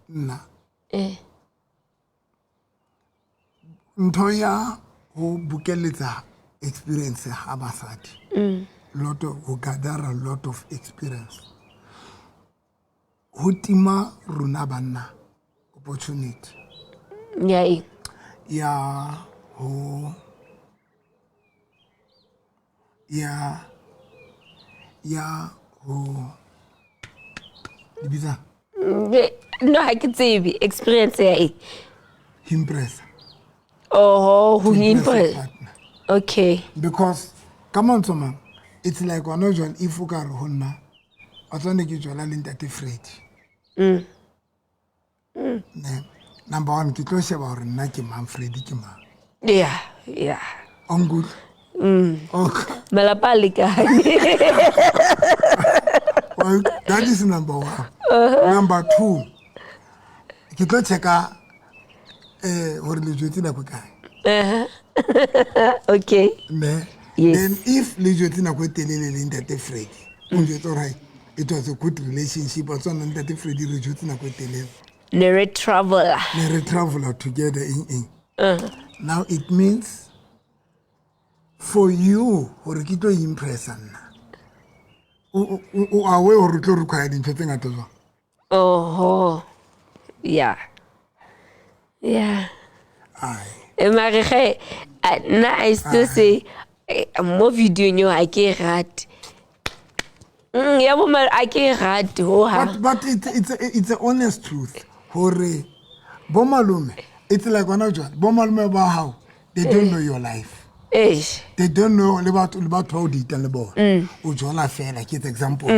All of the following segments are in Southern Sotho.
Nna ntho ya ho bokeletsa experience ha basadi, lot of ho gather a lot of experience, ho tima rona banna opportunity. Ya eng? Ya ho ya ho di bitsa. No, ha ke tsebe experience ya eng. Impress. Oho, ho To impress your impress. partner. Okay. Because ka mantswe a mang, it's like gona jwale, if o ka re ho nna wa tswane ke jwala le ntate Freddy, ne number one ke tlo sheba gore nna ke mang, Freddy ke mang. O nkutlwa? Okay. Malapa a lekane. Well, that is number one. Number two, ke tlo checka gore le jwetse nako e kae. Okay. Ne? Yes. Then if le jwetse nako e telele le ntate Freddy, o njwetse gore it was a good relationship, wa tswana ntate Freddy re jwetse nako e telele, Ne re traveler. Ne re traveler together, eng eng. Now it means for you gore ke tlo impressa nna, o aware gore o tlo require dintho tse ngata jwang. Oho, yeah. Ai. Mare ge nna I still say, mo videong eo, ga ke e rate. Ya bo a ke e rate ho hang. But it's a honest truth hore bo malome, it's like gona jwale bo malome ba hao, they don't know your life. Eish. They don't know le batho ba o datang le bona. O jola fela, ke etsa example,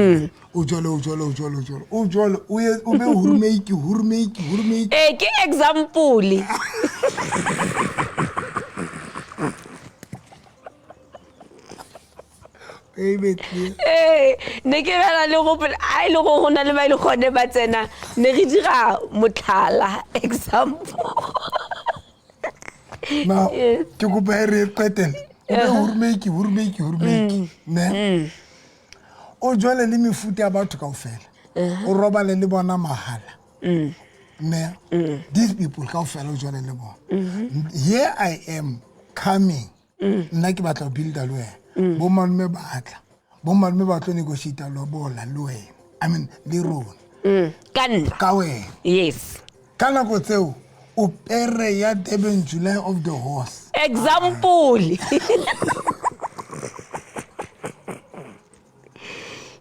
o jole, o jole, o jole, o jole, o jole, o be hurmeiki, hurmeiki, hurmeiki. Ee, ke example. E be clear. Ee, ne ke bela le gopola a e le go na le ba e le gone ba tsena, ne re dira motlhala, example. Now Yes. ke kopa e re e qetele, o be hurmeiki, hurmeiki, hurmeiki, ne o jole le mefuta ya batho kaofela, o robale le bona mahala, ne these people kaofela o jole le bona. Here I am coming, nna ke batla ho builda le wena, bo malome ba tla, bo malome ba tlo negotiata lobola le wena, I mean le rona. Ka nna. Ka wena. Yes. Ka nako tseo o pere ya Durban July of the horse. Example.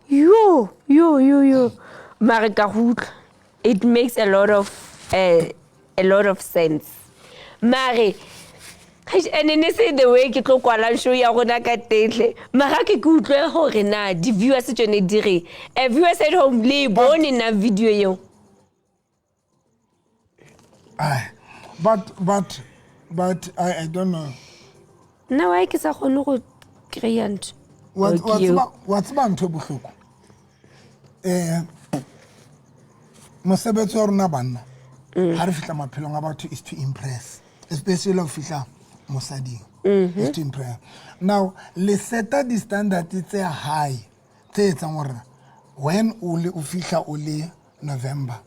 Yo yo yo yo, mare ka go utlwa, it makes a lot of sense, mare ene ne se the way ke tlo kwalang show ya rona ka tetle, mara ke utlwe gore na di-viewers tsone di re, viewers at home, le e bone na video eo? Ai, but I don't know. Nna why ke sa kgone go kry-a ntho? Wa Okay. tseba ntho e bohloko, mosebetsi wa rona banna ha re fihla maphelong a batho is to impress, especially ho fihla mosading, is to impress. Now le seta di-standard tse high tse etsang gore when o le o fihla o le November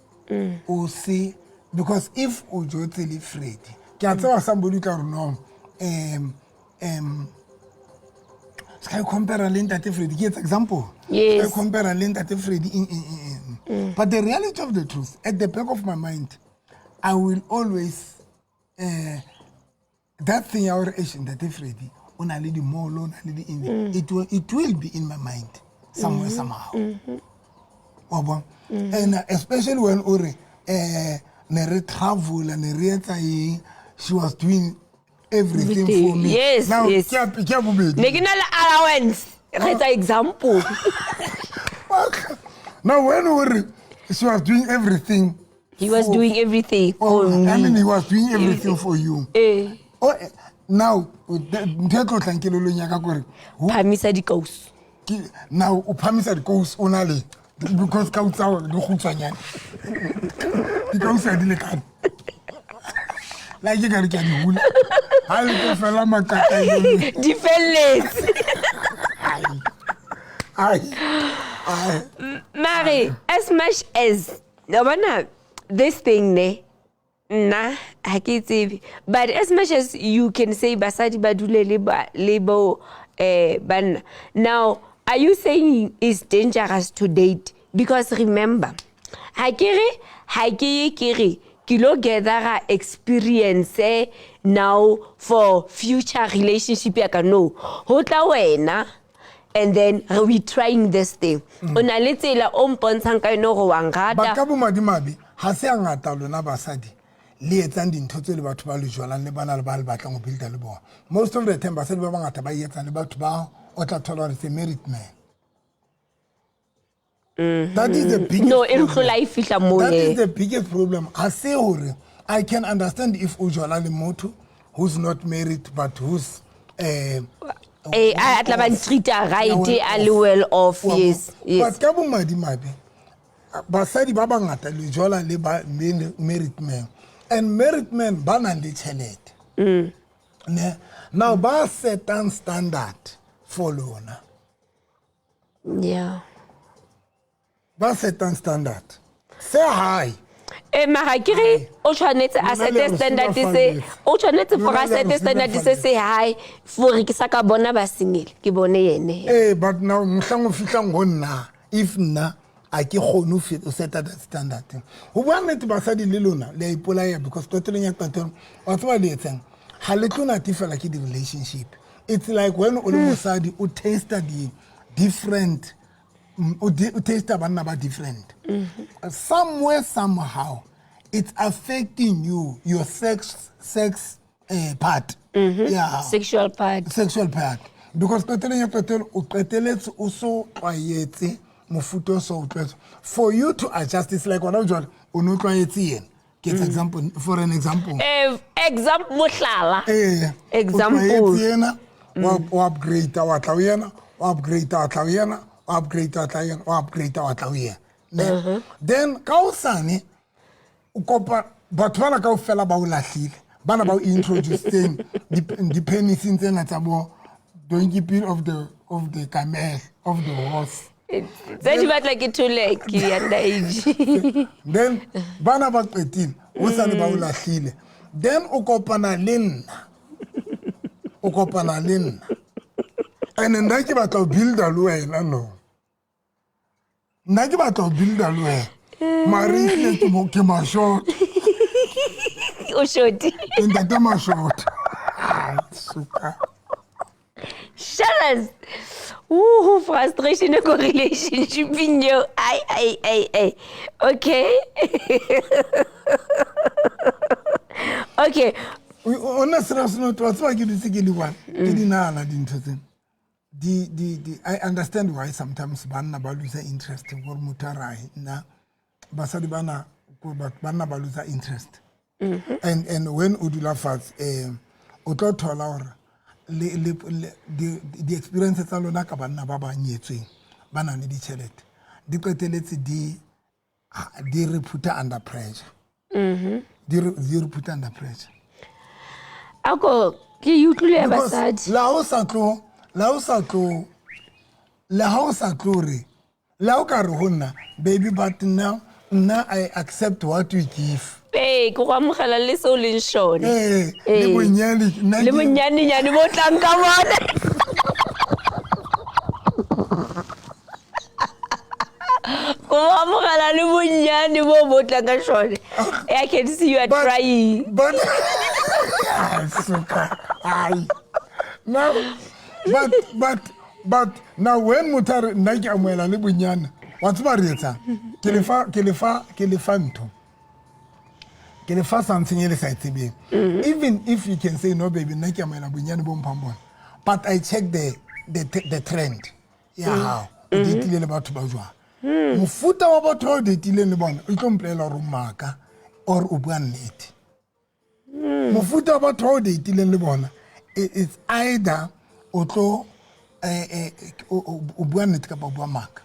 o se, because if o jotse le Freddy, ke a tseba somebody o tla re no, se ka compare le ntate Freddy, ke etsa example. Se ka compare le ntate Freddy in. But the reality of the truth, at the back of my mind I will always that thing ya gore eish, ntate Freddy o na le di-mall, o na le di-eng, it will be in my mind somewhere, somehow, wa bona? And especially when o re ne re travel, ne re etsa eng, she was doing everything for me. Now ke ya bobedi. Ne ke na le allowance, re etsa example. Now when o re she was doing everything He was doing everything Oh, for I mean me. he was doing everything for you. Oh, now ntho e tlo tlang kelelong ya ka kore Phamisa dikausu. Now o phamisa dikausu, o na le, because kau tsa hao di kgutshwanyane, dikausu ha di lekane, like ke kare ke a di hula ha le tlo fela makata. Di felletse. Ai ai. Mare as much as wa bona this thing ne, nna ha ke tsebe, but as much as you can say basadi ba dule le ba le bo banna, now are you saying it's dangerous to date? Because remember, ha ke re ha ke ye ke re ke lo gathera experience now for future relationship ya ka, no ho tla wena and then we trying this thing, o na le tsela o mpontshang ka yone gore wa But nrata. Ka bomadimabe ga se a ngata lona basadi le etsang dintho tse le batho ba le jwalang le bana le ba le batlang ho builda le bona. Most of the time basadi ba bangata ba etsang le batho ba o tla thola hore it's a married man. That is the biggest No, e problem. ntlola e fihla moo. That is Eh. the biggest problem. Ha se hore I can understand if o jwala le motho who's not married but who's A tla ba ntreata right, a le well off. Yes. But ka bomadimabe basadi ba bangata le jola le ba married men, and married men ba nang le tjhelete ne, now ba setang standard for lona. Ba setang standard se high. Mara ke re o tshwanetse a Lona le sete re standard se sulafalletse. o tshwanetse for Lona a le re sete standard se sulafalletse. se high for ke sa ka bona ba single, ke bone yene. Ee, but now mohlang o fihlang ho nna, if nna a ke kgone ho seta that standard, ho bua nnete, basadi le lona le a ipolaya, because qetelong ya qetelo, wa tseba le etsang, ga le tlo natefela ke di-relationship. It's like when o le mosadi o tasta di-different o tasta banna ba different. Somewhere, somehow it's affecting you, your sex part, yeah. Sexual part. Sexual part, because qetelong ya qetelo o qeteletse o so tlwaetse mofuta o so o tlwaetse. For you to adjust, it's like gona jwale o ne o tlwaetse yena, ke etsa example, for an example. Example, mohlala. Ee, o Example. tlwaetse yena, wa upgrade, wa tla ho yena, wa upgrade, wa tla ho yena, wa upgrade, wa tla ho yena, wa upgrade, wa tla ho yena. Ne, then ka hosane o kopa batho bana kaofela ba o lahlile, bana ba o introduceng di-peniseng tsena tsa bo donkey peel of the camel, of the horse. Tse di batla ke thole ke under age. Then bana ba qetile o sane ba o lahlile, then o kopana le nna, o kopana le nna, and nna ke batla ho builda le wena. No, nna ke batla ho builda le wena, mare ehlile ke mashort. O shoti. Ke ntate mashort. Ai, suka. Shutters. Ooh, frustration ko relationship eo. Ai ai ai ai. Okay. O nna serious note, wa tseba ke dutse ke le one, ke di nahana dintho tsena. Di di di I understand why sometimes banna ba lose interest, gore motho a rae nna basadi bana ko banna ba lose interest. And when o dula fatshe, o tlo thola hore le di experience tsa lona ka banna ba ba nyetsweng ba nang le ditjhelete di qeteletse di re put-a under pressure, di re put-a under pressure. Ako ke e utlwile ya Because basadi. Le ha o sa tlo re, le ha o ka re ho nna, baby, but now nna I accept what you give. Ee, ke go amogela le seo leng sone. Eh, le bonyane nna Le bonyanenyane bo tlang ka bona. Ko amogela le bonnyane bo bo tlang ka sone. I can see you are trying. But ah, suka ai now, but now when motho a re nna ke amohela le bonyane, wa tseba re etsang? Ke lefa ntho, ke lefa something e le sa e tsebeng. Even if you can say, "No baby, nna ke amohela bonyane bo mphang bona," but I check the trend ya hao, o datile le batho ba jwang, mofuta wa batho ba o datileng le bona o tlo mpolelela gore o maaka or o bua nnete. Mofuta wa batho ba o datileng le bona, it's either o tlo o bua nnete kapa o bua maaka.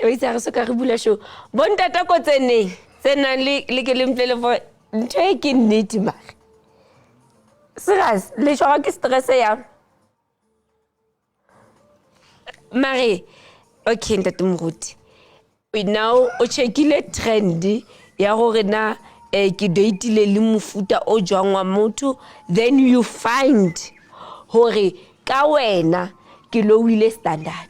O itse ha re soka re bula show, bontata ko tseneng tse nang le ke le mplele for ntho e ke nnete, mare serious le tshwarwa ke stress yang mare. Okay, ntate moruti. Now o checkile trend ya gore na ke datile le mofuta o jwang wa motho, then you find gore ka wena ke lowile standard.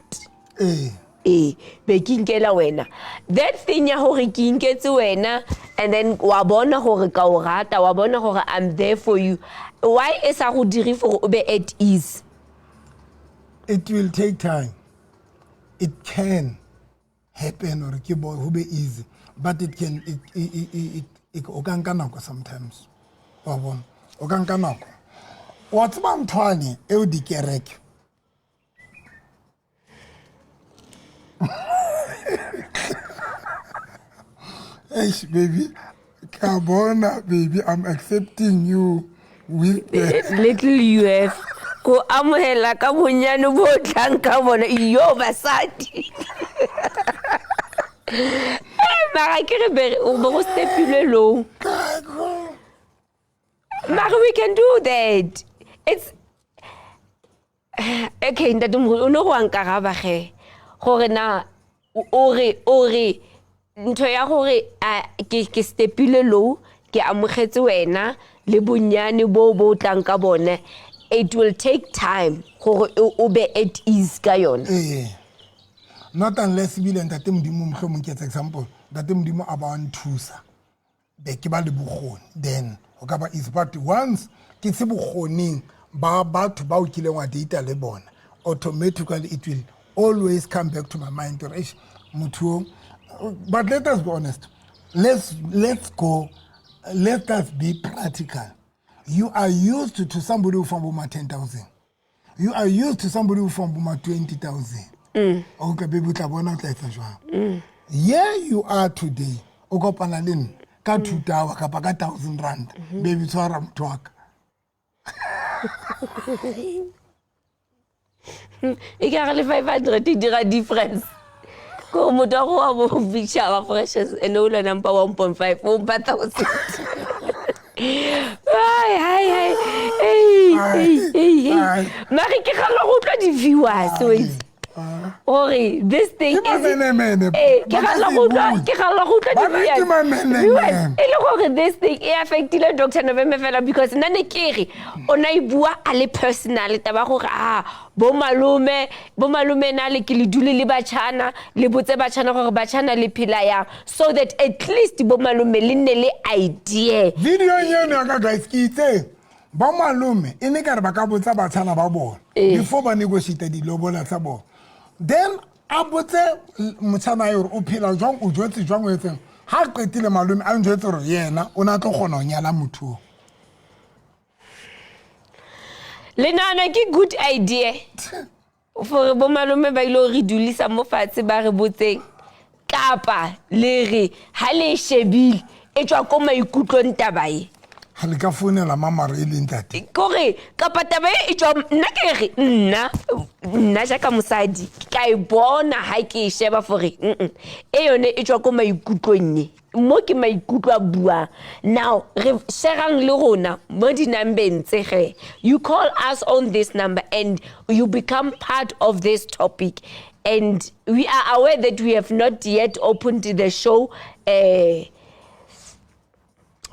Ee. Ee, be ke inkela wena. That thing ya gore ke inketse wena, and then wa bona gore ka o rata, wa bona gore I'm there for you, why e sa go dire gore o be at ease? It will take time. It can happen or ke bo ho be easy, but it can it it it, it o ka nka nako sometimes, wa bona, o ka nka nako. Wa tseba nthwane eo dikereke, eish baby, ka bona baby, I'm accepting you with the little you have ko amohela ka bonyane bo tlang ka bona. Yo basadi. Mara ke re be o be go stepile low. Mara we can do that. It's okay, ntate mogolo, o ne go a nkaraba ge gore na o re ntho ya gore a ke stepile low, ke amogetse wena le bonyane bo bo tlang ka bone, it will take time gore o be at ease ka yone. Ee, not unless ebile ntate Modimo, mohlomong ke etsa example, ntate Modimo a ba wa nthusa, be ke ba le bokgoni, then o ka ba easy. But once ke se bokgoning ba batho ba o kileng wa data le bona, automatically it will always come back to my mind gore eish, motho o. But let us be honest, let's go, let us be practical. You are used to somebody who from boma 10,000, you are used to somebody who from boma 20,000. Okay baby, o tla bona o tla etsa jwang. Here you are today, o kopana le nna ka 2 tower kapa ka R1,000. Baby, tshwara motho wa ka. E ka re le 500 e dira difference ko motho wa go wa bo bitšhaba precious, and o le number 1.5 o mpa thousand. Ai ai ai, ei ei ei ei. Ai. Mare ke gala go utlwa di-viewers wait gore this thing Ke mamenemene. Eh, ke Ba ka gala se go utlwa bue. ke gala go utlwa Ba re ke di-viewers. mamenemene. Viewers, e le gore this thing e affectile Dr November fela, because nna ne ke re o na e bua a le personal taba gore a bo malome na le ke le dule le batjhana, le botse batjhana gore batjhana le phela yang, so that at least bo malome le nne le idea. Video eno ya ka, guys, ke itse ba malome e ne kare ba ka botsa batshana ba bona before ba negotiate dilobola tsa bona, then a botse motshana yo gore o phela jwang, o jwetse jwang, o etseng. Ha a qetile, malome a njwetse gore yena o ne a tlo kgona ho nyala motho o. Le nahana ke good idea gore bo malome ba ile go re dulisa mo fatshe ba re botseng, kapa le re ha le e shebile e tswa ko maikutlong taba e? Ha le ka founela mamaro e leng tate. Kore kapa taba e e tswa, nna ke re nna jaaka mosadi ka e bona ha ke e sheba gore e yone e tswa ko maikutlong, e mo ke maikutlo a buang. Now re sharang le rona mo dinambeng tse ge. You call us on this number and you become part of this topic, and we are aware that we have not yet opened the show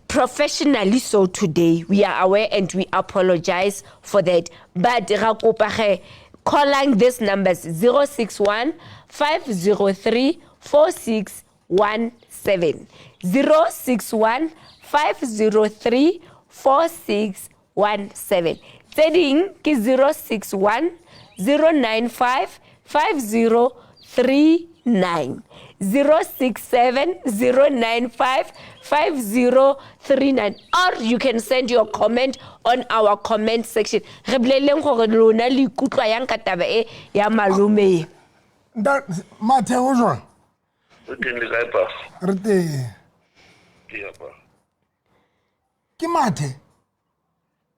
professionally, so today we are aware and we apologize for that, but ra kopa ge calling this numbers: 061 503 4617, 061 503 4617. Tse ding ke 061 095 5039, 067 095 5039, or you can send your comment on our comment section. Re boleleng gore lona le ikutlwa yang ka taba e ya malome e. Matheo, jwang? O teng, le kae pa? Re teng. Ke ya pa. Ke Mathe?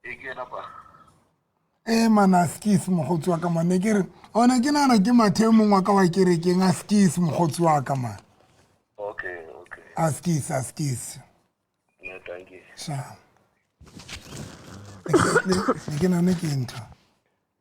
E, ke yena pa. E mana skis, mokgotsi wa ka mane, ke re ona ke nahana ke Mathe e mongwe wa ka wa kerekeng. A skis, mokgotsi wa ka mane. Okay. A skis, a skis. No, thank you. Sha, exactly, ne ke nahane ke ntho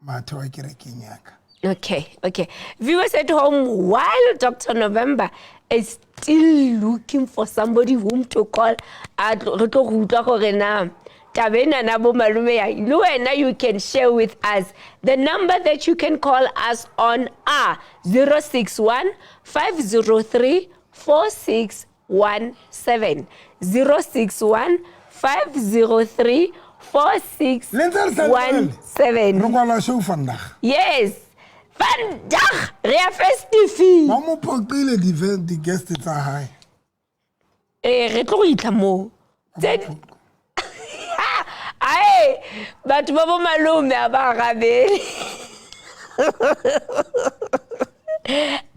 Mathe wa kerekeng ya ka. Okay, okay. Viewers at home, while Dr. November is still looking for somebody whom to call, a re tlo go utlwa gore na taba ena na bo malome ya le wena, you can share with us. The number that you can call us on are 061 503 4617. 061 503 Le ntse re sa lebale. 4617. Re kwala show vandag. Yes, vandag re ya festive. Ba mo phoqile di-guest tsa hae. Ee, re tlo go itlha moo. Ae, batho ba bo malome a ba arabele.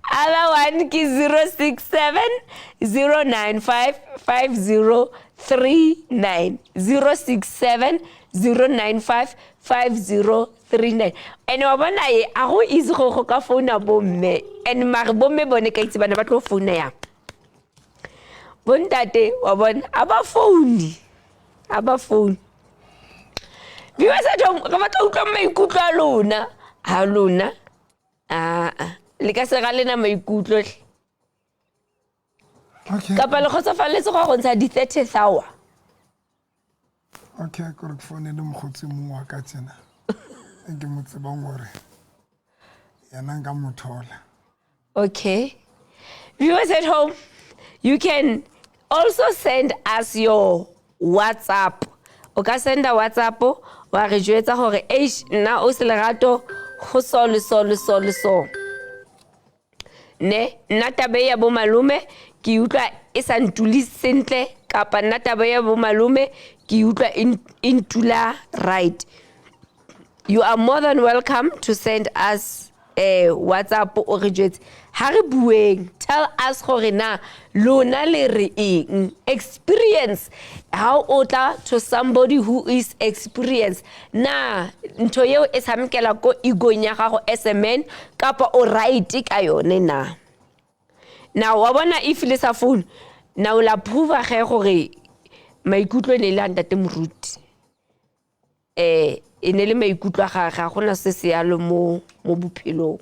Other one ke 067 095 5039. 067 095 5039. And wa bona e a go easy go ka founa bomme, and mare bomme bone ka itse bana ba tlo founa yang. Bontate wa bona a ba foune, a ba foune. Viewers at home, re batla ho utlwa maikutlo a lona. Ha lona aa le ka se ga lena maikutlo hle. Okay. Kapa le kgotsofalletse go ya go ntsha di-30 hour? Okay, kore ke founele mokgotsi mongwe wa ka tjena e ke mo tsebang gore yena nka mo thola. Okay. Viewers at home, you can also send us your WhatsApp. O ka senda WhatsApp wa re jwetsa gore eish, nna o se Lerato go so le so le so le so. Ne, nna taba e ya bo malome ke utlwa e sa ntule sentle, kapa nna taba ya bo malome ke utlwa e ntula right. You are more than welcome to send us a WhatsApp o re jwetse. Ha re bueng, tell us gore na lona le re eng. Experience, how o tla to somebody who is experienced. Na ntho eo e tshamekela ko ego-ng ya gago as a man, kapa o right ka yone na? Now wa bona if le sa phone, na o la prove ge gore maikutlo e ne le a ntate moruti. E ne le maikutlo a gagwe, ga gona se se yalo mo bophelong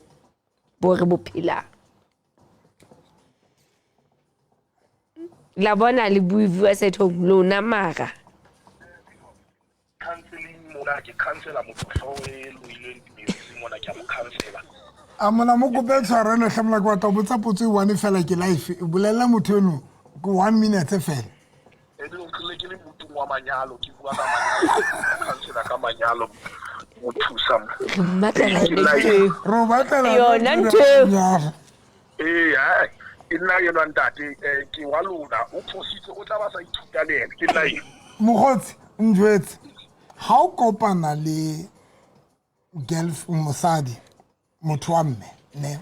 bo re bo phelang. La bona le bue, viewers at home, lona mara. Counseling mona ke counsela motho hlooho e loilweng dimetsing mona, ke a mo counsela. A mona mo kope tshwarelo tlhamola, ke batla ho botsa potso e one fela, ke life e bolella motho eno ke one minute fela. E le ke ke le motung wa manyalo, ke bua ka manyalo, counsela ka manyalo, o thusa mo. Re mmatlela Ke life. ntho eo. Re o batlela Yona ntho eo. Nyalo. Ee, hai, ke nna enwa ntate, ke wa lona, o phositse, o tla ba sa ithuta le ena, ke nna eno. Mokgotsi, njwetse ha o kopana le girl, mosadi, motho wa mme ne,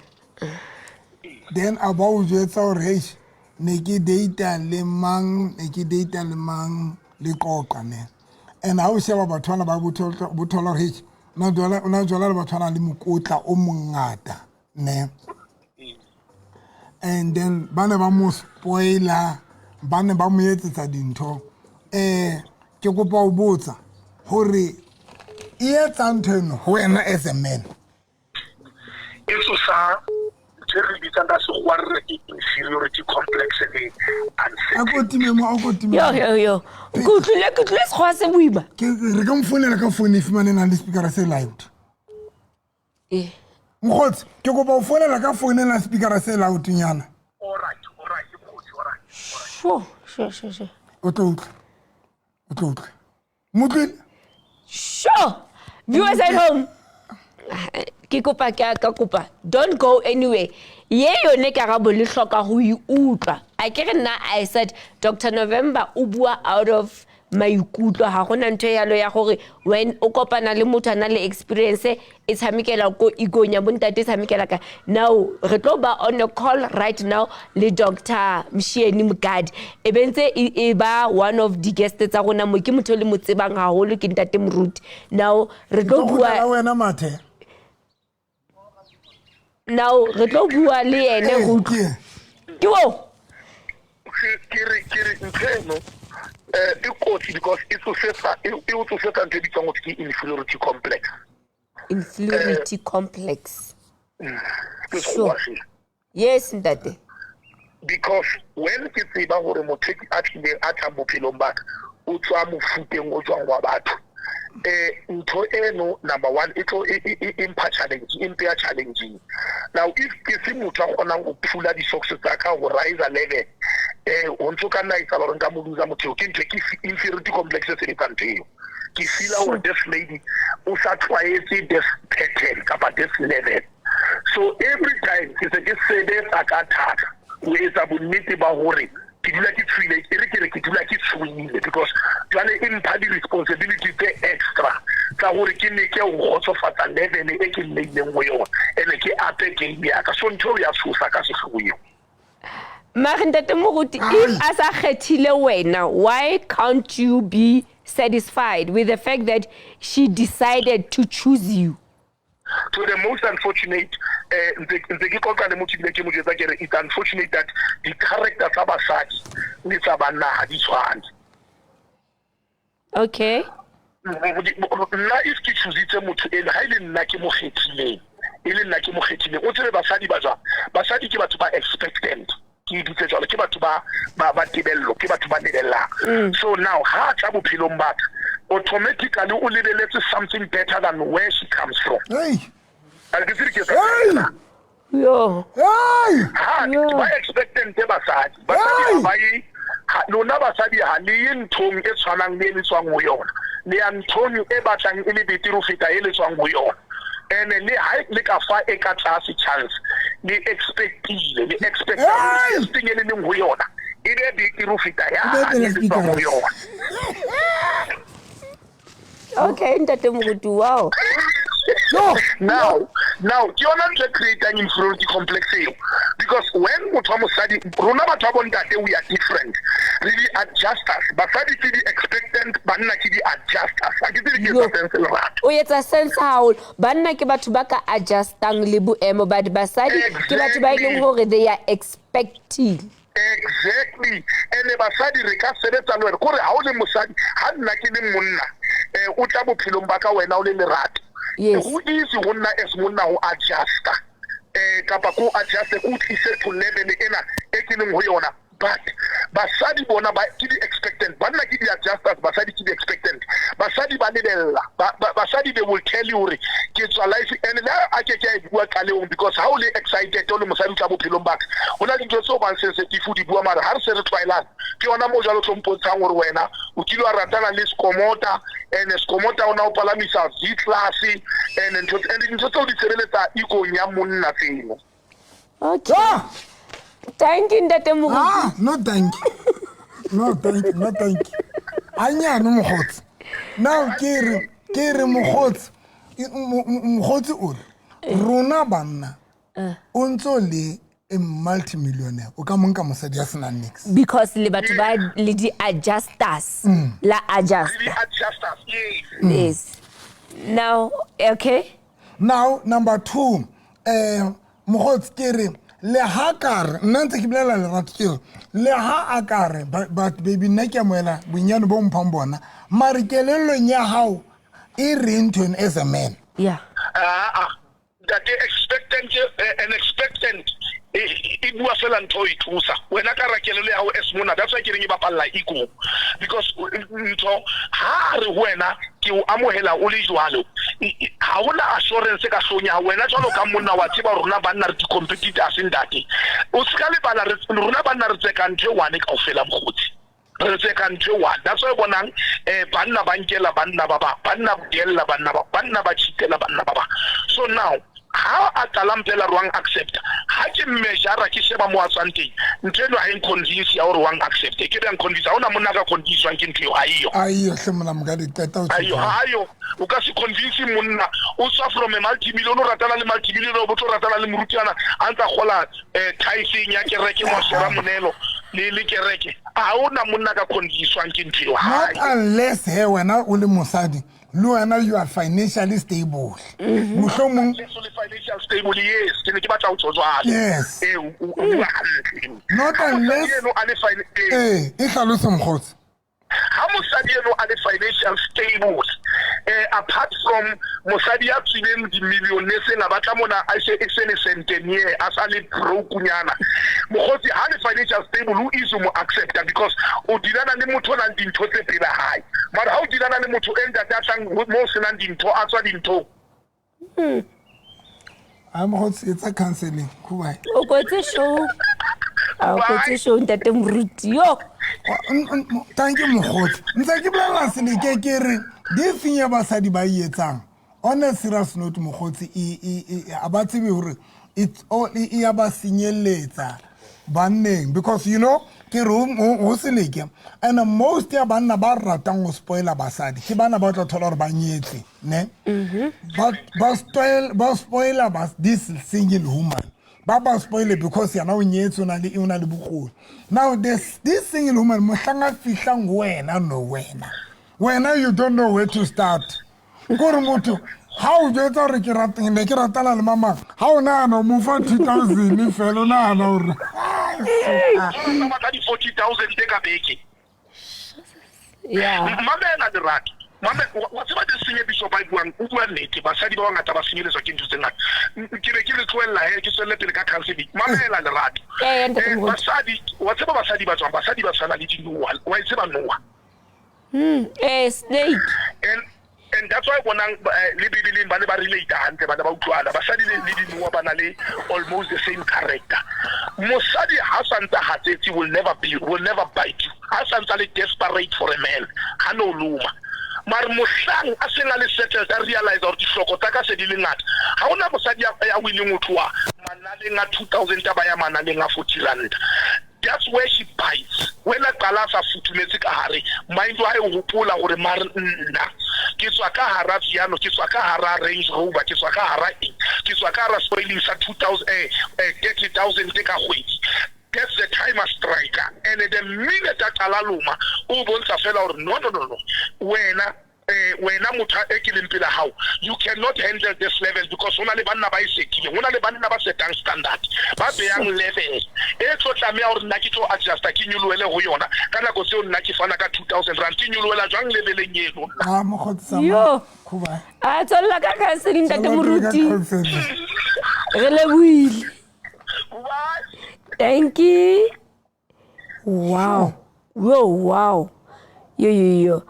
then a ba o jwetsa hore heish, ne ke data le mang, ne ke data le mang, le qoqa ne, and ha o sheba batho bana ba bo thola hore heish, o na jola le batho ba nang le mokotla o mongata ne, and then ba ne ba mo spoiler, ba ne ba mo etsetsa dintho. Ke kopa ho botsa hore e etsa ntho eno ho wena as a man? E tsosa ntho e re bitsang ka sekgowa re re ke inferiority complex le A ko time mo, a ko time Yo, mo. yo, yo. Ke utlwile sekgowa se boima. Ke re ka mo founela ka phone e fumane e nang le speakera se loud. Eh. Mokgotsi, ke kopa ho founela ka phone e nang le speakera se loud nyana. All right, mokgotsi, all right. Sure, sure, sure, sure. O tlo utlwa, o tlo utlwa, mo utlwile. Sure. Viewers at home, ke kopa, ke ka kopa, don't go anywhere. Ye yone karabo le hloka ho e utlwa. A ke re nna I said Dr. November o bua out of maikutlo, ha gona ntho e yalo ya gore when o kopana le motho a na le experience e tshamekela ko ego-ng ya bontate, e tshamekela ka. Now re tlo ba on a call right now le Dr. Mshieni Mokadi, e be ntse e ba one of the guest tsa rona mo, ke motho o le mo tsebang haholo, ke ntate moruti. Now re tlo Tlo kgutlela bua wena mathe. Now re tlo bua le ene go utlwa. Ke Ke o Ke re ntho eno e kotsi because e tsosetsa e o tsosetsa ntho e bitswang ho ke inferiority complex. Inferiority complex. Ke sekgowa Sure. seo. Yes, ntate. Because when ke tseba hore motho e a tlileng a tlang bophelong ba ka o tswa mofuteng o tswang wa batho, ntho eno number one e tlo e mpha challenge, e mpeya challenging. Now if ke se motho a kgonang go phula di-socks tsa ka go rise level, ho ntso ka nna etsahala hore nka mo losa motho eo. Ke ntho ke inferiority complex e sebetsang ntho eo. Ke feela hore this lady o sa tlwaetse this pattern kapa this level. So every time ke se ke sebetsa ka thata ho etsa bonnete ba hore ke dula ke tshohile, e re ke re ke dula ke tshohile, because jwale e mpha di-responsibility tse extra tsa hore ke leke ho kgotsofatsa level e ke nneileng ho yona, ene ke ape game ya ka. So ntho eo ya tshosa ka sehloho eo. Mare ntate Moruti, if a sa kgethile wena, why can't you be satisfied with the fact that she decided to choose you? To the most unfortunate, ntse ke qoqa le motho ebile ke mo jwetsa ke re it's unfortunate that di-character tsa basadi le tsa banna ha di tshwane. Nna if ke choositse motho eno, ha e le nna ke mo kgethileng, e le nna ke mo kgethileng, o tsebe basadi ba jwang? Basadi ke batho ba expectant, ke e bitse jwalo, ke batho ba tebello, ke batho ba lebellang. So now ha a tla bophelong ba ka, automatically o lebeletse something better than where she comes from. Hey. A ke tsebe ke etsa Hey. Yo. Hey. Ha Yo. ba expectant basadi, basadi Hey. ha ba ye, lona basadi ha le ye nthong e tshwanang le e le tswang ho yona, le ya nthong e batlang e le betere ho feta e le tswang ho yona. Ene le ha le ka fa e ka tlase chance, le expectile, le expecta Hey! hore thing e le leng ho yona e be betere ho feta ya E be pele e le tswang ho speaker. yona. Okay, ntate Moruti, wow. No. Now ke yona ntho e creatang inferiority complex eo, because when motho wa mosadi, rona batho ba bontate we are different, re di-adjusters. Basadi ke di-expectant, banna ke di-adjusters. Ha ke tsebe ke Yo. etsa sense, Lerato. O etsa sense haholo. Banna ke batho ba ka adjustang le boemo, but basadi ke batho ba e leng hore they are expecting. Exactly. Ene basadi re ka sebetsa le wena, kore ha o le mosadi, ha nna ke le monna, o tla bophelong ba ka wena o le Lerato. Yes. Ho easy ho nna as monna ho adjusta, kapa ko adjuste, ko tlise to level ena e ke leng ho yona. But basadi bona ba ke di-expectant, banna ke di-adjusters, basadi ke di-expectant. Basadi ba lebella, basadi they will tell you hore ke tswa life, and le ha a ke ke a e bua qalehong, because ha o le excited o le mosadi o tla bophelong ba ka, ho na le dintho tseo bang sensitive o di bua, mara ha re se re tlwaelane ke yona moo jwalo o tlo mpontshang hore wena o kile wa ratana le skomota, and skomota o na o palamisa V class, and ntho and dintho tseo di tshebeletsa ego-ng ya monna tseno. Okay. Ah. Thank you, ntate Moruti. Ah, no thank you. No thank you, no thank you. Anyane mokgotsi. Now ke re mokgotsi, mokgotsi o re rona banna o ntso le a multimillionaire, o ka mo nka mosadi ya senang niks. Because le batho ba le di-adjusters, la adjust. Re di-adjusters, yes. Yes. Now, okay. Now number 2, mokgotsi ke re le ha ka re nna ntse ke bolela Lerato ke re le ha a ka re but baby nna ke amohela bonyane bo mphang bona, mare kelellong ya hao e reng ntho eno as a man? Yeah. Ah, ntate, expectant, an expectant e bua fela ntho e thusa wena ka rakelelo ya hao as monna. That's why ke reng e bapalla ego, because ntho ha re ho wena ke o amohela o le jwalo, ha hona assurance ka hloohong ya hao. Wena jwalo ka monna wa tseba rona banna re di-competitors ntate, o ska lebala rona banna re tseka ntho e one kaofela mokgotsi, re tseka ntho e one. That's why o bonang, banna ba nkela banna ba bang, banna ba diella banna ba, banna ba cheatela banna ba bang. So now ha a qala mpela re wang accept, ha ke measure ke sheba mo a tswang teng, ntho eno ha e nconvince ya hore wang accept, ke be nconvince. Ha hona monna a ka convince-wang ke ntho eo, ha eyo. A eyo hle mona, moka di qeta ho Ha eyo, tjho. ha eyo. O ka se convince monna o tswa from a multi-million, o ratana le multi-million, o tlo ratana le morutiana a ntsa kgola, tithing ya kereke mo shera monelo le kereke. Ha hona monna ka convince-wang ke ntho eo, ha Not eyo. unless he wena o le mosadi, le wena you are financially stable. Mohlomong Unless o le financial stable, yes, ke ne ke batla ho tjho jwalo. Yes. O bua hantle. Not Ha mosadi unless eno a le Eh, e hlalose mokgotsi. Ha mosadi eno a le financial stable, Apart from mosadi ya tswileng dimillioneseng a batla mona a se e se le centenier a sa le broke-nyana. Mokgotsi ha le financial stable o easy mo accepta because o dilana le motho o nang dintho tse pela hae. Mara ha o dilana le motho e ntate a tlang mo senang dintho a tswa dinthong. A mokgotsi etsa counseling goodbye. O kwetse show. A o kwetse show ntate Moruti yo. Thank you mokgotsi. Ntse ke bolela seleke ke re di feng ya basadi ba e etsang on a serious note mokgotsi a ba tsebe hore it's all e ya ba senyelletsa banneng because you know ke re ho seleke and most ya banna ba ratang ho spoiler basadi ke bana ba tla thola hore ba nyetse ne ba spoil ba spoiler ba this single woman ba ba spoile because yena o nyetse o na le o na le bokgoni. Now this single woman mohlang a fihlang ho wena no wena wena you don't know where to start. Kore motho ha o jwetsa hore ke rateng ne ke ratana le mamang ha o nahana o mo fa 2000 fela o nahana hore ba batla di-40 000 ka beke. Yeah. Mamela Lerato, mame wa tseba di senye bishop a buang o bua nnete. Basadi ba bangata ba senyeletswa ke ntho tse ngata. Ke be ke le tlohella he ke tswelle pele ka counseling. Mamela Lerato. Eh, ntate Moruti. Basadi wa tseba basadi ba tswang basadi ba tshwana le dinoha wa e tseba noha. Snake. And that's why bonang le bibeleng ba ne ba relate hantle, ba ne ba utlwana. Basadi le dinoha ba na le almost the same character. Mosadi ha santse hatsetse will never be will never bite you. Ha santse le desperate for a man ha no luma. Mare mohlang a seng a le settled a realize hore dihloko tsa ka se di le ngata. Ha hona mosadi ya willing ho tloha manaleng a 2000 ba ya manaleng a 40 rand. That's where she bites. When a qala sa futhumetse ka hare, mind wa hae o hopola hore mare nna ke tswa ka hara Viano, ke tswa ka hara Range Rover, ke tswa ka hara eng, ke tswa ka hara spoiling sa 2000 30,000 ka kgwedi. That's the time a striker. And the minute a qala loma, o bontsha fela hore no no no no. Wena wena motho e ke leng pela hao, you cannot handle this level because hona le banna ba e setile, hona le banna ba setang standard, ba beyang level e tlo tlameha hore nna ke tlo adjusta ke nyolohele ho yona. Ka nako tseo nna ke fana ka 2000 rand, ke nyolohela jwang leveleng eno? A mokgotsi sa Yo. Goodbye. A tswella ka counseling ntate Moruti. Counseling. Re lebohile. Bye. Thank you. Wow. Whoa, wow. Yo yo yo.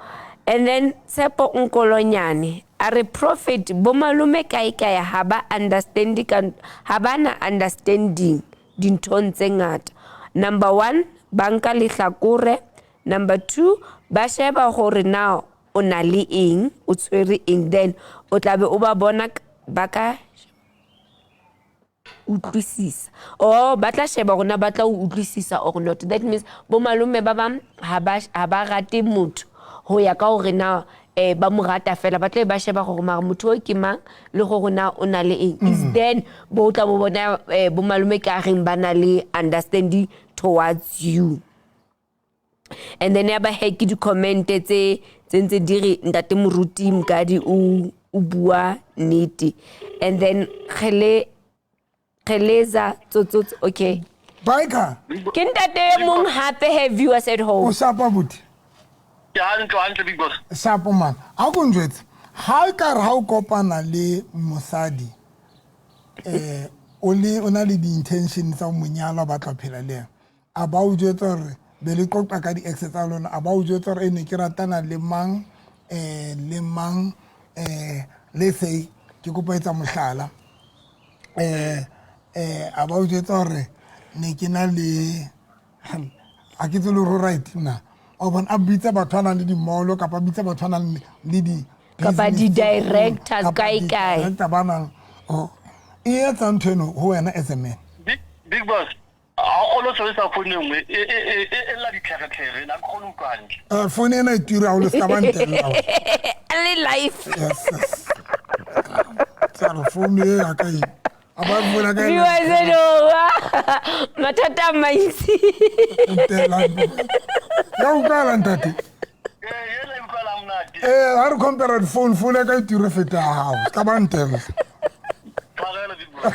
And then Tshepo Nkolonyane a re prophet bo malome kae kae ha ba understand ka ha ba na understanding dinthong tse ngata. Number 1 ba nka lehlakore, number 2 ba sheba hore na o na le eng, o tshwere eng, then o tla be o ba bona ba ka utlwisisa. Oh, ba tla sheba hore na ba tla o utlwisisa or not. That means bo malome ba bang ha ba rate motho ho ya ka hore na ba mo rata fela, ba tla ba sheba hore mara motho o ke mang le hore na o na le eng. Is then bo tla bo bona bo malome ka reng ba na le understanding towards you. And then ya ba he ke di-comment tse ntse di re ntate Moruti Mokadi o bua nnete. And then Kgeleza tsotsotso, okay. Biker. Ke ntate e mong hape he viewers at home. O shapa buti. Ke hantle hantle big boss. Shapo man. Ha ko njwetse, ha e ka re ha o kopana le mosadi o le o na le di-intention tsa ho mo nyala, o batla ho phela le yena. A ba o jwetsa hore be le qoqa ka di-ex tsa lona, a ba o jwetsa hore e ne ke ratana le mang le mang le say ke kopa etsa mohlala. A ba o jwetsa hore ne ke na le a ke tsebe hore right na. O bona a bitsa batho ba nang le di-mall kapa a bitsa batho ba nang le di kapa business di-directors kapa kae kae. di-director ba nang e etsa ntho eno ho wena as a man. Big boss, ha o kgone ho sebedisa phone e nngwe e lla ditlheretlhere, na ke kgone ho utlwa hantle. Phone ena e tura haholo, se ka ba ntella. Le life. Yes, yes. Tsara phone e ya ka e. A ba bua ka ena. Viewers at home, mathata a mantsi. Ntella. Ya utlwala ntate? Ena e utlwala monate. Ha re compare di-phone, phone ya ka e tura feta ya hao. Se ka ba ntella. Tshwarelo, big boss.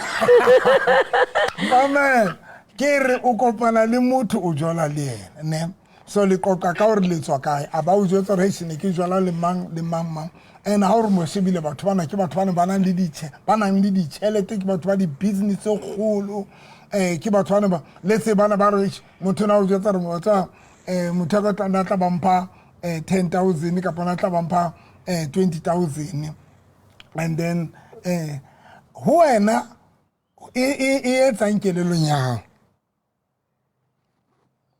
Amen. Ke re o kopana le motho o jola le yena, ne? So le qoqa ka hore le tswa kae, a ba o jwetsa hore eish ne ke jwala le mang le mang mang. And ha o re mo shebile, batho bana ke batho bana ba nang le ditjhe, ba nang le ditjhelete, ke batho ba di-business tse kgolo, ke batho bana ba le se bana ba re eish, motho na o jwetsa re wa tseba, motho a ka tla tla ba mpha 10,000 kapa na tla ba mpha 20,000, and then ho wena e etsang kelellong ya hao?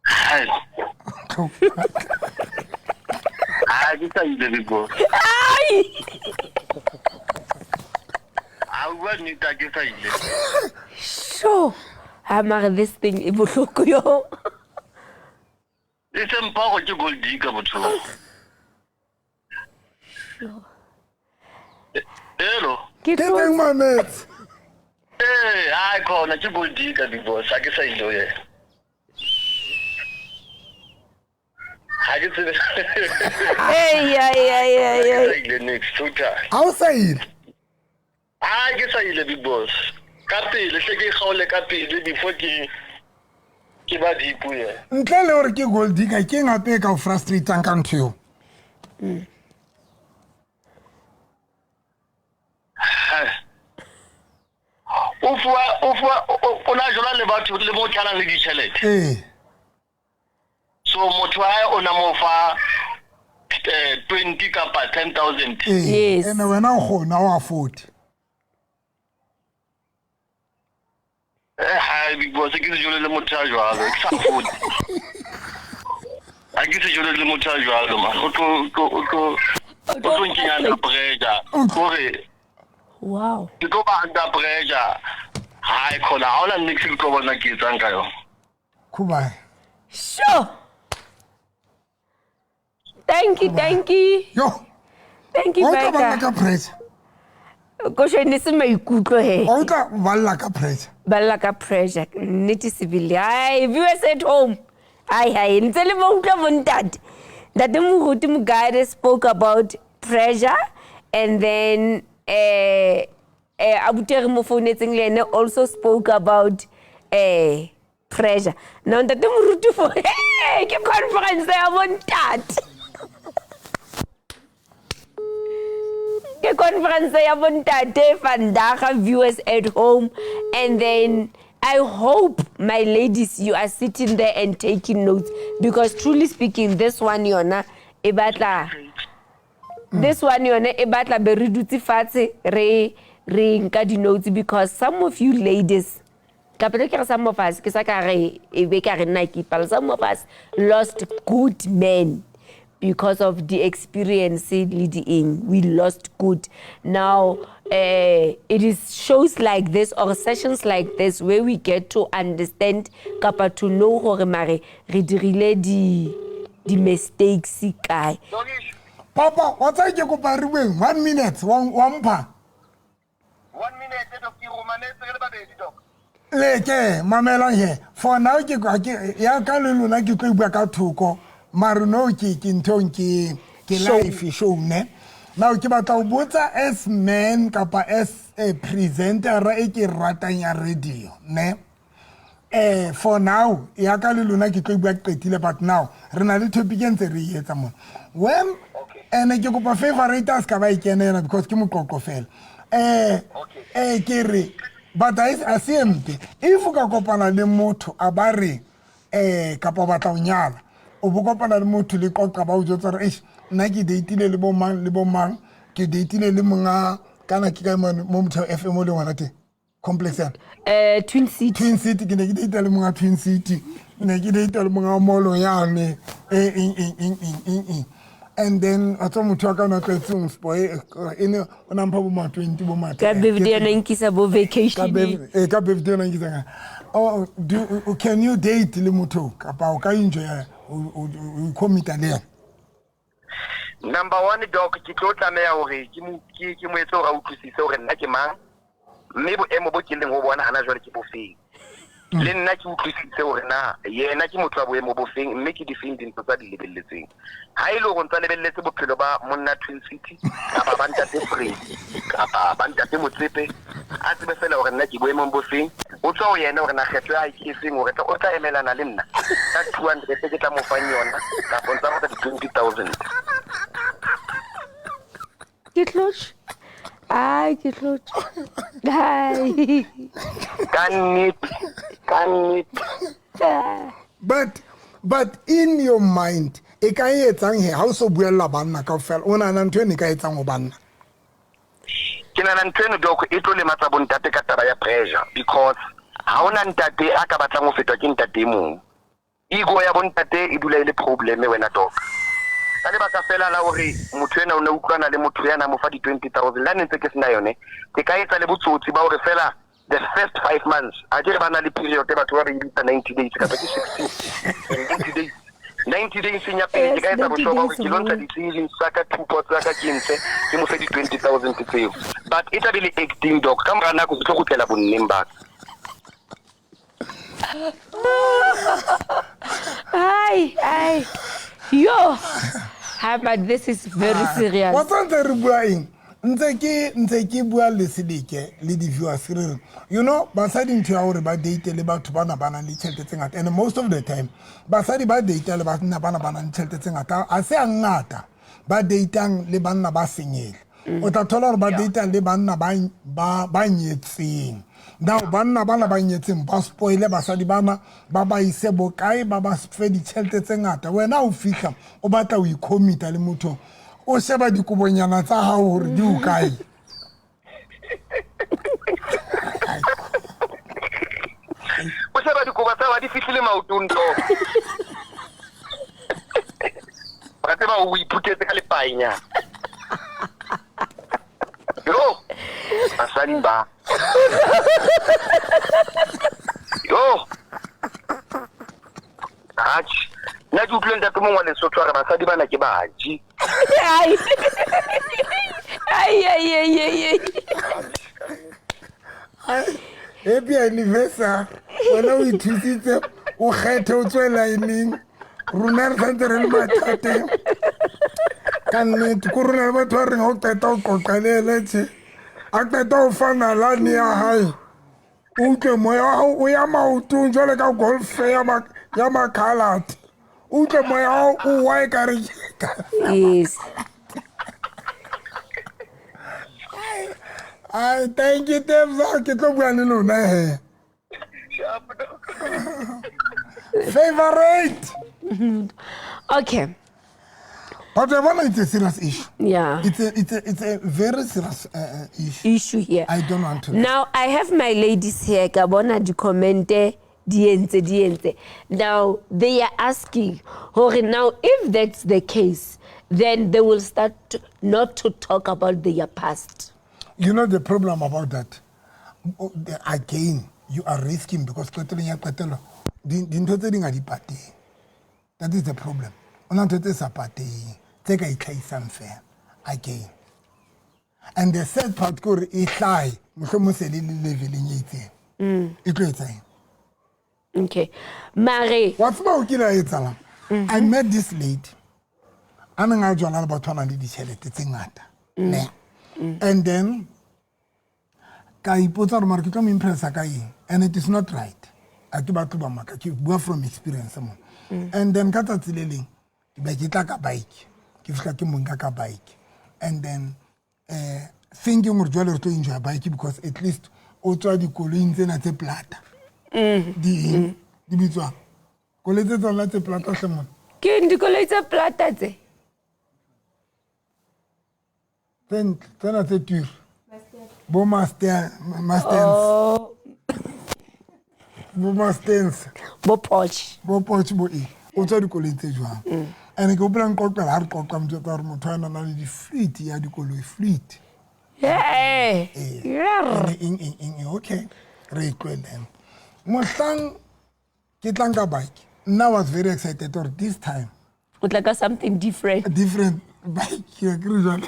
Hai. Ha ke sa ile, big boss. Ai! Ha bua nnete, ha ke sa ile. Sure. Ha mare this thing e bohloko yo. E se mpa gore ke gold digger motho. Hello. Ke Ke teng, mametse. Eh, hai khona ke gold digger, big boss. Ha ke sa ile ho yena. Ha ke tsebe. Hey, ay, ay, ay, Ha ke ay. sa ile next total. Ha o sa ile? Ha ke sa ile, big boss. Ka pele hle ke kgaole ka pele before ke ba deep ho yena. Ntle le hore ke gold digger, ke eng hape e ka o frustratang ka ntho eo? Hai. O fuwa o na jola le batho le mo tlanang le ditjhelete. So motho wa hae o na mo fa 20 kapa 10,000. Ene wena o kgona o afford? Ha big boss, ke se jole le motho a jwalo, ke sa afford. Ha ke se jole le motho a jwalo man. O tlo nkenya under pressure. Kore ke tlo ba under pressure. Hai khona ha hona niks ke tlo bona ke etsang ka yona. Khubae. Sure. Thank you, thank you. Yo. Thank you, O tla balla Biker. ka pressure. Ko shone se maikutlo he. O tla balla ka pressure. Balla ka pressure. Nnete sebele. Ai, viewers at home. Ai, ai, ntse le mo utlwa bontate. Ntate Moruti Mogale spoke about pressure and then abuti re mo founetseng le ene also spoke about pressure. Now ntate Moruti for hey, ke conference ya bontate. Ke conference ya bontate vandaag, viewers at home, and then I hope, my ladies, you are sitting there and taking notes, because truly speaking, this one yona e batla, this one yone e batla be re dutse fatshe re nka di-notes, because some of you ladies, kapa ke re some of us, ke sa ka re e be ka re nna ke ipala, some of us lost good men because of the experience le di eng. We lost good. Now it is shows like this or sessions like this where we get to understand kapa to know gore mare re dirile di mistakes kae. Papa, wa tsaya, ke kopa re bueng one minute wa mpha. One minute, doc, ke romanetse re le babedi, doc. Leke mamelang he, for now ke ya ka le lona ke tlo bua ka thoko, mare no ke nthong ke Show. Live show ne. Now ke batla ho botsa as man kapa as a presenter e ke ratang ya radio ne. For now ya ka le lona ke tlo bua ke qetile, but now re na le topic e ntse re e etsa mona when ene ke kopa favorite a se ka ba e kenela because ke moqoqo fela. Ke re but a se empe if o ka kopana le motho a ba re kapa o batla ho nyala, o bo kopana le motho le qoqa, ba o jwetsa hore eish, nna ke dateile le bo mang le bo mang, ke dateile le monga kana ke kae mo Motheo FM o le ngwana teng complex yana? Twin City. Twin City. Ke ne ke data le monga Twin City, ne ke data le monga molo yane e eng eng eng eng eng eng, and then a tswa motho wa ka o ne a tlwaetse ho spoil e ne o na mpha bo ma 20 bo ma Ka 10. birthday yona nkisa bo Ka vacation. ka birthday yona nkisa ka oh, can you date le motho kapa o ka enjoy o commit le yena? Number one, doc, ke tlo tlameha hore ke mo etse hore a utlwisise hore nna ke mang, mme boemo bo ke leng ho bona hana jwale ke bofeng. Le nna ke utlwisise hore na yena ke motho wa boemo bo feng, mme ke difeng dintho tsa di lebelletseng. Ha e le hore o ntsa lebelletse bophelo ba monna Twin City kapa ba ntate Freddy kapa ba ntate Motsepe, a tsebe feela hore nna ke boemong bo feng. O tswa ho yena hore na kgetho ya hae ke efeng, hore o tla emelana le nna ka 200 ke tla mo fang yona kapa o ntsa batla di-20 000. Ke tlotse. Ai, ke tlotse. Ai. Ka nnete, ka nnete. But in your mind e ka e etsang he ha o so buella banna kaofela, o nahana ntho eno e ka etsang ho banna? Ke nahana ntho eno, Doc, e tlo lematsa bontate ka taba ya pressure, because ha hona ntate a ka batlang ho fetwa ke ntate e mong. Ego ya bontate e dula e le problem, wena Doc, ka lebaka fela la hore motho ena o ne utlwana le motho yana mo fa di-20 000 le ha ne ntse ke sena yone. Ke ka etsa le botsotsi ba hore fela the first 5 months, a ke re ba na le period, batho ba re e bitsa 90 days kapa ke 60, 90 days, 90 days ya pele, ke ka etsa bohlokwa ba hore ke lo ntsha di-savings tsa ka, two pots tsa ka, ke ntshe ke mo fe di-20 000 tseo, but e tla be le acting, Doc. Ka mora nako ke tlo kgutlela bonneng ba ka. Ai, ai. Yo. Hi, but this is very serious. Wa tseba ntse re bua eng, ntse ke bua le Sedike le di-viewers, re re basadi ntho ya hore ba date le batho bana ba nang le tjhelete tse ngata, and most of the time basadi ba date le banna bana ba nang le tjhelete tse ngata, a se a ngata ba datang le banna ba senyele. O tla thola hore ba data le banna ba nyetseng. Now banna bana ba nyetseng ba spoile basadi bana, ba ba ise bokae, ba ba fe ditjhelete tse ngata. Wena o fihla o batla ho icommita le motho, o sheba dikobonyana tsa hao hore di o kae. O sheba dikobo tsa ba di fihlile maotong, Doc. Ba tseba o iphuthetse ka lepainyana. Yo, basadi ba, yo, atjhe, nna ke utlwile ntate mongwe wa Lesotho a re basadi bana ke baji. Ai. Ai, ai, ai, ai, ai. Happy anniversary. Wena o ithusitse o kgethe, o tswe lineng, rona re santse re le mathateng. Ka nnete ko rona le batho ba reng ha o qeta ho qoqa le ene tje, a qeta ho fa nalane ya hae, o utlwe moya wa hao o ya maotong jwale ka golf ya makhalate, o utlwe moya wa hao o wa e kare. Ai, thank you, Tebza. Ke tlo bua le lona he. Favorite. Okay. But I wanna, it's a serious issue. It's a very serious issue. Issue here. I don't want to. Now I have my ladies here. Ka bona di-comment di entse di entse. Now they are asking hore now if that's the case, then they will start not to talk about their past. You know the problem about that? Oh, again, you are risking because qetellong ya qetello dintho tse ding ha di pateng. That is the problem. O na ntho tse sa pateng tse ka itlhahisang fela again. And the sad part ke hore e hlahe mohlomong se le le leveleng e itseng. E tlo etsa eng? Okay. Mare Wa tseba o kile a etsalang? I met this lady a neng a jwala le batho ba nang le ditjhelete tse ngata, ne, and then ka ipotsa gore mare ke tlo mo impressa ka eng, and it is not right, a ke batlo ba maka, ke bua from experience mo. And then ka tsatsi le leng ke be ke tla ka bike, ke fihla ke monka ka bike, and then thinking gore jwale re tlo enjoy bike because at least o tswa dikoloing tsena tse plata, di eng di bitswang, koloi tse tsona tse plata hle mona. Ke dikoloi tse plata tse. Tse ntle tsena tse ture, bo Mustangs. Oh, Bo Mustangs. Bo Porsche. Bo Porsche, bo eng, o tswa dikoloi tse jwang. And ke hopola nqoqela ha re qoqa motho tsa gore motho a nang le di-fleet ya dikoloi, fleet. Hey. Yeah. Ene eng eng eng eng, okay, re e tlohelleng. Mohlang ke tlang ka bike, nna was very excited gore this time O tla ka something different. Different bike ya ke re jwale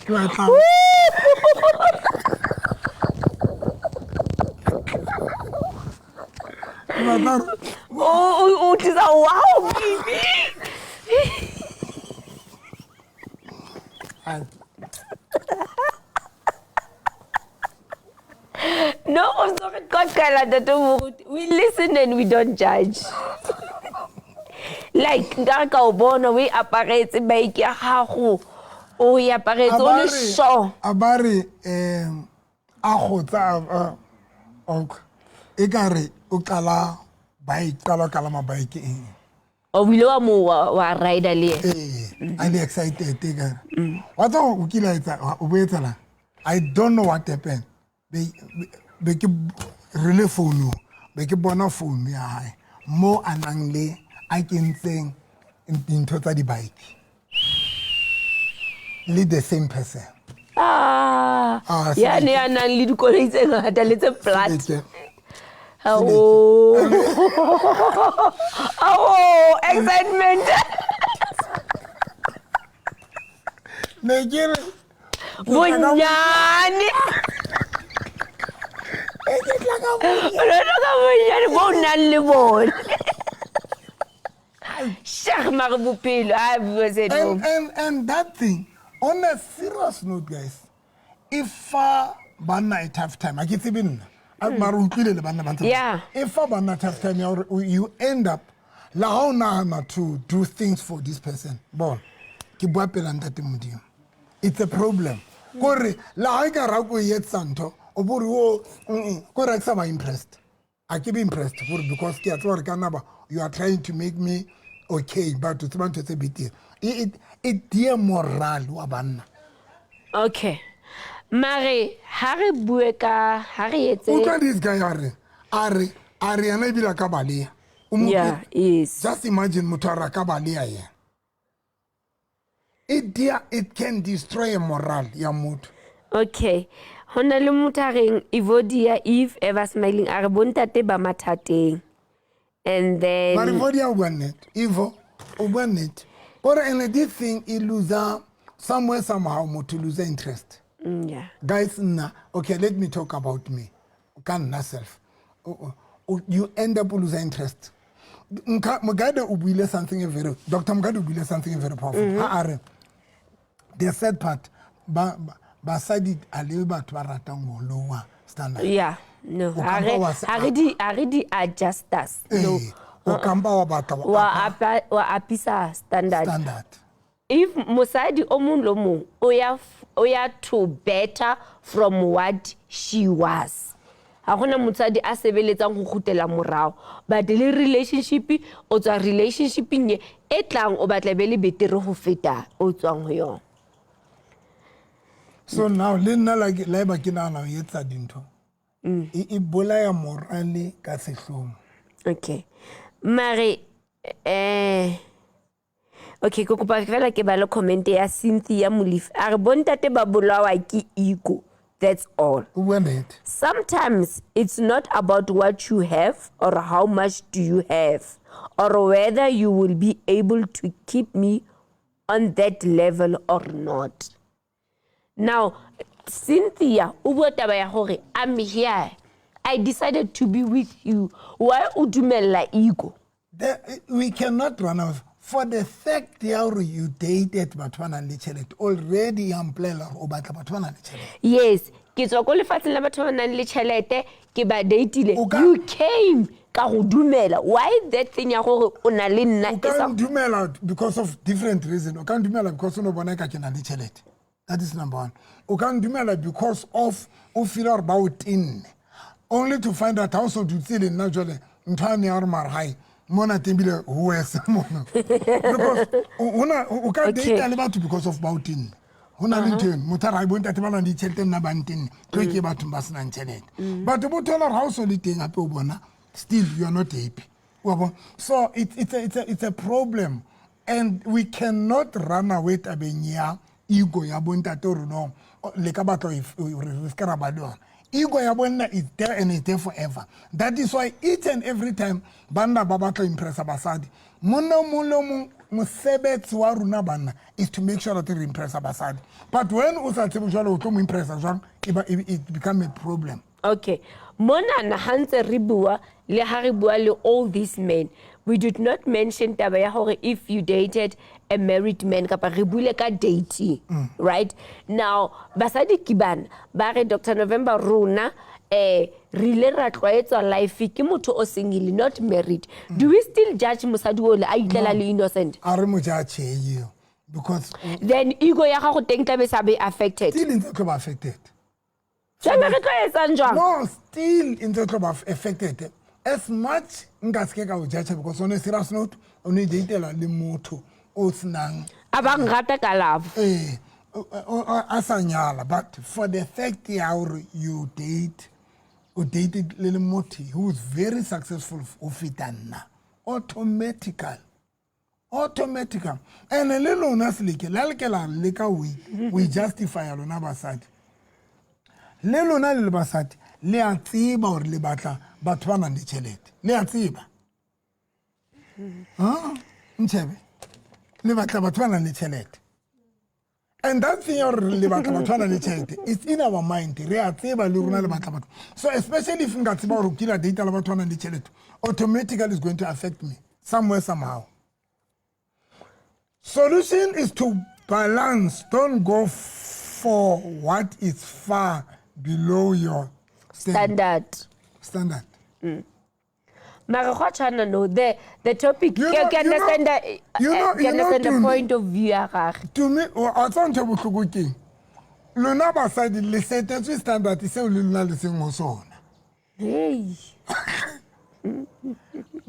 ke batla. O tlisa wow baby. No, o so re qoqela ntate Moruti. We listen and we don't judge. Like nka re ka o bona o e aparetse bike ya gago, o e aparetse o le sure. A ba re um a gotsa e ka re o qala bike, qala kalama bike eng. O ile wa mo wa rider le yena. Ee, a le excited e ka re. Wa tseba o kile a etsa, o bo etsalang? I don't know what happened. Be ke re le founung, be ke bona phone ya hae mo a nang le a kentseng dintho tsa di-bike le the same person. Ah, ya ne a nang le dikoloi tse ngata le tse flat. Oh, oh, excitement. Ne ke re bonyane. Ka bonyane bo o nang le bone. Shag mare bophelo a bua se And that thing, on a serious note, guys, if fa banna a tough time, a ke tsebe nna, mara o utlwile le banna ba ntse. If fa banna tough time ya hore you end up la ha o nahana to do things for this person, bona ke bua pela ntate Modimo, it's a problem. Kore la ha e ka ra ko etsa ntho, o bo re o kore ha ke sa ba impressed. A ke be impressed gore because ke a tseba gore ka naba you are trying to make me okay, but o tseba ntho tse betere. E die moral wa banna. Okay. Mare ha re bue ka ha re etse. Utlwa this guy a re a re yena ebile a ka baleha. Yeah, yes. Just imagine motho a re a ka baleha yena. It can destroy a moral ya motho. Okay. Hona le motho a reng Evodia Eve ever smiling a re bontate ba mathateng. And then Mare Evodia o bua nnete. Evo o bua nnete. Kore and this thing e loser somewhere somehow motho lose interest. Yeah. Guys, nna, okay, let me talk about me. Ka nna self. You end up lose interest. Mugade o buile something very, Dr. Mugade o buile something very powerful. Ha a re the sad part ba basadi a le batho ba ratang ho lower standard. Yeah, no. Ha re di adjusters. No. O kampa wa batla wa apisa standard. If mosadi o mong le mong o ya to better from what she was. Ha gona motsadi a sebeletsang go gutela morao, but le relationship o tswa relationshipeng e tlang o batla be le betere go feta o tswang ho yona. So now le nna la ba ke nahana ho etsa dintho e bolaya morale ka sehlomo. Okay. Mare okay, ke kopa fela ke ba le comment ya Cynthia Molefi. A re bontate ba bolawa ke ego. That's all. Sometimes it's not about what you have or how much do you have or whether you will be able to keep me on that level or not. Now, Cynthia, o bua taba ya hore I'm here. I decided to be with you. Why o dumella ego? We cannot run out. For the fact that you dated batho ba nang le tjhelete, already ya mpolela hore o batla batho ba nang le tjhelete. Yes, ke tswa ko lefatsheng la batho ba nang le tjhelete, ke ba dateile. You came ka go dumela. Why that thing ya gore o na le nna e sa dumela because of different reason. O ka dumela because o no bona ka ke na le tjhelete. That is number one. O ka dumela because of o feel hore ba o tenne. Only to find out how so dutse le nna jwale ntho ya ne ya hore mara hai mona teng bile ho wese mona. Because o ka date le batho because of ba o tenne. Ho na le ntho eno, motho a re bontate ba nang le ditjhelete nna ba ntenne, tlo ke bathong ba senang tjhelete. Batho bo thola hore ha o so le teng hape o bona still you are not happy. Wa bona? So it's a problem and we cannot run away tabeng ya ego ya bontate hore no le ka batla re se ka ra ba le yona. Ego ya bonna is there and is there forever. That is why each and every time banna ba batla impressa basadi. Monna o mong le o mong mosebetsi wa rona banna is to make sure that re impressa basadi. But when o sa tsebe jwalo o tlo mo impressa jwang, it become a problem. Okay. Monana ha ntse re bua Le ha re bua le all these men, we did not mention taba ya hore if you dated a married man, kapa re buile ka dating. Right now basadi ke bana ba re, Dr November, rona re ile ra tlwaetswa life ke motho o single, not married. Do we still judge mosadi ole a itlela le innocent? A re mo judge eo because Then ego ya gago teng tlabe sa be affected. Still ntse tlo ba affected. Jale re tlo etsang jwang? No, still ntse tlo ba affected. As much nka se ke ka o judge because on a serious note, o ne datela le motho o senang A ba nrata ka love. Eh, a sa nyala, but for the fact ya gore you date, o dated le motho who is very successful o feta nna, automatically. And le lona seleke la le ke la leka we justify lona basadi. Le lona le le basadi, le a tseba gore le batla batho ba nang le tšhelete. Le a tseba, ntšhebe, le batla batho ba nang le tšhelete. And that thing ya gore le batla batho ba nang le tšhelete, it's in our mind. Re a tseba le rona le batla batho. So especially if nka tseba gore o kile data le batho ba nang le tšhelete, automatically is going to affect me somewhere, somehow. Solution is to balance. Don't go for what is far below your standard. Standard. Mara go a tshwana, no, the topic ke ke understand the ke understand the point of view ya gage. To me, a tswa ntho e bohloko keng, lona basadi le setetswe standard seo le lona le seng ho sona. Hey.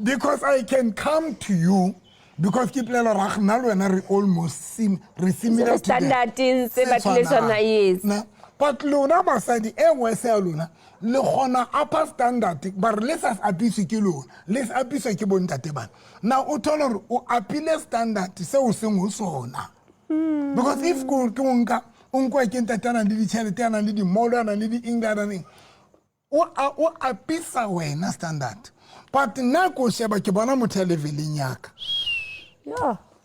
Because I can come to you because ke polela ra nna le wena re almost sim re similar to standardeng se batlile tshwana, yes. Na but lona basadi e worse ya lona, le kgona upper standard, ba re le sa se apiswe ke lona, le se apiswe ke bontate bana. Now o thole gore o apile standard seo seng ho sona, because if ko ke o nka o nkwa ke ntate a nang le ditšhelete, a nang le di-mall, a nang le di-eng, a nang le o apisa wena standard, but nna ko sheba ke bona motho ya leveleng yaka.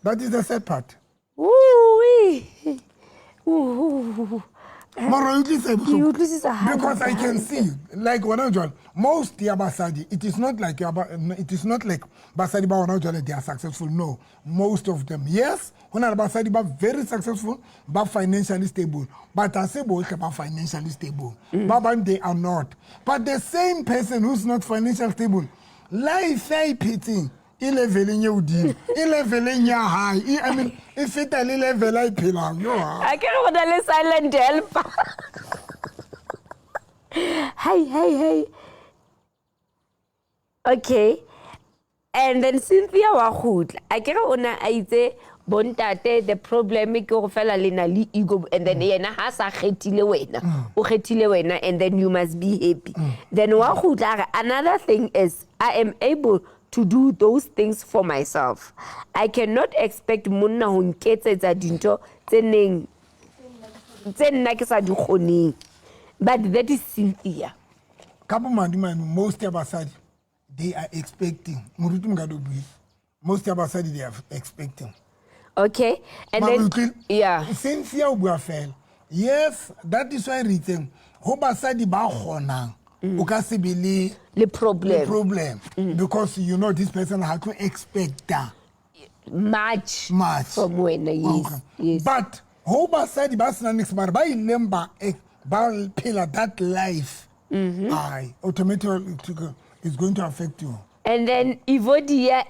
That is the sad part. Ooh-wee. Ooh. Mara o utlwisa Ke bohloko. Utlwisisa hantle. Because I can see, like wena jwale, most ya basadi, it is not like basadi ba gona jwale they are successful. No, most of them, yes, ho na le basadi ba very successful, ba financially stable, but ha se bohle ba financially stable. Ba bang, they are not. But the same person who's not financially stable, life e phetseng e leveleng e hodimo, e leveleng ya hae, I mean, e feta le level a e phelang yo ha. A ke re go na le silent helper. Hey, hey, hey. Okay, and then Cynthia wa gutla, a ke re o na a itse bontate the problem ke go fela le na le ego, and then yena ha sa kgethile wena, o kgethile wena, and then you must be happy. Then wa gutla a re, another thing is I am able to do those things for myself. I cannot expect monna ho nketsetsa dintho tse neng tse nna ke sa di kgoneng. But that is Cynthia. Ka bomadimabe, most ya basadi, they are expecting. Moruti Mokadi o buile, most ya basadi, they are expecting. Okay, and Mara then utlwile? Cynthia o bua fela. Yes, that is why re itseng ho basadi ba kgonang, o ka se be le le problem. Le problem, because you know this person ha tlo expecta much much from wena, yes. But ho basadi ba senang niks, mare ba ileng ba phela that life, ai, automatically it's going to affect you. And then Evodia,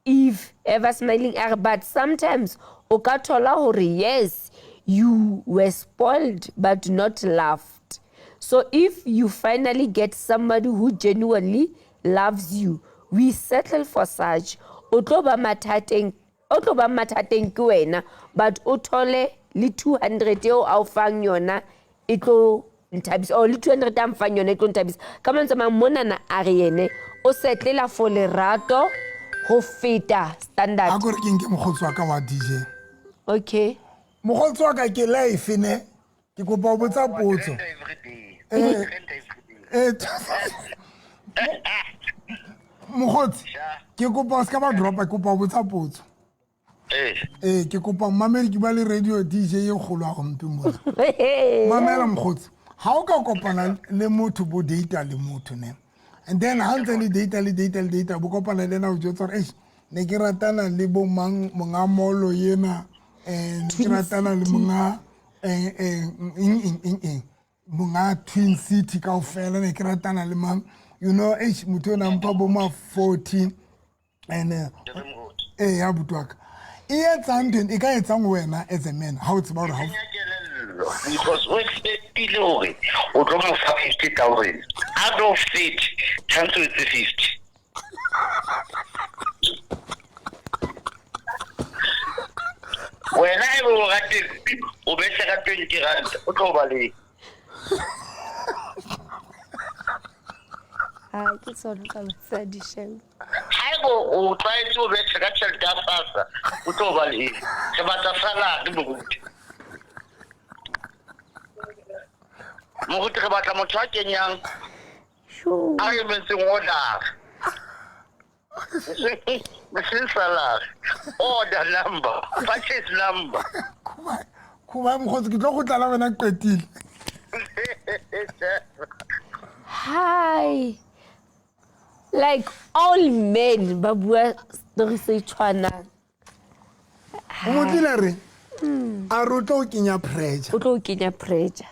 Eve ever smiling a re, but sometimes o ka thola hore yes, you were spoiled but not loved. So if you finally get somebody who genuinely loves you, we settle for such. O tlo ba mathateng, o tlo ba mathateng ke wena, but o thole le 200 eo a o fang yona e tlo nthabisa, or le 200 a mfang yona e tlo nthabisa. Ka mantswe a mang monana a re yene o setlela for lerato ho feta standard. A kore ke nke mokgotsi wa ka wa DJ. Okay. Mokgotsi wa ka ke life ne, ke kopa ho botsa potso. Every day. Eh, mokgotsi, ke kopa o se ka ba dropa, ke kopa ho botsa potso. Ee, ke kopa mmamedi, ke ba le radio DJ e kgolo a gompe mona. Mamela mokgotsi, ha o ka kopana le motho, bo data le motho ne, And then ha ntse le data le data le data, bo kopana le ena, o jwetsa gore eish, ne ke ratana le bo mang, monga molo yena, ne ke ratana le monga eng eng eng eng, monga Twin City kaofela, ne ke ratana le mang, you know, eish, motho o na mpha bo ma 40 and ee, ya abuti wa ka e etsang ntho e ka etsang wena as a man ha o tseba hore ha because o expectile hore o tlo mo fa 50,000 out of 30, tshwanetse o etse 50. Wena ebe o rate o betla ka 20 rand, o tlo ba le Ha ke tsona tsa basadi shame. Haeba o tlwaetse o betla ka tjhelete ya SASSA, o tlo ba le eng? Re batla salary, moruti. Moruti, re batla motho a kenyang a emetseng order. Eseng salary, order number, purchase number. Khuba mokgotsi, ke tlo kgutla la wena qetile. Hi. Like all men ba bua story se tshwanang. O mo tlile re a re o tlo o kenya pressure. O tlo o kenya pressure.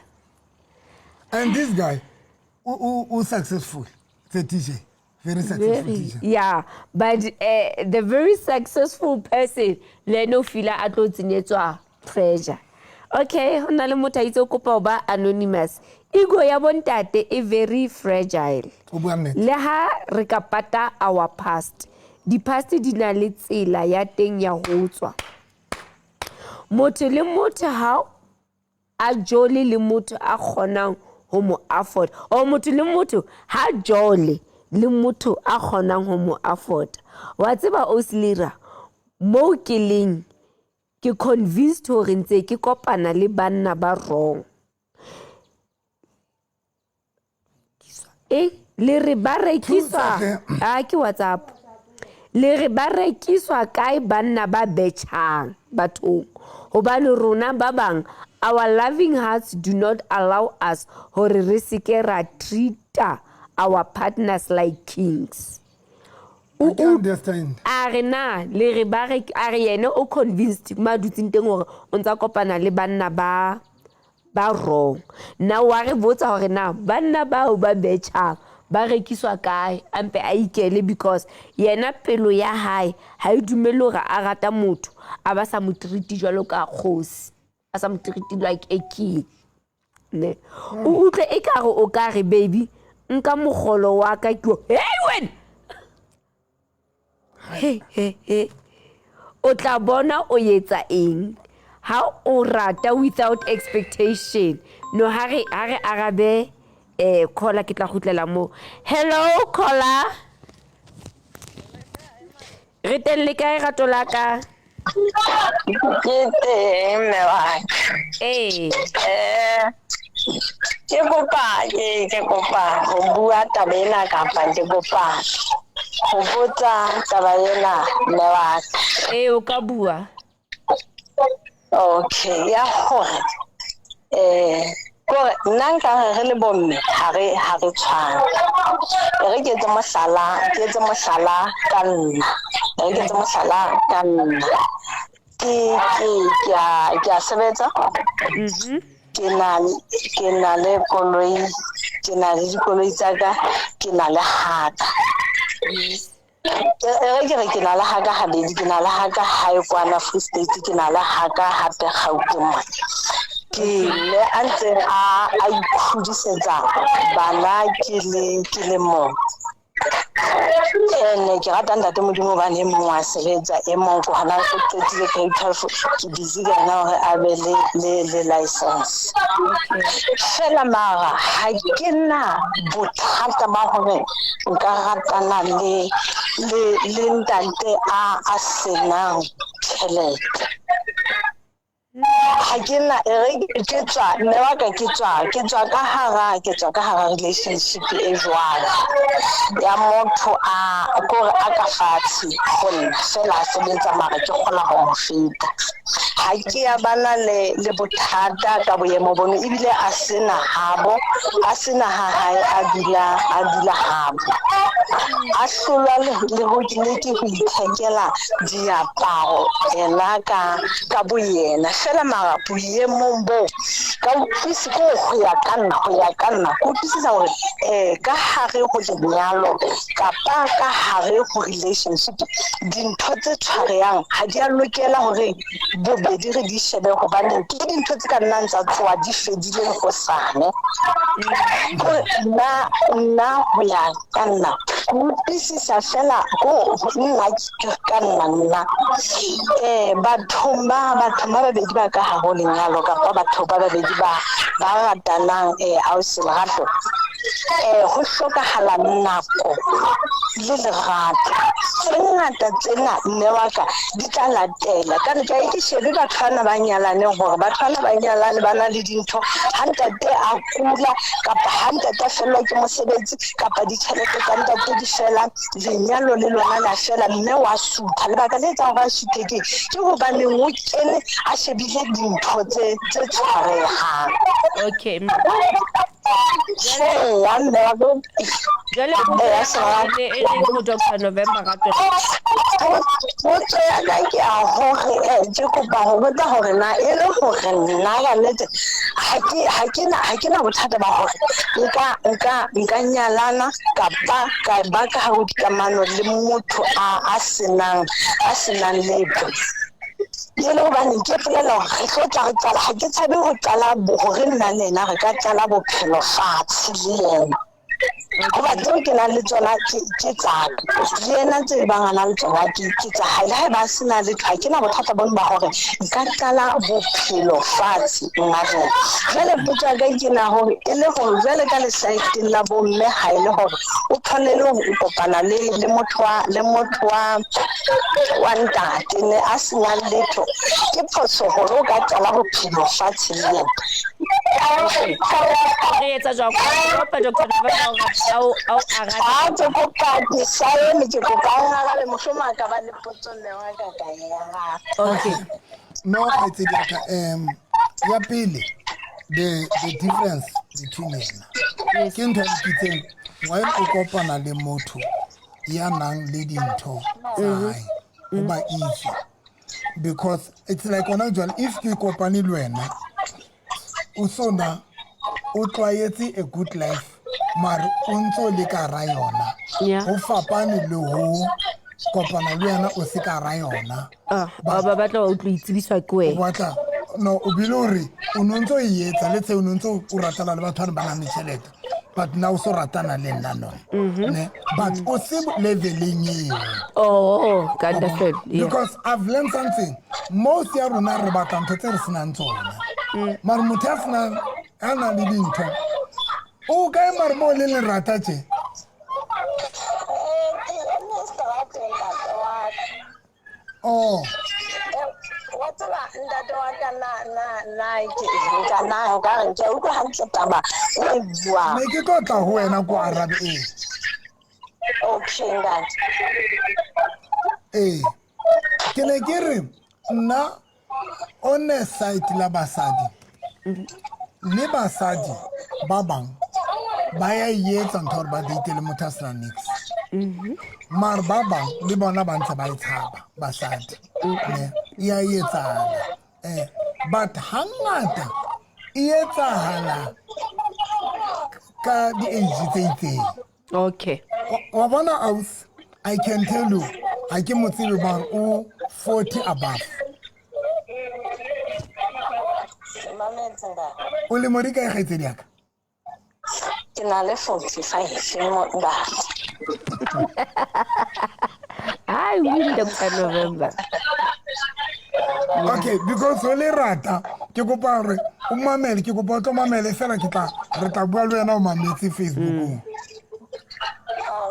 And this guy o successful. It's a DJ. Very successful Very, DJ. yeah, but the very successful person le ene o feel-a a tlo tsenyetswa pressure. Okay, ho na le motho a itse o kopa ho ba anonymous. Ego ya bontate e very fragile. O bua nnete. Le ha re ka pata our past, di-past di na le tsela ya teng ya ho tswa. Motho le motho ha a jole le motho a kgonang ho mo afford, or motho le motho ha jole le motho a kgonang ho mo afford. Wa tseba Oslira, mo ke leng ke convinced hore ntse ke kopana le banna ba wrong. E le re ba rekiswa, a ke WhatsApp. Le re ba rekiswa kae banna ba betjhang bathong? Hobane rona ba bang, our loving hearts do not allow us hore re seke ra treat-a our partners like kings. I can understand. A re na le re ba re, a re yena o convinced ma dutseng teng hore o ntsa kopana le banna ba ba wrong. Na wa re botsa hore na banna bao ba betjhang ba rekiswa kae, a mpe a ikele, because yena pelo ya hae ha e dumele hore a rata motho a ba sa mo treat jwalo ka kgosi, a sa mo treat like a king. Ne o utlwe ekare o ka re baby nka mogolo wa ka ke o, hey wena, he he he, o tla bona o etsa eng ha o rata without expectation. No, ha re arabe caller, ke tla kgutlela mo. Hello caller, re teng le kae rato la ka? Ke teng mme wa ka. Ee. Ke kopa ho bua taba ena, kapa ke kopa ho botsa taba ena mme wa ka. Ee, o ka bua. Okay, ya hore kore nna nka re le bomme ha re tshwane. Re ke etse mohlala, ke etse mohlala ka nna. Re ke etse mohlala ka nna. Ke a sebetsa. Ke na le koloi, ke na le dikoloi tsa ka, ke na le haka. Re ke re ke na le haka habedi, ke na le haka hae kwana Free State, ke na le haka hape Gauteng mona. Ke mme a ntse a ikhudisetsa bana ke le mong. Ene ke rata ntate Modimo hobane e mong wa sebetsa, e mong ko hona o qetile grade 12, ke busy ka yena hore a be le license. Fela mara ha ke na bothata ba hore nka ratana le ntate a senang tjhelete. Ha ke na e ke tswa mme wa ka, ke tswa ka hara relationship e jwalo ya motho a kore a ka fatshe go nna fela a sebetsa mara ke kgona ho mo feta. Ha ke ya bana le le bothata ka boemo bono, ebile a sena habo, a sena ha hae, a dula habo, a hlolwa le ho le ke ho ithekela diaparo ena ka boyena fela. Mara boemong bo ka utlwisi ko ho ya ka nna ke utlwisisa hore ka hare ho lenyalo kapa ka hare ho relationship, dintho tse tshwarehang ha di a lokela hore bobedi re di shebe, hobane ke dintho tse ka nnang tsa tsoa di fedile hosane. Kore nna ho ya ka nna ke utlwisisa fela ko nna ka nna bathong ba babedi ba ka hare ho lenyalo kapa batho ba babedi ba ratanang, ausi Lerato, ho hlokahala nako le lerato. Tse ngata tsena, mme wa ka, di tla latela. Ka ne ke shebe batho bana ba nyalaneng, hore batho bana ba nyalane ba na le dintho, ha ntate a kula kapa ha ntate a fellwa ke mosebetsi kapa ditjhelete tsa ntate di fela, lenyalo le lona la fela, mme wa sutha. Lebaka le etsang hore a suthe ke hobaneng? O kene a shebile dintho tse tshwarehang. Okay. Eya, mme wa ka. Jwale Eya, sera. e reng ho Dr November Rato? Potso ya ka ke a hore ke kopa ho botsa hore na e le hore nna ka nnete ha ke na bothata ba hore nka nyalana kapa ka ba ka hare ho dikamano le motho a senang letho, e le hobane ke polela hore re tlo tla re qala. Ha ke tshabe ho qala hore nna le ena re ka qala bophelo fatshe le yena, hoba tseo ke nang le tsona ke tsaka, le ena tse bang a na le tsona ke tsa hae. Le haeba a se na letho, ha ke na bothata bono ba hore nka qala bophelo fatshe nna le ena. Jwale potso ya ka ke na hore e le hore jwale ka lesaeteng la bomme, ha e le hore o thole le hore o kopana le motho wa ntate ne a senang letho, ke phoso hore o ka qala bophelo fatshe le yena? Re etsa jwang? Kopa Dr November hore ao arabe. Ha ke kopa, ke saeme, ke kopa a arabe, mohlomong a ka ba le potso, mme wa ka ka e araba. Okay. No, kgaitsedi ya ka, ya pele, the difference between yena ke ntho e mpitseng when o kopana le motho ya nang le dintho tsa hae, ho ba easy because it's like ona jwale if ke kopane le wena, o sona o tlwaetse a good life, mare o ntso le ka hara yona. Ho fapane le ho kopana le wena o se ka hara yona. Ah, ba batla wa utlwa itsebiswa ke O wena. Batla no, o bile hore o no ntso e etsa, let's say o no ntso o ratana le batho ba nang le tjhelete, but now o so ratana le nna no, ne, but o se leveleng eo. Oh, ka understand, yeah. Because I've learned something: most ya rona re batla ntho tse re senang tsona, mare motho ya senang, a nang le dintho, o kae? Mare mo le lerata tje? Ke eme seterateng, ntate wa ka. Oh. Wa tseba, ntate wa ka, na ke nka na o ka re ke a utlwa hantle taba o e buang? Ne ke tlo tla ho wena ko arabe, ee. Okay, ntate. Ee, ke ne ke re nna on a side la basadi, le basadi ba bang ba ya e etsa ntho hore ba date le motho a sena nix, mare ba bang le bona ba ntse ba e tshaba basadi ne e ya etsahala, but hangata e etsahala ka di-age tse itseng. Wa bona aus, I can tell you, ha ke mo tsebe, mare o 40 above. Mametse, ntate. O lemo di kae, kgaitsedi ya ka? Ke na le 45 mo, ntate. I win, Dr November. Okay, because o le rata, ke kopa gore o mamele, ke kopa o tlo mamele fela, ke tla re tla bua le wena o mametse Facebookong.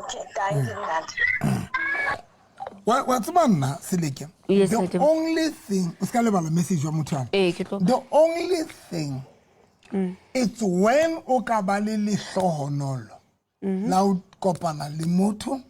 Okay, thank you, ntate. Wa tseba nna Seleke, Yes, the ntate. only thing, o se ka lebala message wa motho yana. Ee, ke tlo. The only thing, it's when o ka ba le lehlohonolo la o kopana le motho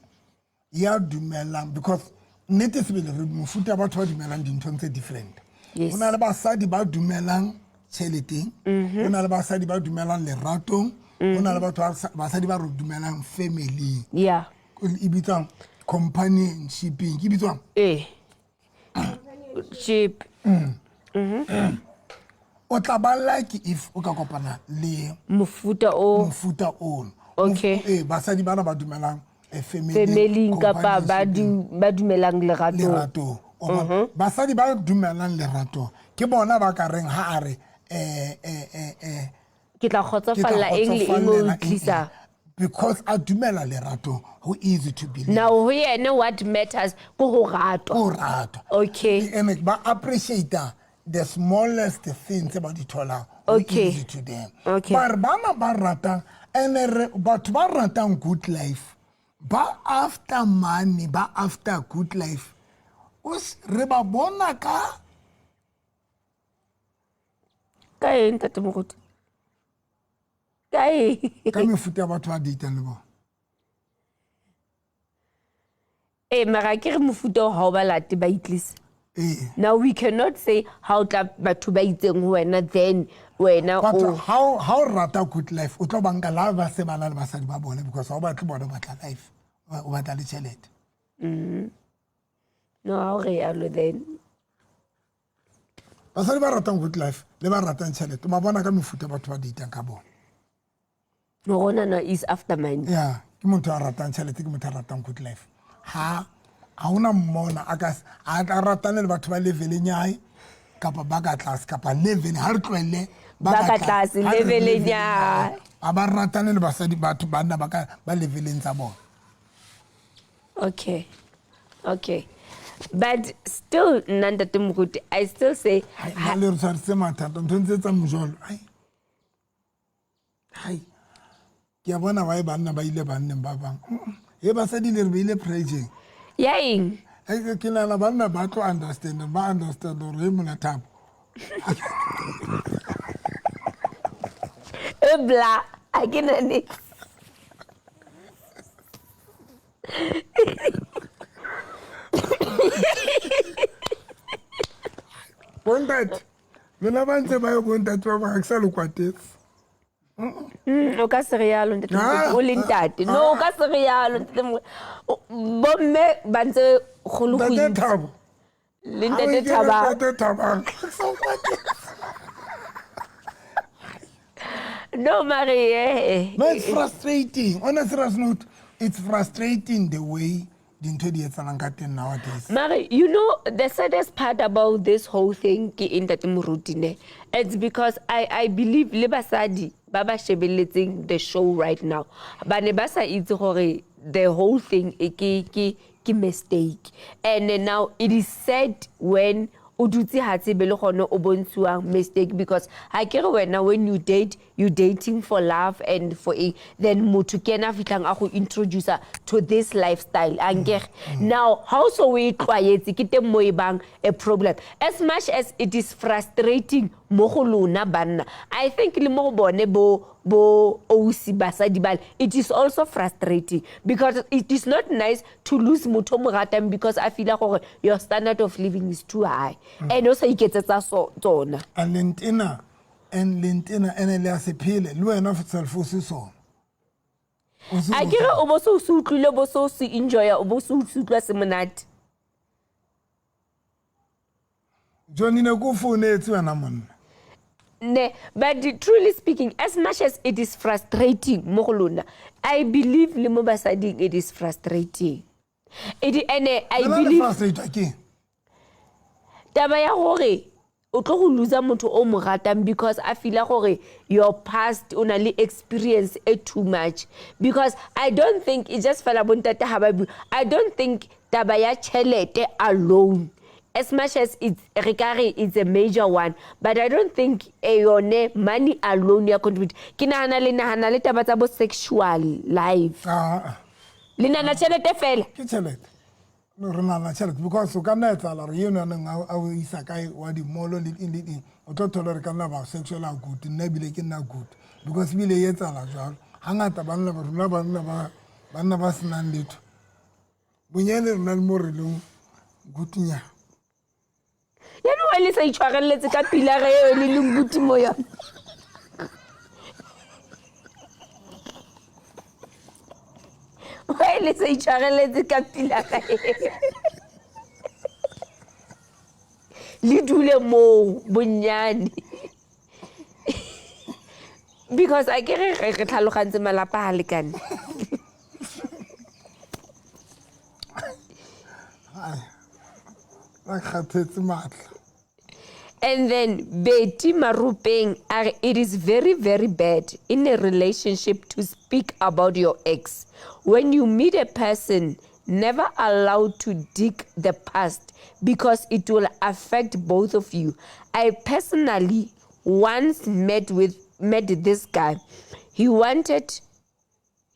ya dumelang, because nnete sebele re mofuta wa batho ba dumelang dinthong tse different. Go na le basadi ba dumelang tšheleteng, go na le basadi ba dumelang leratong, go na le batho basadi ba re dumelang family. E bitswang companionshiping, ke bitswang? Ee. Ship. O tla ba lucky if o ka kopana le mofuta o, mofuta ono. Okay. Ee, basadi bana ba dumelang family, family kapa ba companionshiping. Ba dumelang leratong. Leratong. O bona? Basadi ba dumelang lerato ke bona ba ka reng ha a re ke tla ke tla kgotsofalla eng le eng o kgotsofallela eng, tlisa eng. Because a dumela lerato, ho easy to believe. Now ho yena what matters ke ho ratwa. Ho ratwa. And ba appreciate the smallest thing tse ba di tholang. Ho easy to them. But bana ba ratang, and batho ba ratang good life, ba after money, ba after good life. Re ba bona ka Ka eng, Ntate Moruti? Ka eng? Ka mefuta ya batho ba datang le bona. Ee, mara ke re mofuta o ha o ba late, ba itlisa. Now we cannot say ha o tla batho ba itseng ho wena, then wena But o ha o rata good life, o tlo banka la ba se ba na le basadi ba bone, because ha o batle bona, o batla life, o batla le tjhelete. No, ha o re yalo then. Basadi ba ratang good life le ba ratang tjhelete, ba bona ka mefuta batho ba datang ka bona. Rona no is after money. Yeah, ke motho a ratang tjhelete, ke motho a ratang good life. Ha hona mmona a ka a tla ratana le batho ba leveleng ya hae kapa ba ka tlase, kapa level ha re tlohelle ba ka tlase, Ha re leveleng leveleng ya ya hae. Ha ba ratane le basadi, batho banna ba ka ba leveleng tsa bona. Okay. Okay. But still, nna Ntate Moruti, I still say Hai, nna le re tshwarisitse mathata, ntho ntse tsa mojolo. Ai. Hai. Ke a bona why banna ba ile banneng ba bang. He basadi le re beile pressure. Ya eng? Ai, ke nahana banna ba tlo understand, ba understand hore he mona Thabo. E bla, ha ke na niks. Bontate, lona ba ntse ba ye bontate ba bang, ha ke sa le kwatetse. O ka se re yalo, Ntate Ah, Moruti, o le ntate. No, o ka se re yalo, Ntate Moruti. Bomme ba ntse kgolo go Ntate itse. Thabo. Le Ntate Ha o Thabang. Ntate Thabang. Ha ke sa o kwatetse. No, mare, eh. No, it's frustrating. On a serious note, it's frustrating the way dintho di etsahalang ka teng nowadays. Mare, you know, the saddest part about this whole thing ke eng, Ntate Moruti, ne? It's because I believe le basadi ba ba shebelletseng the show right now, ba ne ba sa itse gore the whole thing e ke mistake. And then now it is sad when o dutse hatshe be le gone o bontshiwang mistake, because ha ke re wena when you date, you dating for love and for a, then motho ke ena a fihlang a go introduce to this lifestyle, ankere. Now ha o so o e tlwaetse, ke teng mo e bang a problem. As much as it is frustrating mo go lona banna, I think le mo go bone bo ausi basadi bale, it is also frustrating, because it is not nice to lose motho o mo ratang because a feel gore your standard of living is too high. And o sa iketsetsa tsona. And lentena, and lentena, ene le a se phele, le wena self o se sona. O se A ke re o bo se o se utlwile, o bo se o se enjoya, o bo se o se utlwa se monate. Johnny, ne ko founetse wena monna. Ne, but truly speaking, as much as it is frustrating mo go lona, I believe le mo basading it is frustrating. It, and I Lona le believe frustrated ke eng? Taba ya gore o tlo go loser motho o mo ratang because a feel gore your past o na le experience e too much. Because I don't think it just fela bontate ha ba bua. I don't think taba ya tjhelete alone, as much as it's re ka re it's a major one, but I don't think yone money alone ya contribute. Ke nahana le nahana le taba tsa bo sexual life. Le nahana tjhelete fela? Ke tjhelete. No, re nahana tjhelete because o ka nna etsahala hore eno a neng a o isa kae wa di-mall le eng le eng, o tlo thola hore ka nna ba sexual a good, nna ebile ke nna good, because ebile e etsahala jwalo. Hangata banna ba rona, banna ba senang letho, bonyane rona le mo re leng good nyana. Yaanong wa le sa itshwareletse ka pilara eo le leng buti mo yone. Why le sa itshwareletse ka pilara eo? Le dule moo bonnyane. Because a ke re re tlhalogantse malapa a lekane. Ba kgathetse maatla. And then Betty Marupeng a re it is very very bad in a relationship to speak about your ex. When you meet a person, never allow to dig the past because it will affect both of you. I personally once met this guy. He wanted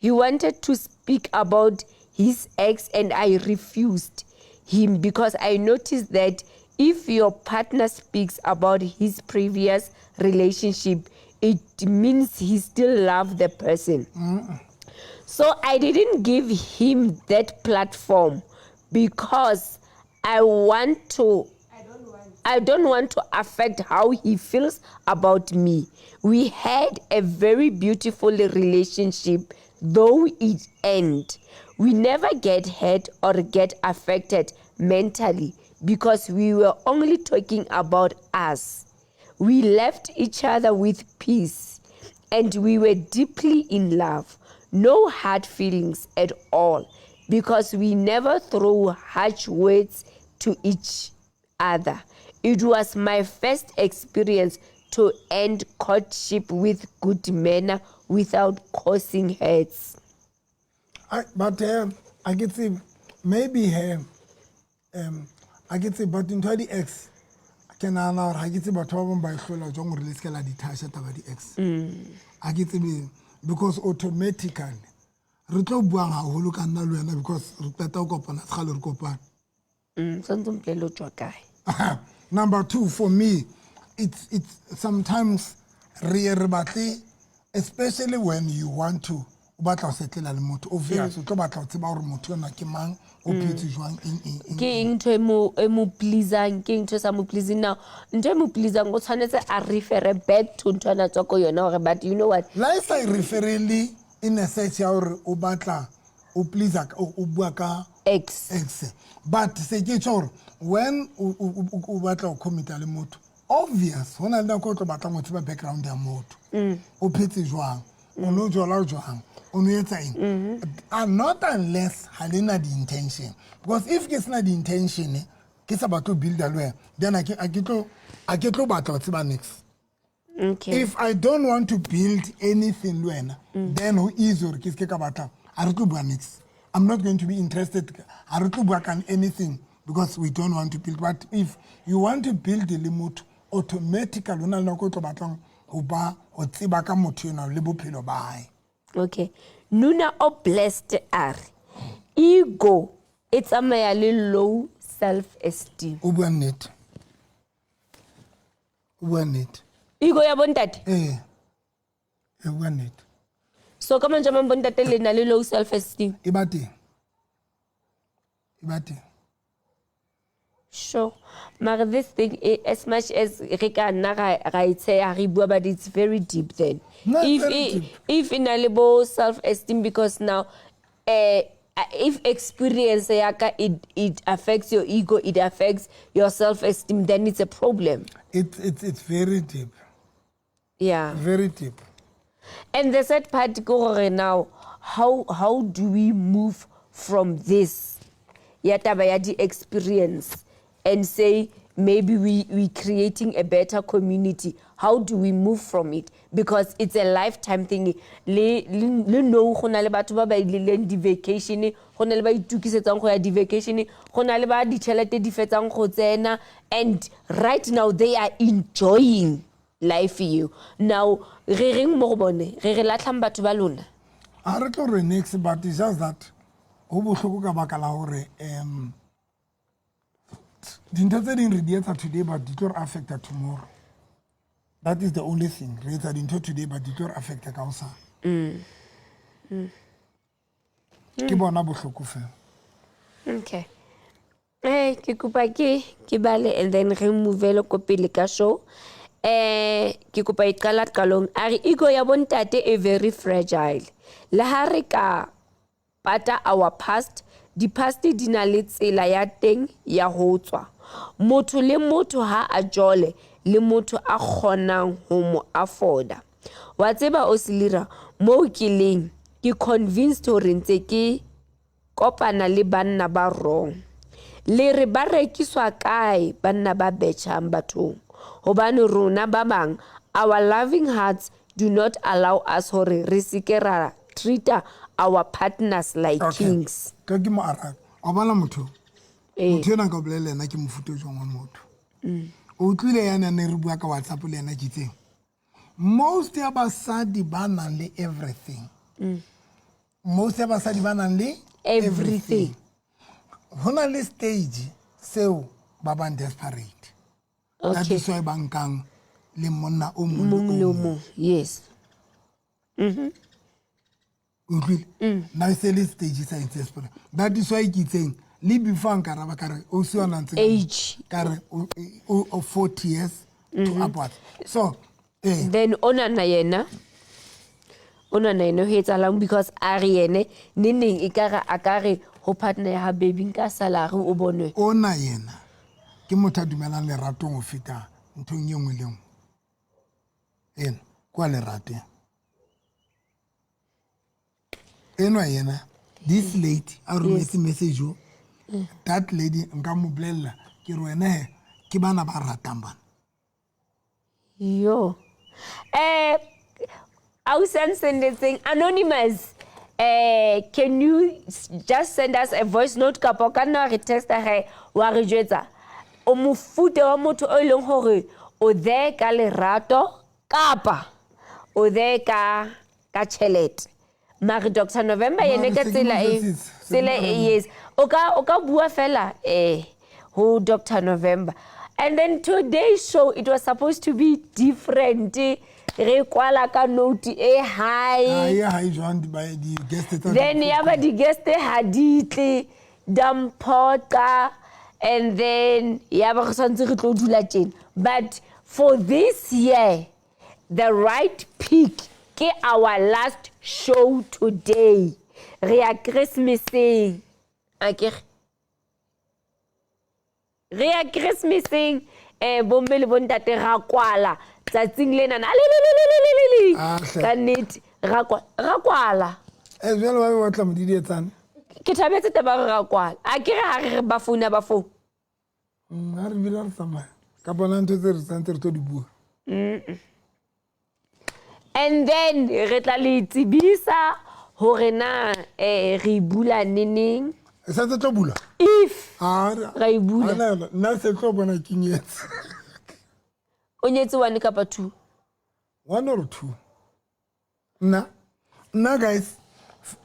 to speak about his ex and I refused him because I noticed that if your partner speaks about his previous relationship, it means he still loves the person. So I didn't give him that platform because I don't want to affect how he feels about me. We had a very beautiful relationship, though it ended. We never get hurt or get affected mentally because we were only talking about us. We left each other with peace and we were deeply in love. No hard feelings at all because we never throw harsh words to each other. It was my first experience to end courtship with good manner without causing hurts. But I get see maybe I get see but ntho ya di-ex ke nahana hore ha ke tsebe batho ba bang ba e hlola jwang hore le se ke la di thasha taba di-ex. Ha ke tsebe because automatically re tlo buang haholo ka nna le wena because re qeta ho kopana sekgale re kopane. Santse mpolelle o tswa kae? Number two, for me, it's sometimes re ye re batle, especially when you want to o batla ho setlela le motho, obvious o tlo batla ho tseba hore motho enwa ke mang, o phetse jwang, eng, eng, eng. Ke eng ntho e mo pleasang, ke eng ntho e sa mo pleasing. Now ntho e mo pleasang o tshwanetse a refere back to ntho ana tswa ko yona hore but you know what, La e sa e referele in a search ya hore o batla o pleaser o bua ka ex. Ex. But se ke tjho hore when o batla ho commit-a le motho, obvious hona le nako o tlo batlang ho tseba background ya motho. O phetse jwang, o no jola jwang, o no etsa eng. And not unless ha le na di-intention, because if ke sena di-intention ke sa batle ho build-a le wena, then a ke tlo batla ho tseba next. Okay. If I don't want to build anything le wena, then ho easy hore ke se ke ka batla ha re tlo bua next. I'm not going to be interested. Ha re tlo bua ka anything because we don't want to build. But if you want to build le motho, automatically o na le nako o tlo batlang ho ba ho tseba ka motho enwa le bophelo ba hae. Okay. Nuna o blessed a re ego e tsamaya le low self esteem. O bua nnete. O bua nnete. Ego ya bontate? Eh. E bua nnete. So ka mantswe a mang bontate le na le low self esteem? E ba teng. E ba teng. Sure. Mara this thing, as much as re ka nna ra e tsheya, re bua, but it's very deep then. Not If very deep. If e na le bo self-esteem, because now, if experience ya ka, it affects your ego, it affects your self-esteem, then it's a problem. It's very deep. Yeah. Very deep. And the sad part ke gore now, how do we move from this? Ya taba ya di experience and say maybe we creating a better community. How do we move from it? Because it's a lifetime thing. Le, le, le no go na le batho ba ba ileng di vacation, go na le ba itukisetsang go ya di vacation, go na le ba ditšhelete di fetsang go tsena, and right now they are enjoying life you. Now re reng mo go bone? Re re latlhang batho ba lona? Ha re tlo re next, but it's just that ho bohloko ka baka la hore, dintho tse ding re di etsa today but di tlo re affecta tomorrow. That is the only thing. Re etsa dintho today but di tlo re affecta ka hosane. Ke bona bohloko fela. Okay. Eh, ke kopa ke ke bale and then re movele ko pele ka show. Eh, ke kopa e qala qalong. A re ego ya bontate e very fragile. Le ha re ka pata our past, di-past di na le tsela ya teng ya ho tswa. Motho le motho ha a jole le motho a kgonang ho mo afforda. Wa tseba o Selira, moo ke leng, ke convinced hore ntse ke kopana le banna ba wrong. Le re ba rekiswa kae banna ba betjhang bathong? Hobane rona ba bang, our loving hearts do not allow us hore re se ke ra treat-a our partners like Okay. kings. Ka ke mo arabe. Wa bona motho? Ee. Motho ena nka o bolelela ena ke mofuta o jwang wa motho. O utlwile yana ne re bua ka WhatsApp le ena ke itseng. Most ya basadi ba nang le everything. Most ya basadi ba nang le Everything. Ho na le stage seo ba bang desperate. That Okay. is why ba nkang le monna o mong Mong le le o o mong. mong. Yes. O utlwile? Now se le stage sa desperate. That is why ke itseng le before nka araba ka re o se wa ntse Age. ka re o 40 years to upwards. So eh Then onana yena onana yena ho etsahalang because a re yene neneng e ka re a ka re ho partner ya ha baby nka salary o bonwe. Ona yena ke motho a dumelang leratong ho feta nthong e nngwe le nngwe. Ena kwa lerato. Enwa yena this lady a rometse message o that lady nka mo bolella ke re wena he ke bana ba ratang bana. Yo. Ausi a nsendetseng anonymous. Can you just send us a voice note kapa o ka nna wa re texta ge wa re jwetsa o mofuta wa motho o e leng hore o there ka lerato kapa o there ka ka tjhelete. Mare Dr. November yene Mare ka se ke tsela mo e jwetsitse, se ke tsela mo e yes. O ka bua fela ho Dr. November. And then today's show it was supposed to be different. Re kwala ka note e high. Ah, ya high jwang di ba di guest tsa Then ya ba di guest ha di tle da mphoqa and then ya ba re tshwantse re tlo dula tjena. But for this year the right pick ke our last show today. Re ya Christmaseng. Akere. Re ya Christmaseng bomme le bontate ra kwala tsatsing lena na le le le le le le le. Ah, hle. Ka nnete ra ra kwala. Jwale ba be ba tla mo di etsang. Ke thabetse taba re ra kwala. A ke re ha re re ba founa ba founa. Ha re bile re tsamaya. Ka bona ntho tse re tsantse re tlo di bua. And then re tla le tsebisa hore na re bula neneng. E santse tlo bula? If Ah, ra e bula. Ana nna se tlo bona ke nyetse. O nyetse 1 kapa 2? 1 or 2. Nna, nna guys,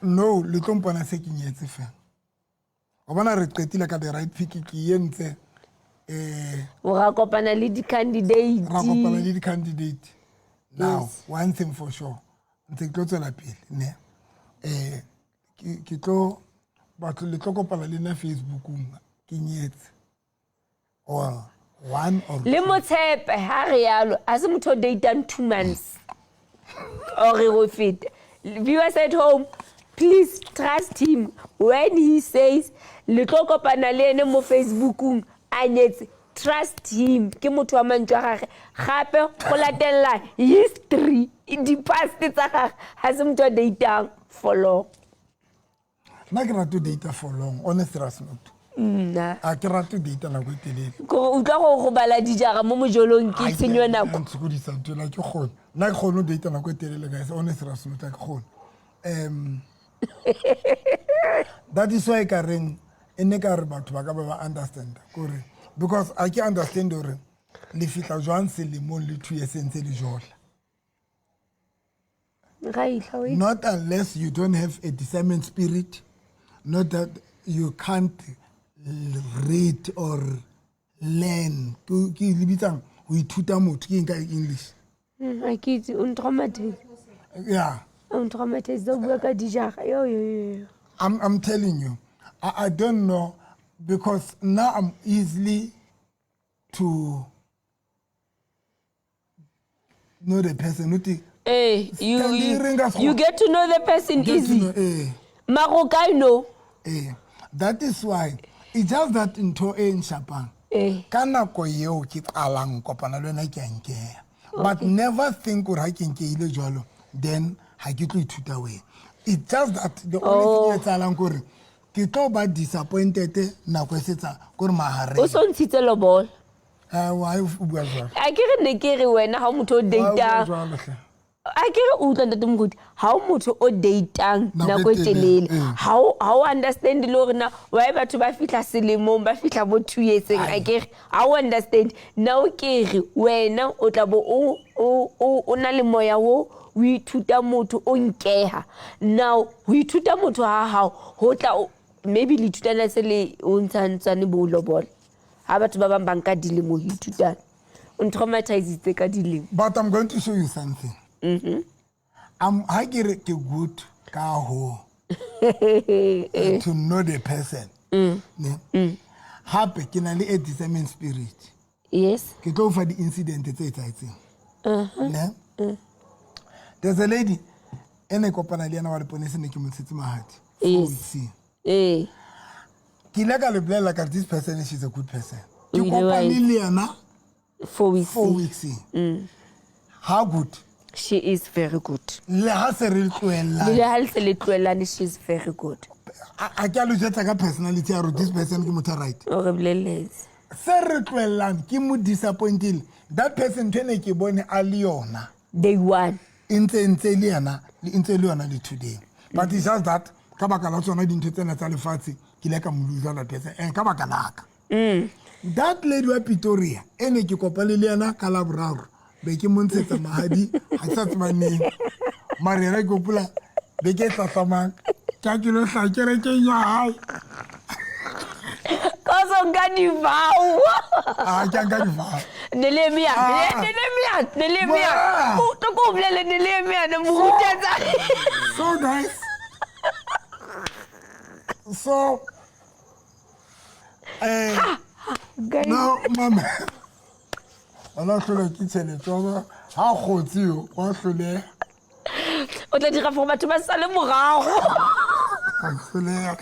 no, le tlo mpona se ke nyetse fela. Wa bona re qetile ka the right pick ke entse O ra kopana le di-candidate. Ra kopana le di-candidate. Now, Yes. one thing for sure, ntse ke tlo tswela pele, ne. Ke tlo batho le tlo kopana le nna Facebookong ke nyetse. Or one or Le two. motshepe ha re yalo, ha se motho o date-ang 2 months. Or go feta. Viewers at home, please trust him when he says le tlo kopana le ene mo Facebookong a nyetse. Trust him. Ke motho wa mantswe a gagwe. Gape go latella history, di-past tsa gagwe. Ha se motho a date-ang for long. Nna ke rate ho date-a for long, honestly, ra se not. Nna. A ke rate ho date-a nako e telele. Ke gore utlwa gore go bala dijara mo mojolong ke Ai, tshenyo ke a nako. ntshokodisa ntho ena, ke kgone. Nna ke kgone ho date-a nako e telele, guys. Honestly, ra se not, ha ke kgone. That is why ka reng, e ne ka re batho ba ka ba ba understand kore, because a ke understand hore le fihla jwang selemong le 2 years ntse le jola. Ra ihla, wait. Not unless you don't have a discernment spirit, not that you can't read or learn. Ke le bitsang ho ithuta motho, ke eng ka English? Ha ke itse, o ntraumatise. Yeah. O ntraumatise, o bua ka dijara. Yo, yo, yo, yo. I'm telling you, I don't know. Because now I'm easily to know the person. Uthi Eh, you, Standing you, ring as you well. get to know the person get to easy. know, eh, Mara o kae no? eh. That is why it's just that ntho e nshapang. Eh. Ka nako eo ke qalang kopana le wena ke a nkeha. But never think hore ha ke nkehile jwalo then ha ke tlo ithuta wena. It's just that the only Oh. thing e etsahalang ke hore ke tlo ba disappointed nako e setsa kore mahareng. O so ntshitse lobola. Eh, why o bua jwalo? A ke re ne ke re wena ha o motho o Why o bua datang. jwalo hle? A ke re o utlwa ntate Moruti, ha o motho o datang Nako e nako e telele, telele. eh. Ha o understand le hore na why batho ba fihla selemong, ba fihla bo 2 years-eng, a ke re ha o understand. Now ke re wena o tla bo o na le moya o o ithuta motho o nkeha. Now ho ithuta motho ha hao ho tla maybe le ithutana se le o ntshantsane bo lobola. Ha batho ba bang ba nka dilemo ho ithutana. O ntraumatizitse ka dilemo. But I'm going to show you something. Ha ke re ke good ka ho to know the person. Ne? Hape ke na le a discernment spirit. Yes. Ke tlo o fa di-incident tse etsahetseng. Ne? There's a lady e ne kopana le yena wa leponesa ne ke mo ntshetse mahadi. 4 Yes. weeks in. Eh. Ke ile ka le bolella ka re this person she's a good person. Ke O ile wa kopane e- le yena 4 weeks. 4 weeks in. How good? She is very good. Le ha se re tlohellane. Le ha le se le tlohellane, she is very good. A ke a lo jwetsa ka personality ya hore this person ke motho a right. O re bolelletse. Se re tlohellang ke mo disappointile. That person ntho e ne ke bone a le yona. Day one. E ntse le yena, le ntse le yona le today. But it's just that ka baka la tsona dintho tsena tsa lefatshe ke ile ka mo loser that person. Eh, ka baka la ka. That lady wa Pretoria e ne ke kopane le yena ka Laboraro be ke mo ntshetsa mahadi ha ke sa tseba neng. Mara yena ke hopola beke e hlahlamang ke ha ke lo hlaha kerekeng ya hae. Ka so nka di-vow. Ah, ke a nka di-vow. Ne le eme yana, Ah. ne le eme yana, ne le eme yana. Ah. O tlo ko bolelle ne le eme yana, moruti a tsa- So guys, so Guys. now mama, ona hlolwa ke tjhelete wa bona, ha kgotse yo wa hloleha. O tla dira for batho ba sale morago. A hloleha.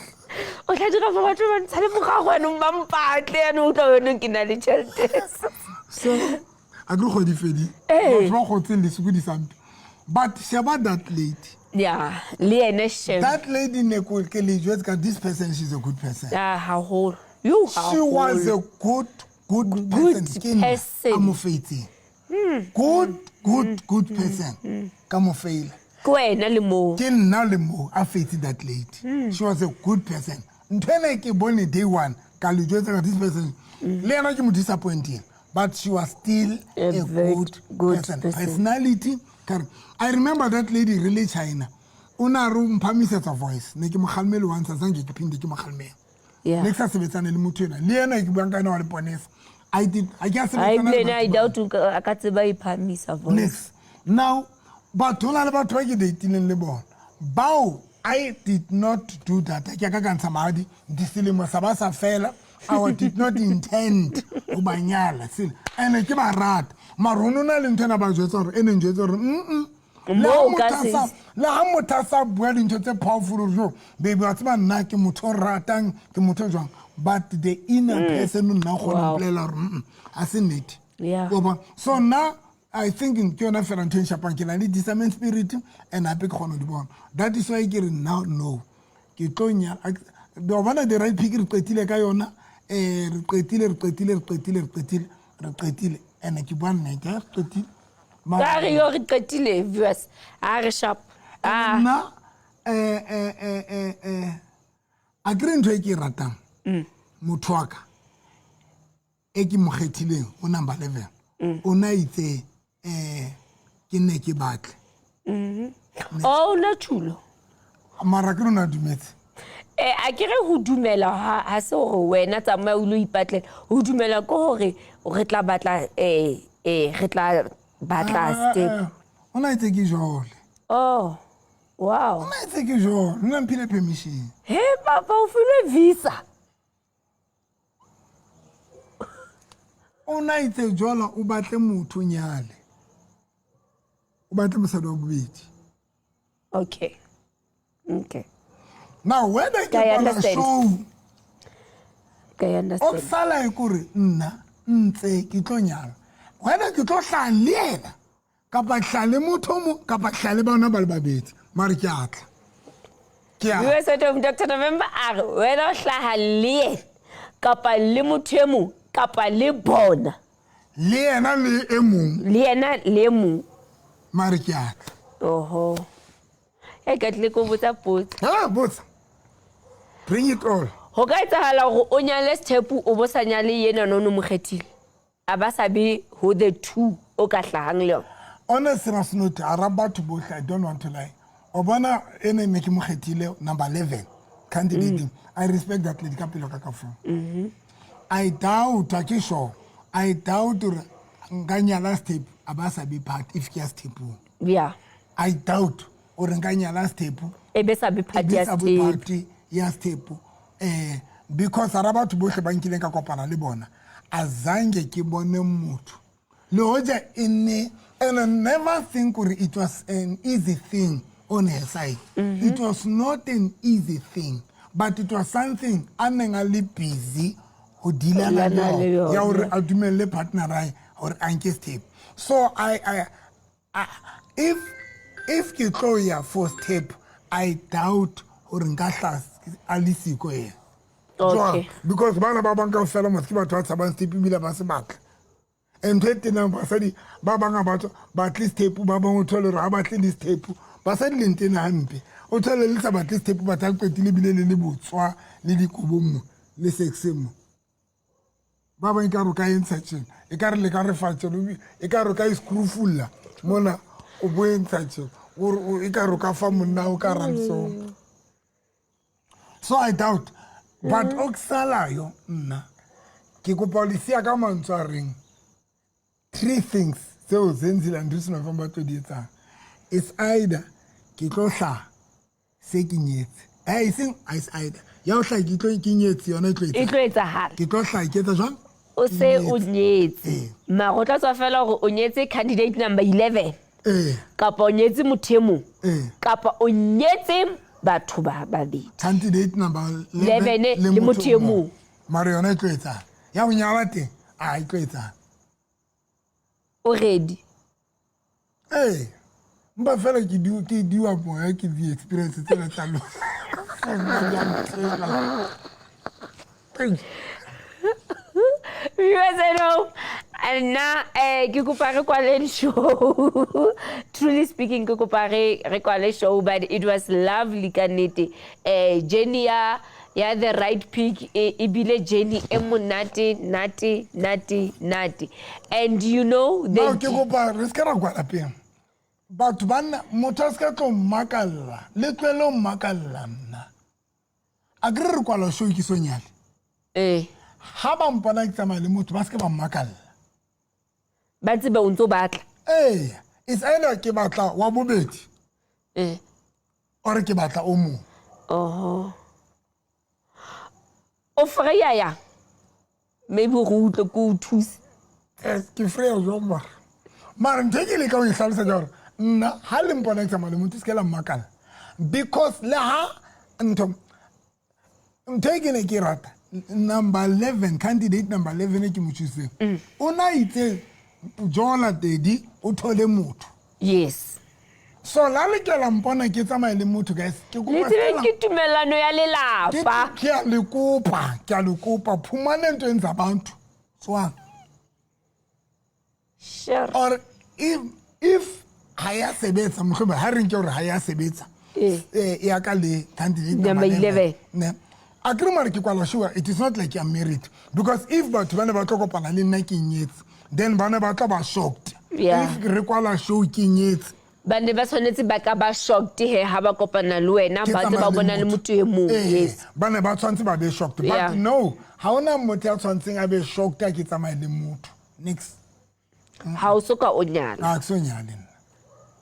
O tla dira for batho ba ntshale morago yanong ba mpatle yanong utlwa wena ke na le tjhelete. So a ke re kgwedi fedile. Eh. Batho ba kgotseng le sokodisa mpe. But sheba that lady. Yeah, le yena shem. That lady ne ko ke le jwetse ka this person she's a good person. Ah, haholo. Yo, She was a good, good person. Good Ke nna person. a mo feitseng. Good, good, good person. Ka mo feila. Ke wena le moo. Ke nna le mo a feitse that lady. She was a good person. Ntho ena ke bone day one ka le jwetsa ka this person. Le yena ke mo disappointing. But she was still A a very good, good person. person. Personality. Ka re, I remember that lady really China. O na re o mphamisetsa voice. Ne ke mo kgalemele once, azange ke phinde ke mo kgalemele. Yeah. Ne ke sa sebetsane le motho enwa. Le yena e ke buang ka yena wa leponesa. I did, ha ke a Ha sebetsana le ebile batho I ba. doubt o ka- a ka tseba ho iphahamisa voice. Next. Now, batho ho na le batho ba ke datileng le bona. Bao, I did not do that. Ha ke a ka ka ntsha mahadi, diselemo sa ba sa fela. I did not intend ho ba nyala. Sele. Ene ke ba rata. Mara ho no na le ntho ena ba jwetsa hore, e neng jwetsa hore, mm-mm. Le ha Moo o motho ka a se- sa, le ha motho a sa bua dintho tse powerful hore jo, baby, wa tseba nna ke motho o ratang, ke motho o jwang. But the inner person nna o kgona ho Wow. mpolela hore, mm-mm, ha se nnete. Yeah. Wa bona? So nna, I think ke yona fela ntho e nshapang, ke na le discernment spirit and hape ke kgona ho di bona. That is why ke re now, no. Ke tlo nyala. Wa bona the right pick re qetile ka yona. Re qetile, re qetile, re qetile, re qetile, re qetile. And ke bua nnete, ha re qetile. Mara- Ka re yo re qetile, viewers. Ha re sharp. Ah. Nna, a ke re ntho e ke e ratang. Motho wa ka, e ke mo kgethileng, o number 11. O na itse, ke nne ke batle. Oh, o na tjhulo. Mara ke lona dumetse. A ke re ho dumela ha se hore wena tsamaya o lo ipatlela. Ho dumela ke hore re tla batla, re tla batla step. O na itse ke jole. Oh, wow. O na itse ke jole. O na mphile permission. He, papa, o filwe visa. O na itse jola o batle motho nyale. O batle mosadi wa bobedi. Okay. Okay. Now whether ke kwala show. Ke understand. O sala e kore nna ntse ke tlo nyala. Whether ke tlo hlaha le yena kapa ke hlaha le motho mo kapa ke hlaha le bona ba le babedi mare ke a tla. Ke a US Atom Dr. November a re wena o hlaha le yena kapa le motho e mong kapa le bona. Le yena le e mong. Le yena le e mong. Mare ke a tla. Oho. E ka tlile ko botsa potso. Ha botsa. Bring it all. Ho ka etsahala hore o nyale Sthepu o bo sa nyale yena no no mo kgethile. A ba sa be ho the two o ka hlahang le yona. On a serious note, hara batho bohle, I don't want to lie. O bona ene ne ke mo kgethile number 11 candidate. I respect that lady ka pelo ka ka fo. I doubt, ha ke sure. I doubt hore nka nyala Sthepu a ba sa be part if ke ya Sthepung. Yeah. I doubt hore nka nyala Sthepu E be sa be part e be ya sa be Sthepu. part ya Sthepu. Because hara batho bohle ba nkileng ka kopana le bona, azange ke bone motho. Le hoja e ne, and I never think hore it was an easy thing on her side. It was not an easy thing, but it was something a neng a le busy ho dealana Dealana le le yona, ya yona. hore a dumelle partner ya hae hore a nke step. So if ke tlo ya for step, I doubt hore nka hla a le siko yena. Okay. Jwang? Because bana ba bang kaofela mos ke batho ba tshabang step ebile ba se batla. And ntho e tenang basadi ba bang ha ba tswa, batle step, ba bang o thole hore ha batle le step. Basadi le ntena hampe. O thole le sa batle step, batho ba qetile ebile le le botswa le dikobong mo, le sexeng mo. Ba bang ekare o ka e ntsha tjena, ekare le ka re fa tjena, ekare o ka e screwfulla mona, o bo e ntsha tjena, o ekare o ka fa monna o ka ransom. So I doubt. But okusalayo nna ke kopa ho le siya ka mantswe a reng three things tseo Zenzile Andries November tlo di etsang. It's either ke tlo hlaha se ke nyetse. Eseng it's either. Ya ho hlaha ke tlo ke nyetse yona e tlo E etsahala. tlo etsahala. Ke tlo hlaha ke etsa jwang? O se o nyetse. Ee. Mara o tla tswa fela hore o nyetse candidate number 11. Ee. Kapa o nyetse motho e mong. Ee. Kapa o nyetse batho ba babedi. Candidate number 11 11 le motho e mong. Mara yona e tlo etsahala. Ya ho nyala teng, a e tlo etsahala. O ready? Ee. Mpa fela ke ke diwa moya ke di experience tsena tsa lona. Viewers at home, nna ke kopa re kwale show. Truly speaking, ke kopa re kwale show, but it was lovely ka nnete. Journey ya the right pick e bile journey e monate, nate, nate, nate. And you know the Now ke kopa re se ka ra kwala pele. Batho ba nna, motho a se ka tlo mmakalla, le tlohele ho mmakalla nna. A ke re re kwala show ke so nyale. Ha ba mpona ke tsamaya le motho, ba se ke ba mmakalla. Ba tsebe o ntso batla. Ee, it's either ke batla wa bobedi. Or ke batla o mong. Oho. O freya yang? Maybe re utlwe ke o thuse. Ke freya jwang mara? Mara ntho e ke lekang ho e hlalosa ke hore nna ha le mpona ke tsamaya le motho, se ke la mmakalla. Because le ha ntho e ke ne ke rata, number 11, candidate number 11 e ke mo chooseng. O na itse jola tedi o thole motho. Yes. So la le ke la mpona ke tsamaye le motho, guys. Ke kopa Le tsebe fela ke tumellano ya lelapa. Ke a le kopa, ke a le kopa, phumane ntho e ntsha batho. Tswang. Sure. Or if ha ya sebetsa, mohlomong ha re nke hore ha ya sebetsa. Ya ka le candidate Number number 11. 11. Ne. A ke re mare ke kwala sure, it is not like I'm married. Because if batho ba ne ba tlo kopana le nna ke nyetse, then ba ne ba tla ba shocked. Yeah. If re kwala show ke nyetse. Ba ne ba tshwanetse ba ka ba shocked he ha ba kopana le wena, Ke ba ntse ba tsamaya le bona le motho. motho e mong. Yes. Ba ne ba tshwanetse ba be shocked. But Yeah. no, ha hona motho ya tshwanetseng a be shocked ha ke tsamaya le motho. Next. Ha o soka o nyala. Ha ke so nyale nna.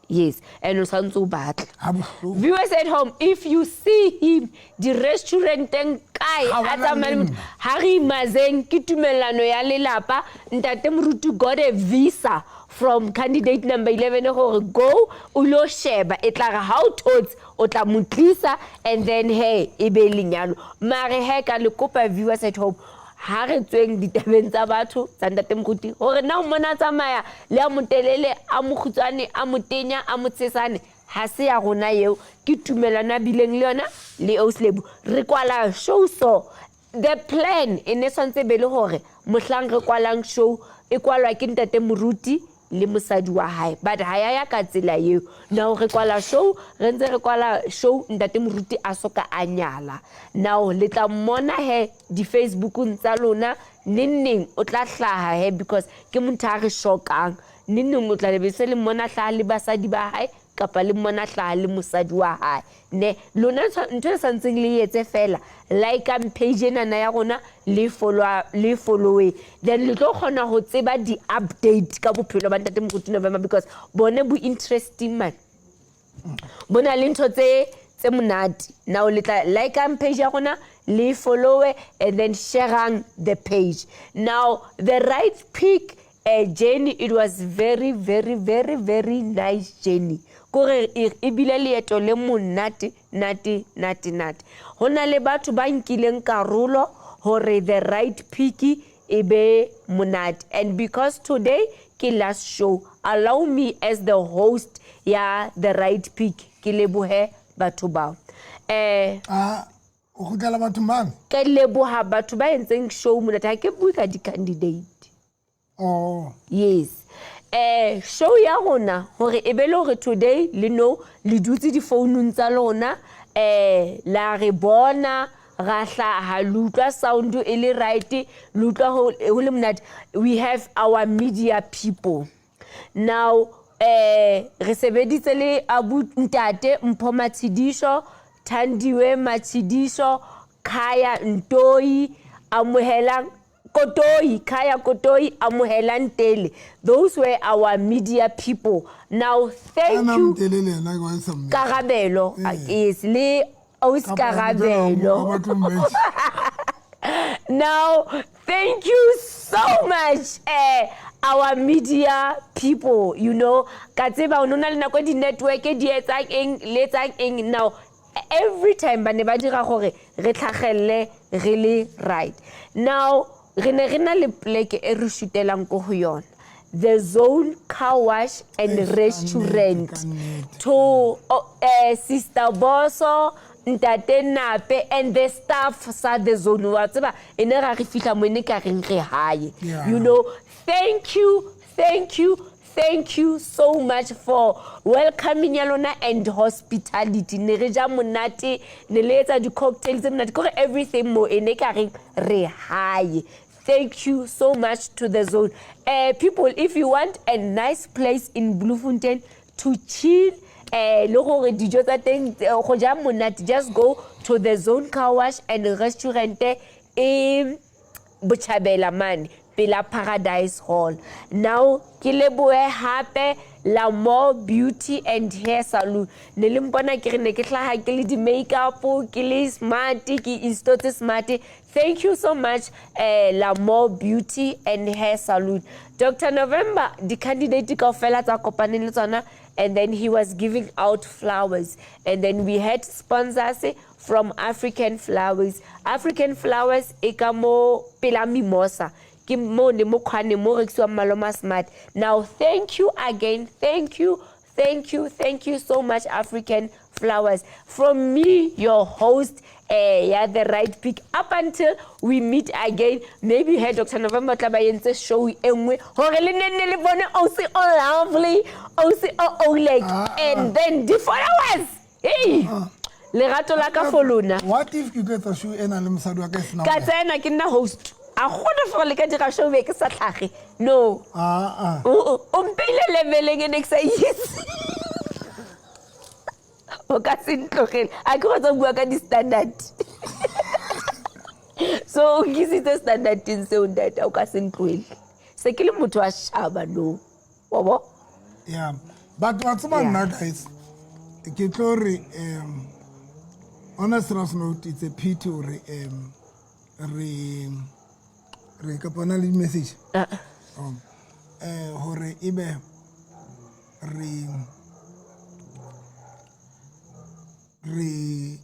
Yes, and o santse o batla. Ha bohloko. Viewers at home, if you see him di-restauranteng kae Ha a wana tsamaya le le motho, ha re imazeng ke tumellano ya lelapa. Ntate Moruti got a visa from candidate number 11 gore go o lo sheba, e tla re ha o thotse o tla mo tlisa, and then he e be lenyalo. Mare he ka le kopa, viewers at home, ha re tsweng ditabeng tsa batho tsa ntate Moruti, gore na o mona a tsamaya le a motelele, a mokgutshwane, a motenya, a motshesane, ha se ya rona eo, ke tumelano a bileng le yona le Ausi Lebo. Re kwala show, so the plan e ne tshwanetse be le hore mohlang re kwalang show e kwalwa ke ntate Moruti le mosadi wa hae, but ha ya ya ka tsela eo. Now re kwala show, re ntse re kwala show, ntate Moruti a soka a nyala. Now le tla mmona he di-Facebookong tsa lona neng neng, o tla hlaha he, because ke motho a re shokang. Neng neng o tla lebe se le mmona hlaha le basadi ba hae, kapa le mmona hlaha le mosadi wa hae. Ne lona ntho e santseng le etse fela, likeang page enana ya rona, le follow, le followe, then le tlo kgona ho tseba di-update ka bophelo ba ntate Moruti November, because bone bo interesting man, bo na le ntho tse monate. Now le tla likeang page ya rona, le followe, and then shareang the page. Now the right pick journey, it was very, very, very, very nice journey. Kore e bile leeto le monate nate nate nate. Ho na le batho ba nkileng karolo hore the right pick e be monate, and because today ke last show, allow me as the host ya the right pick ke lebohe batho bao. A o kgutlela bathong bane. Ke leboha batho ba entseng show monate, ha ke bue ka di-candidate. Oh. Yes, show ya rona hore e be le hore today le no le dutse difounung tsa lona, la re bona ra hlaha, le utlwa sound e le right, le utlwa ho le monate. We have our media people. Now re sebeditse le abu ntate Mpho Matshidisho, Thandiwe Matshidisho, Khaya Ntoi, Amohelang Kotoi, Khaya Kotoi, Amohelang Tele. Those were our media people. Now thank Ana you. Motelele yena ke wa e sa mme. Karabelo, yes, le Ausi Karabelo. Ba tlo mmetsa. Now, thank you so much, our media people. Ka tseba o na le nako di-network di etsang eng, le etsang eng. Now, every time ba ne ba dira gore re tlhagelle re le right. Now, re ne re na le pleke e re shootelang ko ho yona, The Zone Car Wash and Eish, ka Restaurant. nnete, ka nnete. To Sister Boso, Ntate Nape and the staff sa The Zone, wa tseba e ne ra re fihla mo e ne ka reng re hae. Thank you, thank you, thank you so much for welcoming ya lona and hospitality. Ne re ja monate, ne le etsa di-cocktail tse monate, kore everything mo e ne ka reng re hae. Thank you so much to The Zone. People, if you want a nice place in Bloemfontein to chill, le gore dijo tsa teng, go ja monate, just go to The Zone Car Wash and Restaurant e Bochabela mane pela Paradise Hall. Now ke lebohe hape La More Beauty and Hair Salon. Ne le mpona ke re ne ke hlaha ke le di-makeup, ke le smart, ke installetse smart. Thank you so much, La More Beauty and Hair Salon. Dr November, di-candidate kaofela tsa kopaneng le tsona, and then he was giving out flowers, and then we had sponsors from African Flowers. African Flowers e ka mo pela Mimosa, ke mo ne mo kgwane mo rekisiwang Maloma Smart. Now thank you again, thank you, thank you, thank you so much, African Flowers. From me, your host, ya The Right Pick, up until we meet again. Maybe he Dr November tla ba entse show e nngwe hore le nenne le bone ausi o lovely, ausi o Oleg, and then the followers. Hey, lerato la ka for lona. What if ke tlo etsa show e nang le mosadi wa ka e sena Ka wena? Tsena ke nna host, a gona gore le ka dira show be ke sa tlhage, no. Ah, ah. O mpeile leveleng e ne ke sa itse, o ka se ntlogele. A ke kgotsa bua ka di-standard, so o nkisitse standardeng seo, ntate, o ka se ntlohele, se ke le motho wa shaba, no wa bo. Yeah. But wa tseba nna guys, ke tlo re on a serious note, it's a pity hore re re kapa na le message. Hore ebe re re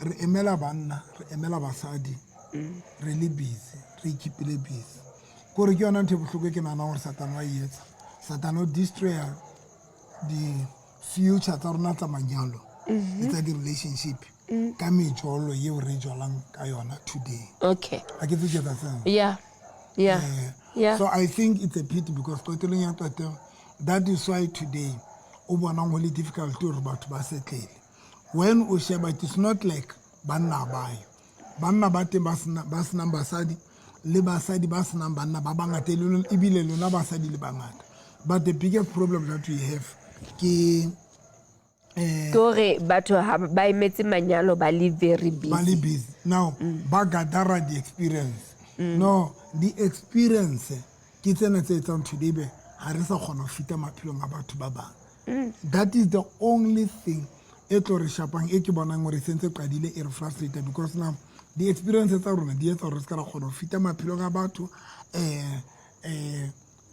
re emela banna, re emela basadi, re le busy, re ikipile busy. Kore ke yona ntho e bohloko e ke nahanang hore Satane wa e etsa. Satane o destroya di-future tsa rona tsa manyalo le tsa di-relationship ka mejolo eo re jolang ka yona today. Ha ke tsebe ke etsa seng. Yeah. So I think it's a pity because qetellong ya qetelo, that is why today o bonang ho le difficult hore batho ba setlele. When o sheba, it's not like banna ba yo. Banna ba teng ba senang basadi le basadi ba senang banna ba bangata, ebile lona basadi le bangata. But the biggest problem that we have ke Ke hore batho ha ba emetse manyalo ba le very busy. Ba le busy. Now, ba gathera di-experience. No, di-experience ke tsena tse etsang today be ha re sa kgona ho fita maphelong a batho ba bang. That is the only thing e tlo re shapang, e ke bonang hore e sentse qadile e re frustrate, because now di-experience tsa rona di etsa hore re se ka ra kgona ho fita maphelong a batho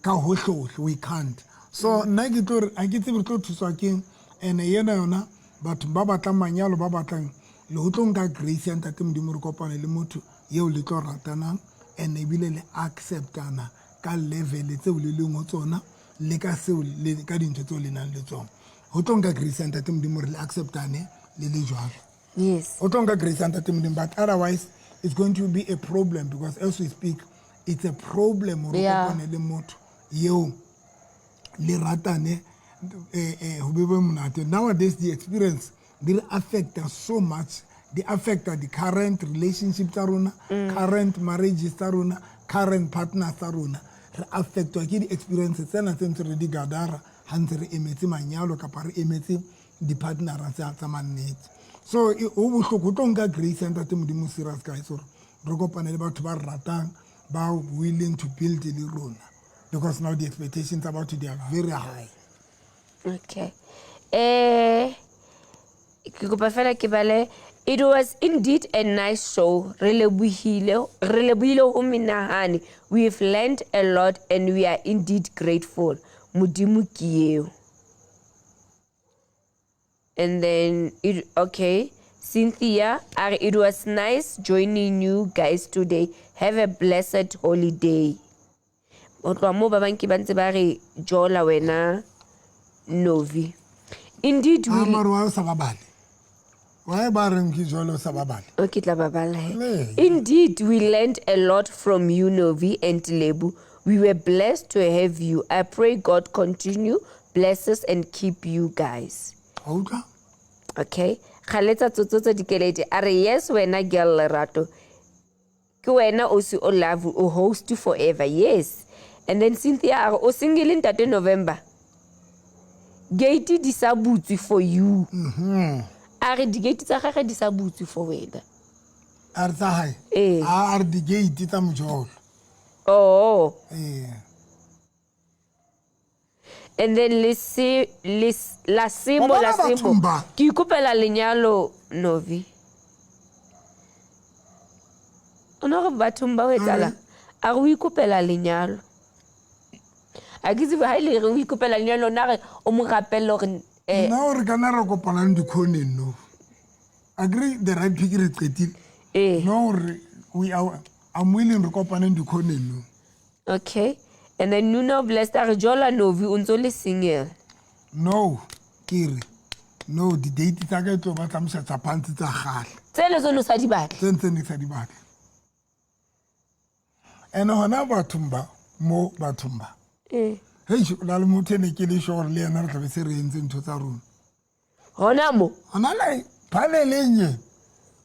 ka hohle-hohle. We can't. So nna ke tlo re ha ke tsebe re tlo thuswa keng. Ene yena yona batho ba batlang manyalo, ba batlang le ho tlo nka grace ya Ntate Modimo, re kopane le motho eo le tlo ratanang and ebile le acceptana ka level tseo le leng ho tsona le ka seo le ka dintho tseo le nang le tsona. Ho tlo nka grace ya Ntate Modimo re le acceptane le le jwalo. Ho tlo nka grace ya Ntate Modimo, but otherwise it's going to be a problem, because as we speak it's a problem hore kopane le motho eo le ratane ho be monate. Nowadays the experience di re affecta so much, di affecta the current relationship tsa rona, current marriages tsa rona, current partners tsa rona. Re affectwa ke di-experience tsena tse ntse re di gadara ha ntse re emetse manyalo kapa re emetse di-partnera tsa mannete. So ho bohloko, ho tlo nka grace ya Ntate Modimo serious guys hore re kopane le batho ba re ratang, ba willing to build le rona, because now the expectations tsa batho, they are very high. Okay. Ke kopa fela ke bale. It was indeed a nice show. Re lebohile, re lebohile ho menahane. We've learned a lot and we are indeed grateful. Modimo ke eo. And then it okay. Cynthia, it was nice joining you guys today. Have a blessed holiday. Ho tloha moo ba bang ke ba ntse ba re jola wena Novi. Indeed we Mare wa o sa ba bale. Why ba reng ke jolo sa ba bale? Okay, tla ba bala he. Nee. Indeed, we learned a lot from you, Novi and Lebu. We were blessed to have you. I pray God continue, blesses and keep you guys. Wa utlwa? Okay. Kgaletsa tsotsotso dikeledi. A re yes wena girl Lerato. Ke wena o se o love o host forever. Yes. And then Cynthia a re o single ntate November. Gate di sa butswe for you. A re di-gate tsa gagwe di sa butswe for wena. A re tsa hae? Ee. A re di-gate tsa mojolo. Oh. Ee. And then le se le la semo Wa bona la semo. bathong ba? Ke ikopela lenyalo Novi. O no re bathong ba ho etsahalang? A re o ikopela lenyalo. A ke tsebe ha e le re o ikopela lenyalo, na re o mo rapelle hore, Nna o re kana re kopanang dikhoneng no. Agree the right pick re qetile. Ee. No re we are, I'm willing re kopaneng dikhoneng no. Okay. And then Nuno Blessed a re jola Novi o ntso le single. No, ke re no di date tsa ka e tlo ba tsa moshatsa phansi tsa kgale. Tsele tsone o sa di batle. Tse ntse ne ke sa di batle. Ene hona bathong ba mo bathong ba. Hei, o na le motho e ne ke le sure le yena re tla be se re entse ntho tsa rona. Hona mo? Hona le paneleng e.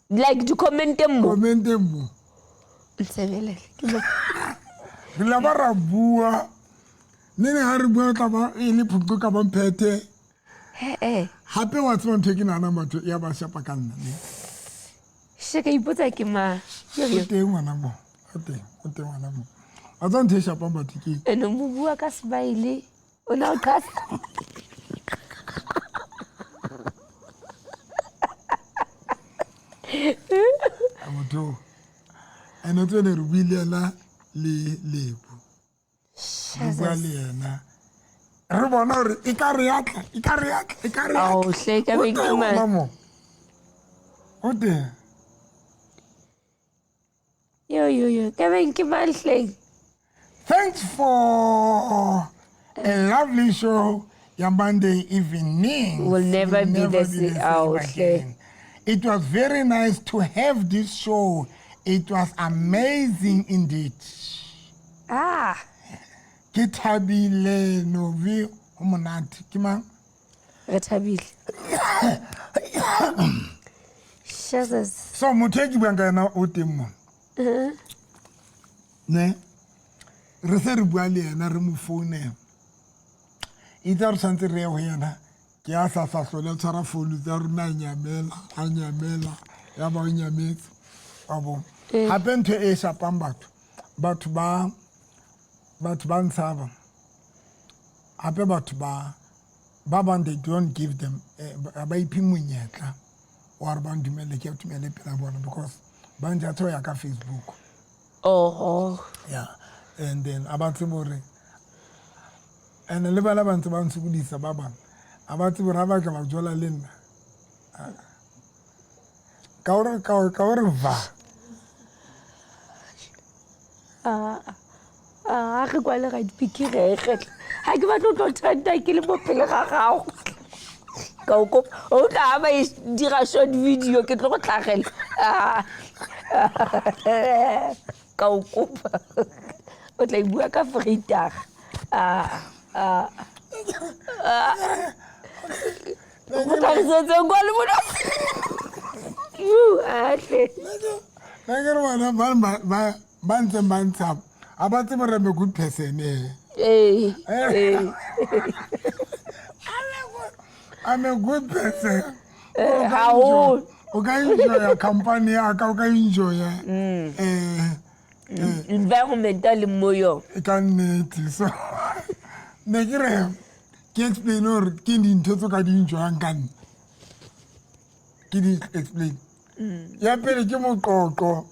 Like di-commenteng mo? Commenteng mo. Ntshebelele. Ke mo. Re la ba ra bua. Ne ne ha re bua tla ba e le phunqo ka ba mphethe. He-eh. Hape wa tseba ntho e ke nahanang batho ya ba shapa ka nna, ne? She ka ipotsa ke mang? O teng ngwana mo. O teng, o teng ngwana mo. Wa tseba ntho e shapang batho ke eng? Ene mo bua ka smile. O na o qhasa. Motho and o tsene re buile ena le Lebo, re bua le ena, re bona gore e ka re yatla, e ka re yatla, e ka re Ao, hle, e ka be ke mang? Mo o teng. Yo yo yo, ka beng ke mang hleng? Thanks for a lovely show. Your Monday evening will never be the same. Oh, again. It was very nice to have this show. It was amazing indeed. Ah. Ke thabile Novi, ho monate. Ke mang? Re thabile. Jesus. So motho e ke buang ka yena o teng mo. Ne? Re se re bua le yena, re mo founela. Itse re tshwanetse re ye ho yena, ke a sa sa hlole tshwara founu tsa rona, a nyamela, a nyamela, ya ba o nyametse. Wa bo. Hape ntho e shapang batho, batho ba ntshaba. Hape batho ba bang, they don't give them, ba iphe monyetla wa re ba ntumelle, ke atumele pela bona, because ba ntse ho ya ka Facebook. Oh. Yeah. And then a ba tsebe hore, and le bana ba ntse ba ntshokodisa ba bang, a ba tsebe hore ha ba ka ba jola le nna. Ka hore, ka hore, ka hore va. A re kwale ga dipikire ge. Ha ke batlo tlo thanda ke le mo pele ga gago. Ka o kopa, o tla ba e dira short video, ke tlo go tlhagela. Ka o kopa. O tla e bua ka Vrydag. Go tlhagisetse kwa le bona. Atle. Nna ke re bona ba ntseng ba ntshaba, a ba tsebe gore I'm a good person, eh. Ee, ee. I'm a good person. Haholo. O ka enjoya company ya ka, o ka enjoya environment a leng mo yona. Ka nnete. So ne ke re ke explain gore ke dintho tse o ka di enjoyang ka nna. Ke di explain. Ya pele ke moqoqo.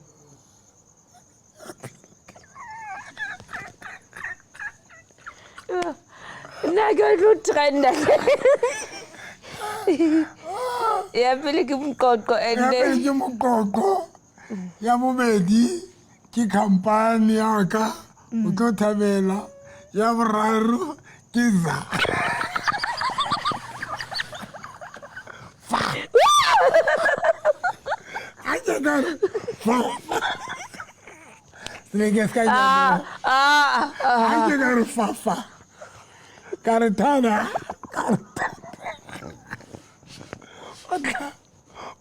Nna ke tlo trenda. Ya pele ke moqoqo, and Ya pele then ke moqoqo. Ya bobedi ke company ya ka, o tlo thabela. Ya boraro ke za. Fa. Ha ke ka re fa. Se ke ska Ah, ah, ah. Ha ke ka re fa fa. Ka re thana. Ka re thana.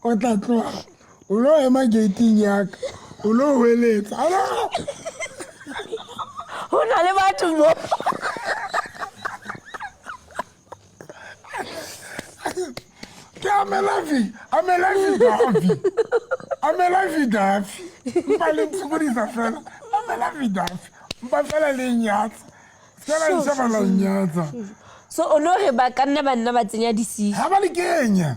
O tla tloha. O lo ema gate-ing ya ka. O lo hweletsa. Ho na le batho mo. Ke amelafi, amelafi dafi. Amelafi dafi. Mpa le ntshokodisa fela. Amelafi dafi. Mpa fela le nyatsa. Fela nshaba la nyatsa. So o no re ba ka nna ba nna ba tsenya di-CV. Ha ba le kenya.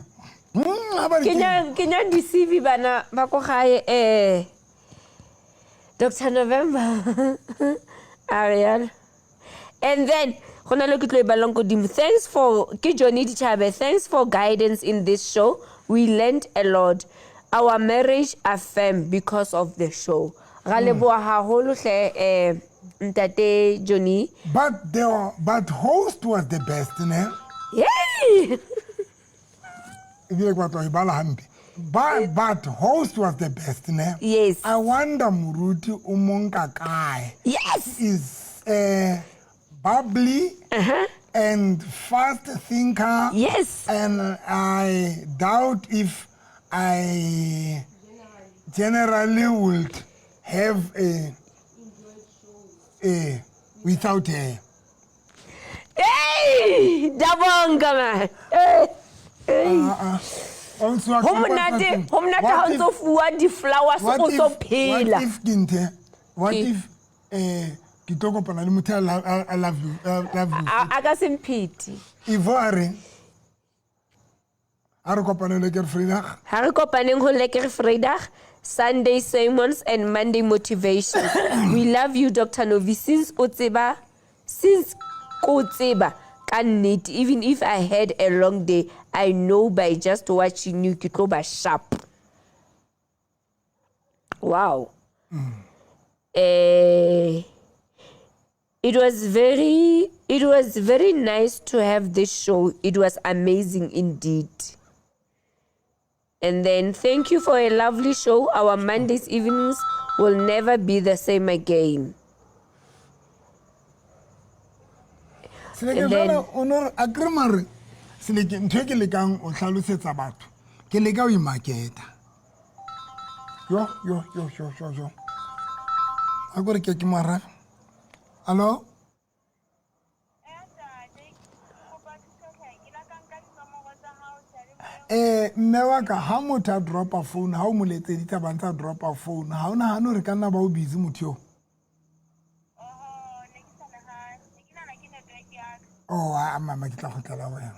Ha ba le kenya. Kenya di-CV bana ba ko gae, Doctor November. Ariel. And then go na le ke tlo e balang kodimo. Thanks for ke Johnny Dichabe. Thanks for guidance in this show. We learned a lot. Our marriage affirmed because of the show. Ra leboha haholo hle, Ntate Johnny. But host was the best, ne? Yay! Ebile ke batla ho e bala hampe. But host was the best, ne? Yes. I wonder Moruti o mo nka kae. Yes. Is bubbly and fast thinker. Yes. And I doubt if I generally would have a without her. Hey, dabonga man. Hey. Hey. Also, Ho monate, ho monate ha o ntso fuwa di-flowers o so phela. What if ke nthe? What Ke? if ke tlo kopana le motho a love you, love you. A ka se mphete. Ivo a reng? A re kopane le Lekker Vrydag. Ha re kopaneng ho Lekker Vrydag. Sunday sermons and Monday motivations. We love you, Dr. Novi. Since o tseba, since ko tseba ka nnete, even if I had a long day, I know by just watching you ke tlo ba sharp. Wow. It was very nice to have this show. It was amazing indeed. And then thank you for a lovely show. Our Mondays evenings will never be the same again. Seleke. And then- Jwale o no re a kere mare Seleke, ntho e ke lekang o tlhalosetsa batho, ke leka ho imaketa. Yo yo yo yo yo yo, a kore ke mara allo. Mme wa ka, ha motho a dropa phone, ha o mo letseditse ba ntse a dropa phone, ha o nahane hore ka nna ba o busy motho eo? Oh, a mama, ke tla kgutlela ho wena.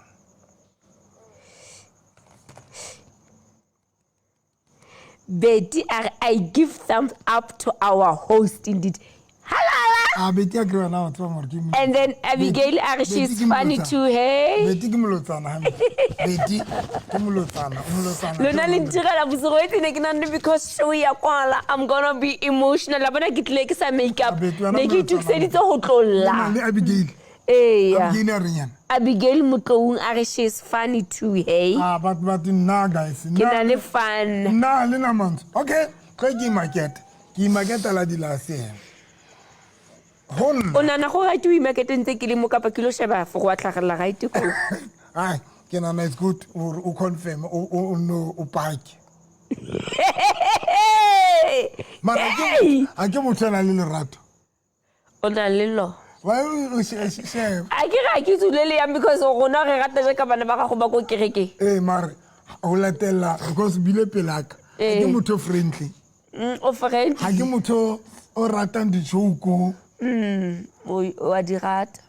Betty, I give thumbs up to our host indeed. Halala! A Betty, a kere wena wa tseba more ke And then Abigail, Betty she's ke funny molotsana. too, hey? Betty ke molotsana hampe. Betty ke molotsana, o molotsana. Lona le ntirela bosigo etse ne ke nahane because show ya kwala, I'm gonna be emotional. La bona ke tlile ke sa makeup. Betty, wena Ne ke molotsana. itokiseditse ho tlo lla. Le Abigail. Eya. Abigail a reng yena? Abigail Motloung a re she's funny too, hey? Ah, but nna guys, Ke na le fun. nna le na mantswe. Okay, tlo ke imakete, ke imaketa la dilase ho nna. O nahana gore right o imakete ntse ke le mo kapa ke lo sheba for wa tlhagelela right ko? Ai, ke nahana it's good hore o confirm, o no o pake. Mara Hey! a ke motho a nang le lerato. O na le lo. Why o sheba? A ke ga ke tsule le yang because rona re rata jaaka bana ba gago ba ko kerekeng. Ee, mare o latella because bile pelaka. Ha ke motho o friendly. O friend. Ha ke motho o ratang di-joke. O a di rata.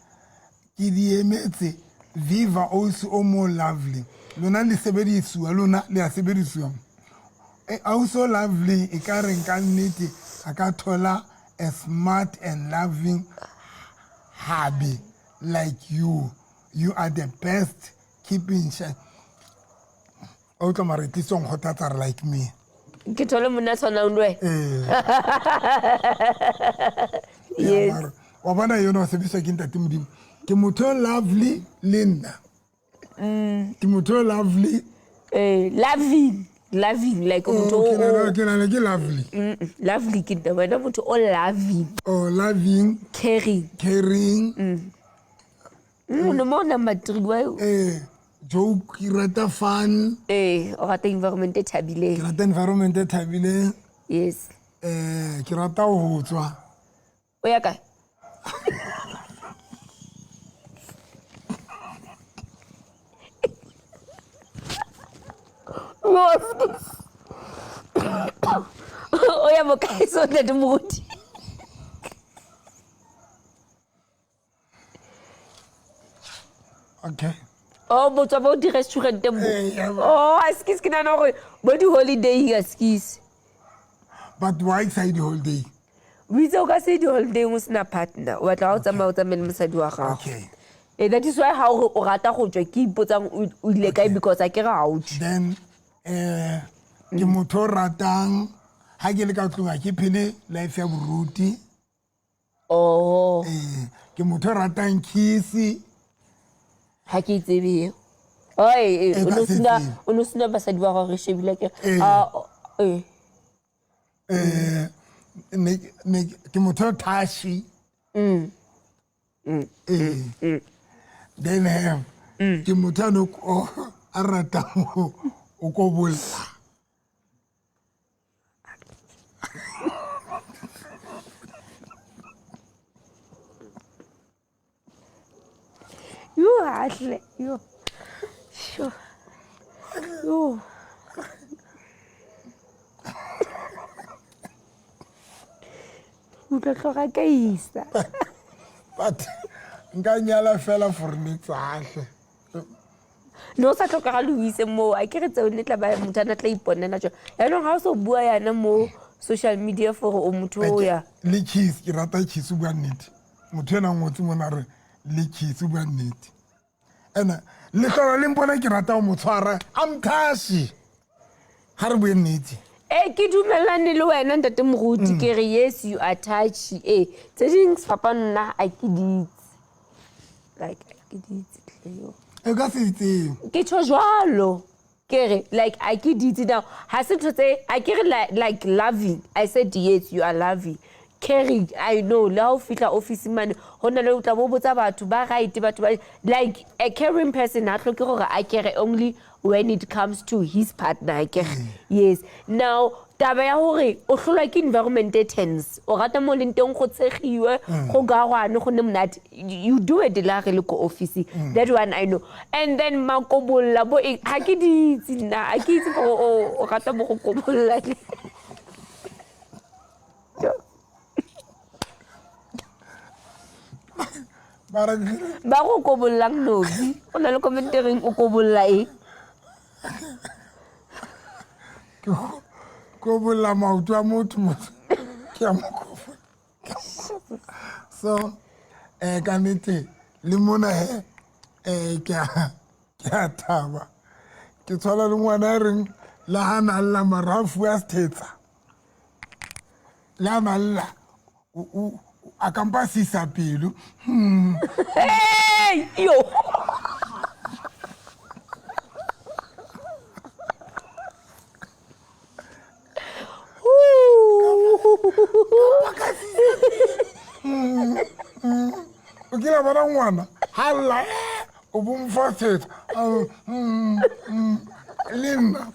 Ke di emetse. Viva ausi o mo lovely. Lona le sebedisuwa, lona le a sebedisuwa. Ausi o lovely, e ka reng ka nnete a ka thola a smart and loving hubby like you. You are the best, keeping o tlo mare tlise o nkgothatsa re like me. Ke thole monna tshwanang le wena. Ee. Yes. Mara, wa bona yone wa sebediswa ke ntate Modimo. Ke motho o lovely le nna, ke motho o lovely. Loving, loving, like motho Oh, ke o nahana ke lovely. Lovely ke nna, wena motho o loving. Oh, loving. Caring. Caring. No mo number 3 wa. Joke, ke rata fun. O rata environment e thabileng. Ke rata environment e thabileng. Yes. Ke rata ho tswa. O ya kae? No, o ya bokae so, ntate moruti? Okay. Oh, botswa bo di-restauranteng mo. Eh, ya ba. Oh, askis, ke nahana gore bo di-holiday, askis. But why say the whole day? O itse o ka se di-holiday o sena partner. O batla ga o tsamaya, o tsamaye le mosadi wa gago. Okay. That is why ga ore o rata go tswa, ke ipotsang o ile kae because a ke re ga o tswe. Then ke motho o ratang ha ke le ka tlung, ha ke phele life ya boruti. Oh. Ke motho o ratang kiss. Ha ke e tsebe eo. Oi, Eh, o no ka se sena tsebe. O no sena basadi ba gago re shebile ke. Eh. Ah, eh. Ne ke motho o touchy. Then ke motho a no a ratang o kobolla. Yo, ahle. Yo. Sure. Yo. Utlwa tlhoga ka isa. But nka nyala fela for ne tsahle. Ne o sa tlhokagale o ise moo, a ke re tseo ne tla ba motho a na tla iponela tsone. Yaanong ga o se o bua yana mo social media for o motho o ya. Le kiss, ke rata kiss, o bua nnete. Motho ena ngotse mona re le kiss, o bua nnete. Ene le tlhola le mpona ke rata go mo tshwara, a mthashe. Ga re bue nnete. Ee, ke dumelane le wena ntate moruti, ke re yes, you are touchy. Ee, tse dingwe sefapano nna a ke di itse. Like a ke di itse tle yo. E ka se itseng. Ke tjho jwalo. Ke re like a ke di itse now. Ha se ntho tse a ke re like loving. I said yes, you are loving. Caring, I know. Le ha o fihla office mane, ho na le o tla bo botsa batho ba right, batho ba like a caring person ha hloke hore a care only when it comes to his partner, ke re. Yes. Now taba ya hore o hlolwa ke environment e tense, o rata mo leng teng go tshegiwe, go gagwane, go ne monate, you do it la re le ko office. That one I know. And then makobolla bo eng, ha ke di itse nna, ha ke itse gore o rata mo go kobolla. Ba go kobollang Nobi, go na le comment e reng o kobolla eng? Ke kobolla maoto a motho, motho ke a mo kobolla. So ka nnete le mona he, ke a thaba. Ke tshwana le ngwana a reng le ha na lla mara a fuwa sethetsa. Le ha na lla, a kampa sisa pelo. Hey, yo. O kile bona ngwana ha lla, o bo mo fa setsa. Le nna.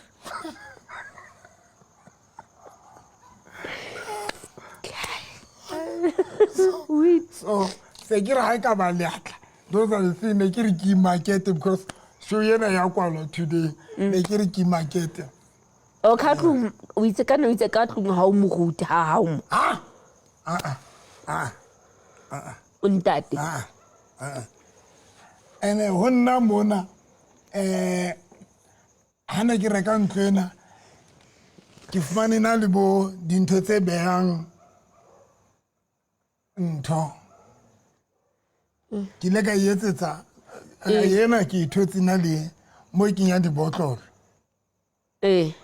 So se ke re ha e ka ba leatla, those are the thing ne ke re ke market because show ena ya kwalwa today. Ne ke re ke market. O ka tlung, o itse ka no itse ka tlung ha o moruti, ha ha o mo. Ah! Ah, ah, ah, ah. O ntate. Ah, ah. Ene ho nna mona, ha ne ke reka ntlo ena, ke fumane na le bo dintho tse behang ntho. Ke ile ka e etsetsa, ena ke e thotse na le mo ke kenyang dibotlolo. Ee.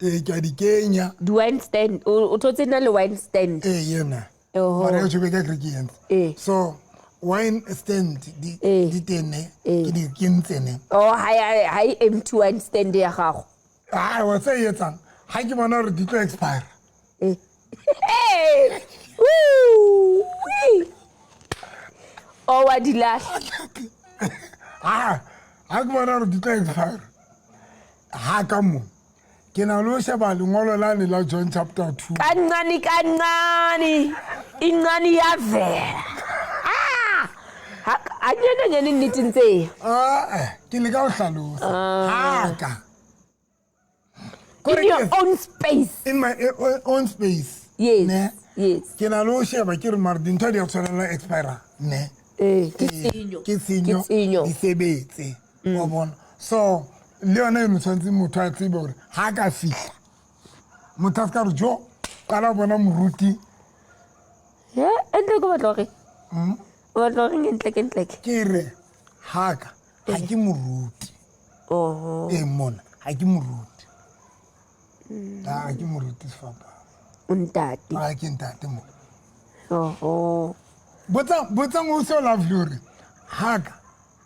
Ee, ke a di kenya. Di-wine stand, o thotse na le wine stand? Ee, ena. Mara e tjho be ka ke entse. So, wine stand di teng ne, ke di kentse ne. Oh, ha e empty wine stand ya gago. Ah, wa tse e etsang, ha ke bona hore di tlo expire. Hey! Woo! Wee! Oh, wa di lahla. Ah, ha ke bona hore di tlo expire. Ha ka mo, ke na le ho sheba lengolo lane la John chapter 2. Kancane, kancane, incane ya vela. Ah! Ha, ha nyane nyane nnete ntse. Ah, ke leka ho hlalosa. Ha ka. In your own space. In my own space. Yes. Ne? Yes. Ke na le ho sheba ke re mara dintho di a tshwanela expire. Ne. Ke tshenyo. Ke tshenyo. Ke tshenyo. Di sebetse. Wa bona. So, le yona eno tshwanetse motho a tsebe hore ha ka fihla, motho a se ka re, jo, qala ho bona moruti. He, entle ke batla hore? O batla horeng entle ke entle ke? Ke re, ha ka, ha ke moruti. Oho. Ee, mona, ha ke moruti. Ha ke moruti sefapano. O ntate. Ha ke ntate mo. Oho. Botsang o se o lovely hore, ha ka,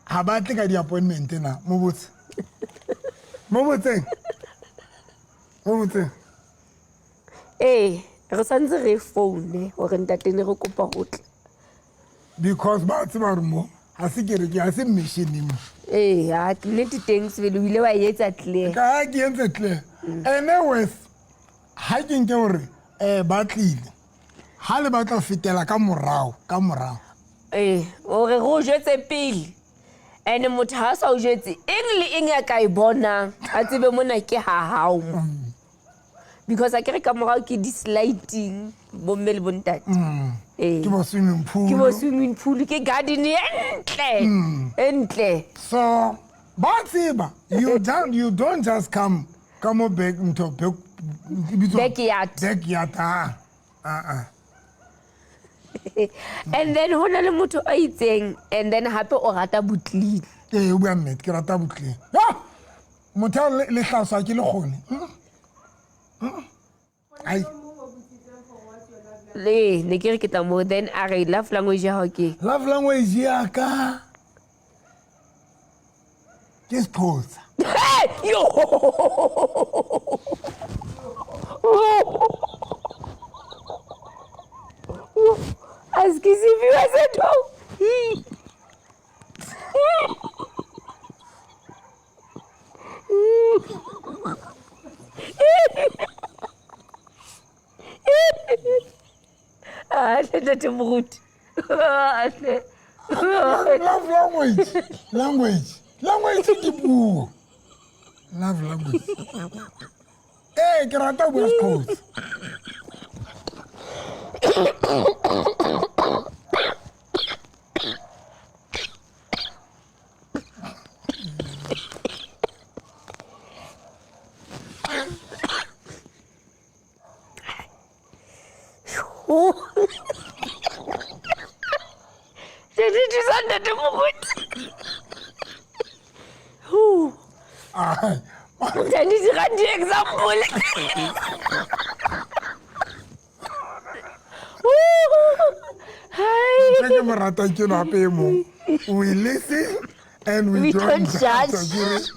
ha ba tle ka di-appointment na, mo botse. Mo botseng. Mo botseng. Ee, re santse re foune hore ntate ne re kopa ho tla. Because ba tseba hore mo, ha se kereke, ha se mission mo. Ee, ha, nnete teng sebele, o ile wa e etsa clear. Ka ha ke entse clear. Anyways, ha ke nke hore, ba tlile. Ha le batla ho fetela ka morao, ka morao. Ee, hore re o jwetse pele. Ene motho ha a sa o jwetse, eng le eng ya ka e bonang, a tsebe mona ke ha hao mo. Because a ke re ka morao ke di-sliding, bomme le bontate. Ee. Ke bo swimming pool. Ke bo swimming pool, ke garden e ntle. E ntle. So, Ba tseba, you don't just come ka mo back ntho back e bitswang? Backyard. Backyard, ah. Ah, ah. And then ho na le motho a itseng, and then hape o rata bo-clean. Ee, o bua nnete, ke rata bo-clean. Ah! Motho a le hlaswa ke lekgone. Ai. Le ne ke re ke tla mo, then a re love language ya hao ke? Love language ya ka ke Sexhosa. Hey! Yo! Askies, viewers at home. Ah, ntate Moruti. Ah, hle. Love language. Language. Language ke puo. Love language. Ee, ke rata ho bua Sexhosa. Ntate, thusa ntate Moruti. Ai. Ntate, dira di-example. Hai. Ke ke mo ratang ke no hape e mong. We listen and we We don't don't judge. judge.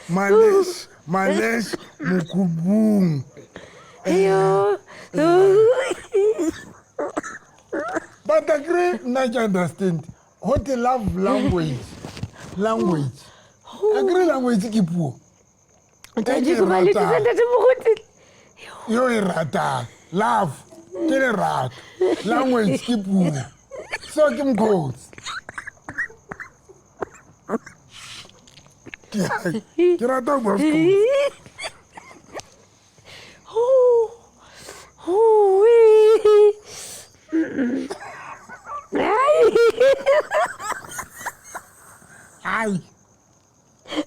Malesh, Malesh Mokubung. Yo. But agree, nna ke understand. Ho te love language. Language. Agree, language ke puo. Ntate, E ke ke ba le thusa ratang. ntate Moruti. Yo e ratang. Love ke lerato. Language ke puo. So ke mokgotsi. Ke rata ho bua Sexhosa. Oh. Oh, wee. Ai. Ai.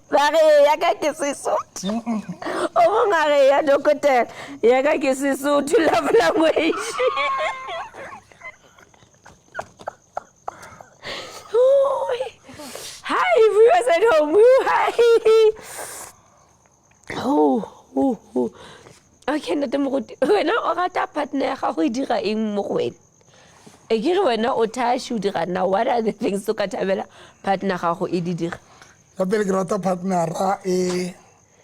Ba re ya ka ke Sesotho. O mong a re ya dokotela, ya ka ke Sesotho love language. Oh, hi, viewers at home. Hi. Oh, oh, oh. Okay, ntate Moruti, wena o rata partner ya gago e dira eng mo go wena? E ke re wena o touch, o dira na, what are the things o ka thabela partner gago e di dira? Ka pele ke rata partnera e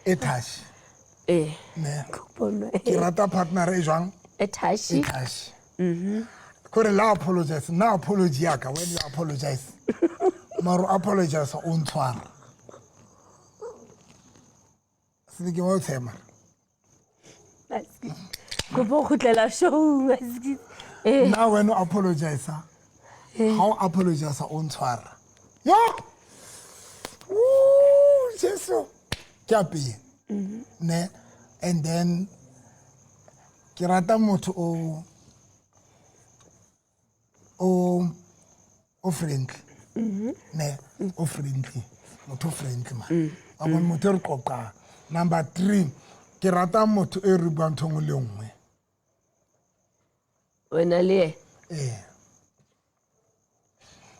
e touch. Ee. Ne. Kopono, Ke rata partner e jwang? E touch. E touch. Kore la apologize, nna apology ya ka, when you apologize. Mara o apologize o ntshwara. Se ke wa o tshema. Kopo o kgutlela show-ung, askies. Nna when o apologize, ha o apologize o ntshwara. Yo! Ooh, Jesu. Ke a pele. Ne? And then ke rata motho o friendly. Ne? O friendly. Motho o friendly man. Wa bona motho e re qoqang. Number 3, ke rata motho e re buang ntho e nngwe le nngwe. Wena le yena? Ee.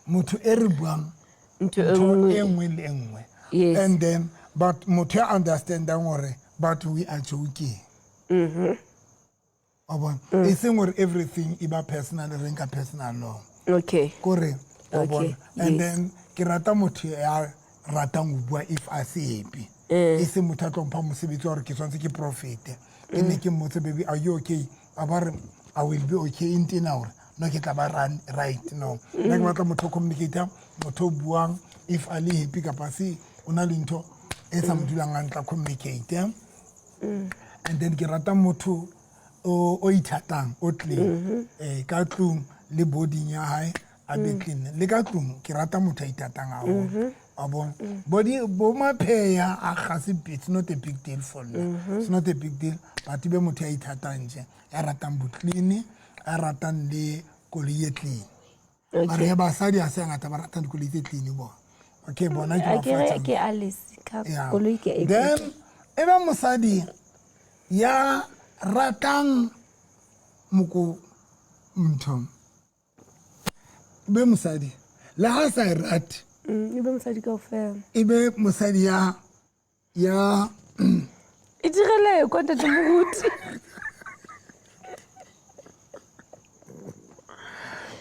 Motho e re buang ntho e ntho nngwe. e nngwe le e nngwe. Yes. And then, but motho ya understandang hore, but we are joking. Wa bona? E seng hore everything e ba personal, re nka personal, no. Okay. Kore, wa Okay, bona? And yes. then ke rata motho ya ratang ho bua if a se happy. E seng motho a tlo mpha mosebetsi wa hore ke tshwanetse ke profite. Ke ne ke mmotse, baby, are you okay? A ba re, I will be okay in tena hore no ke tla ba right, no. Nna ke batla motho o communicator, motho o buang if a le happy kapa se o na le ntho e sa mo dulang hantle, a communicate, eh? And then ke rata motho o ithatang, o clean. Ka tlung le boarding ya hae a be clean. Le ka tlung ke rata motho a ithatang haholo. Wa bona? Body bo mapheya a ga se, it's not a big deal for me. It's not a big deal, but be motho ya ithatang nje, ya ratang bo clean, ya ratang le koloi e clean. Mara ya basadi ha se hangata ba ratang dikoloi tse clean bona. Okay, bona ke A ke re mafatshe. ke Alice ka Yeah. koloi ke e Then e ba mosadi ya ratang moko ntho. Be mosadi le ha sa e rate E be mosadi kaofela. E be mosadi ya ya E direle kwa ntate moruti.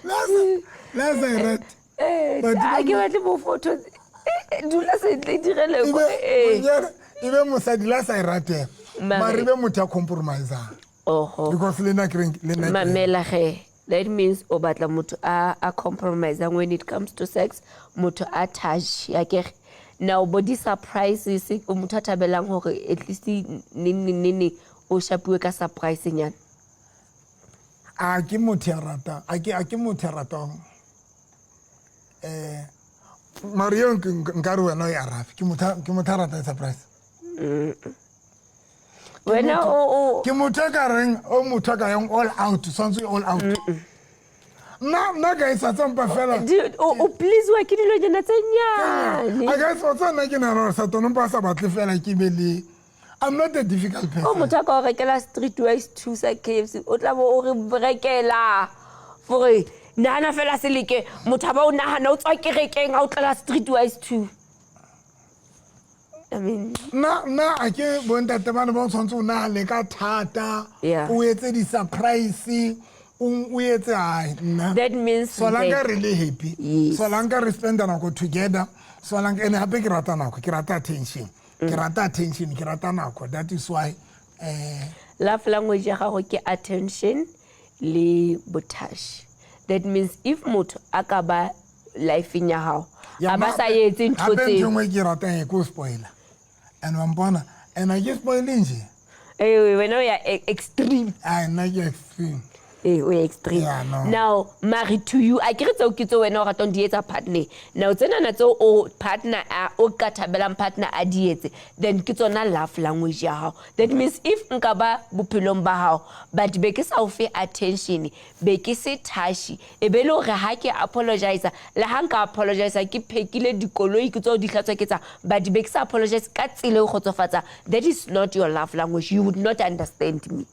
Le ha sa e rate. Eh, But a ke batle bo photo. Dula sentle e direle e kwa. be e be mosadi le ha sa e rateng. Mare e be motho ya compromisang. Oho. Because le nna ke reng le nna ke reng. Mamela ge. That means o batla motho a compromisang when it comes to sex, motho a touch ya kere. Now body surprises o motho a thabelang hore at least neng neng neng neng o shapuwe ka surprise nyana. A ke motho ya ratang, a ke motho ya ratang. Mare eo nkare wena o e arabe. Ke motho a ratang surprise. Wena o Ke motho a ka reng o motho a ka yang all out, tshwanetse all out. Nna ka e sa tsampa fela. O please wa ke dilonyana tse nyane. A ka se tsa nna ke nahana hore Satane mpa a sa batle fela ke be le I'm not a difficult person. O motho a ka o rekela Streetwise 2 sa KFC, o tla bo o re rekela gore nahana fela seleke motho a ba o nahana o tswa kerekeng ha o tlela Streetwise 2. I mean, Nna a ke bontate bana ba o tshwanetse o nahane ka thata, o etse di-surprise, o etse ai nna. That means Solanka re le happy. Yes. Solanka re spend nako together. Solanka ene hape ke rata nako, ke rata attention. Ke rata attention, ke rata nako. That is why love language ya gago ke attention le botash. That means if motho a ka ba life-eng ya gago, a ba sa etse ntho hape ntho tseo. engwe ke ratang e ke o spoiler. And wa mpona, and a ke spoile nje. Eh, wena o ya extreme. Ai, nna ke extreme. Eh, o ya extreme. Yeah, no. Now, mare to you, a ke re tseo ke tseo wena o ratang di etsa partner. Now, tsenana tseo o partner a, o ka thabelang partner a di etse, then ke tsona love language ya hao. That means if nka ba bophelong ba hao, but be ke sa o fe attention, be ke se touch, e be le hore ha ke apologize, le ha nka apologize ke phekile dikoloi ke tseo di hlatswa ke tsa, but be ke sa apologize ka tsela e kgotsofatsang, that is not your love language. You would not understand me.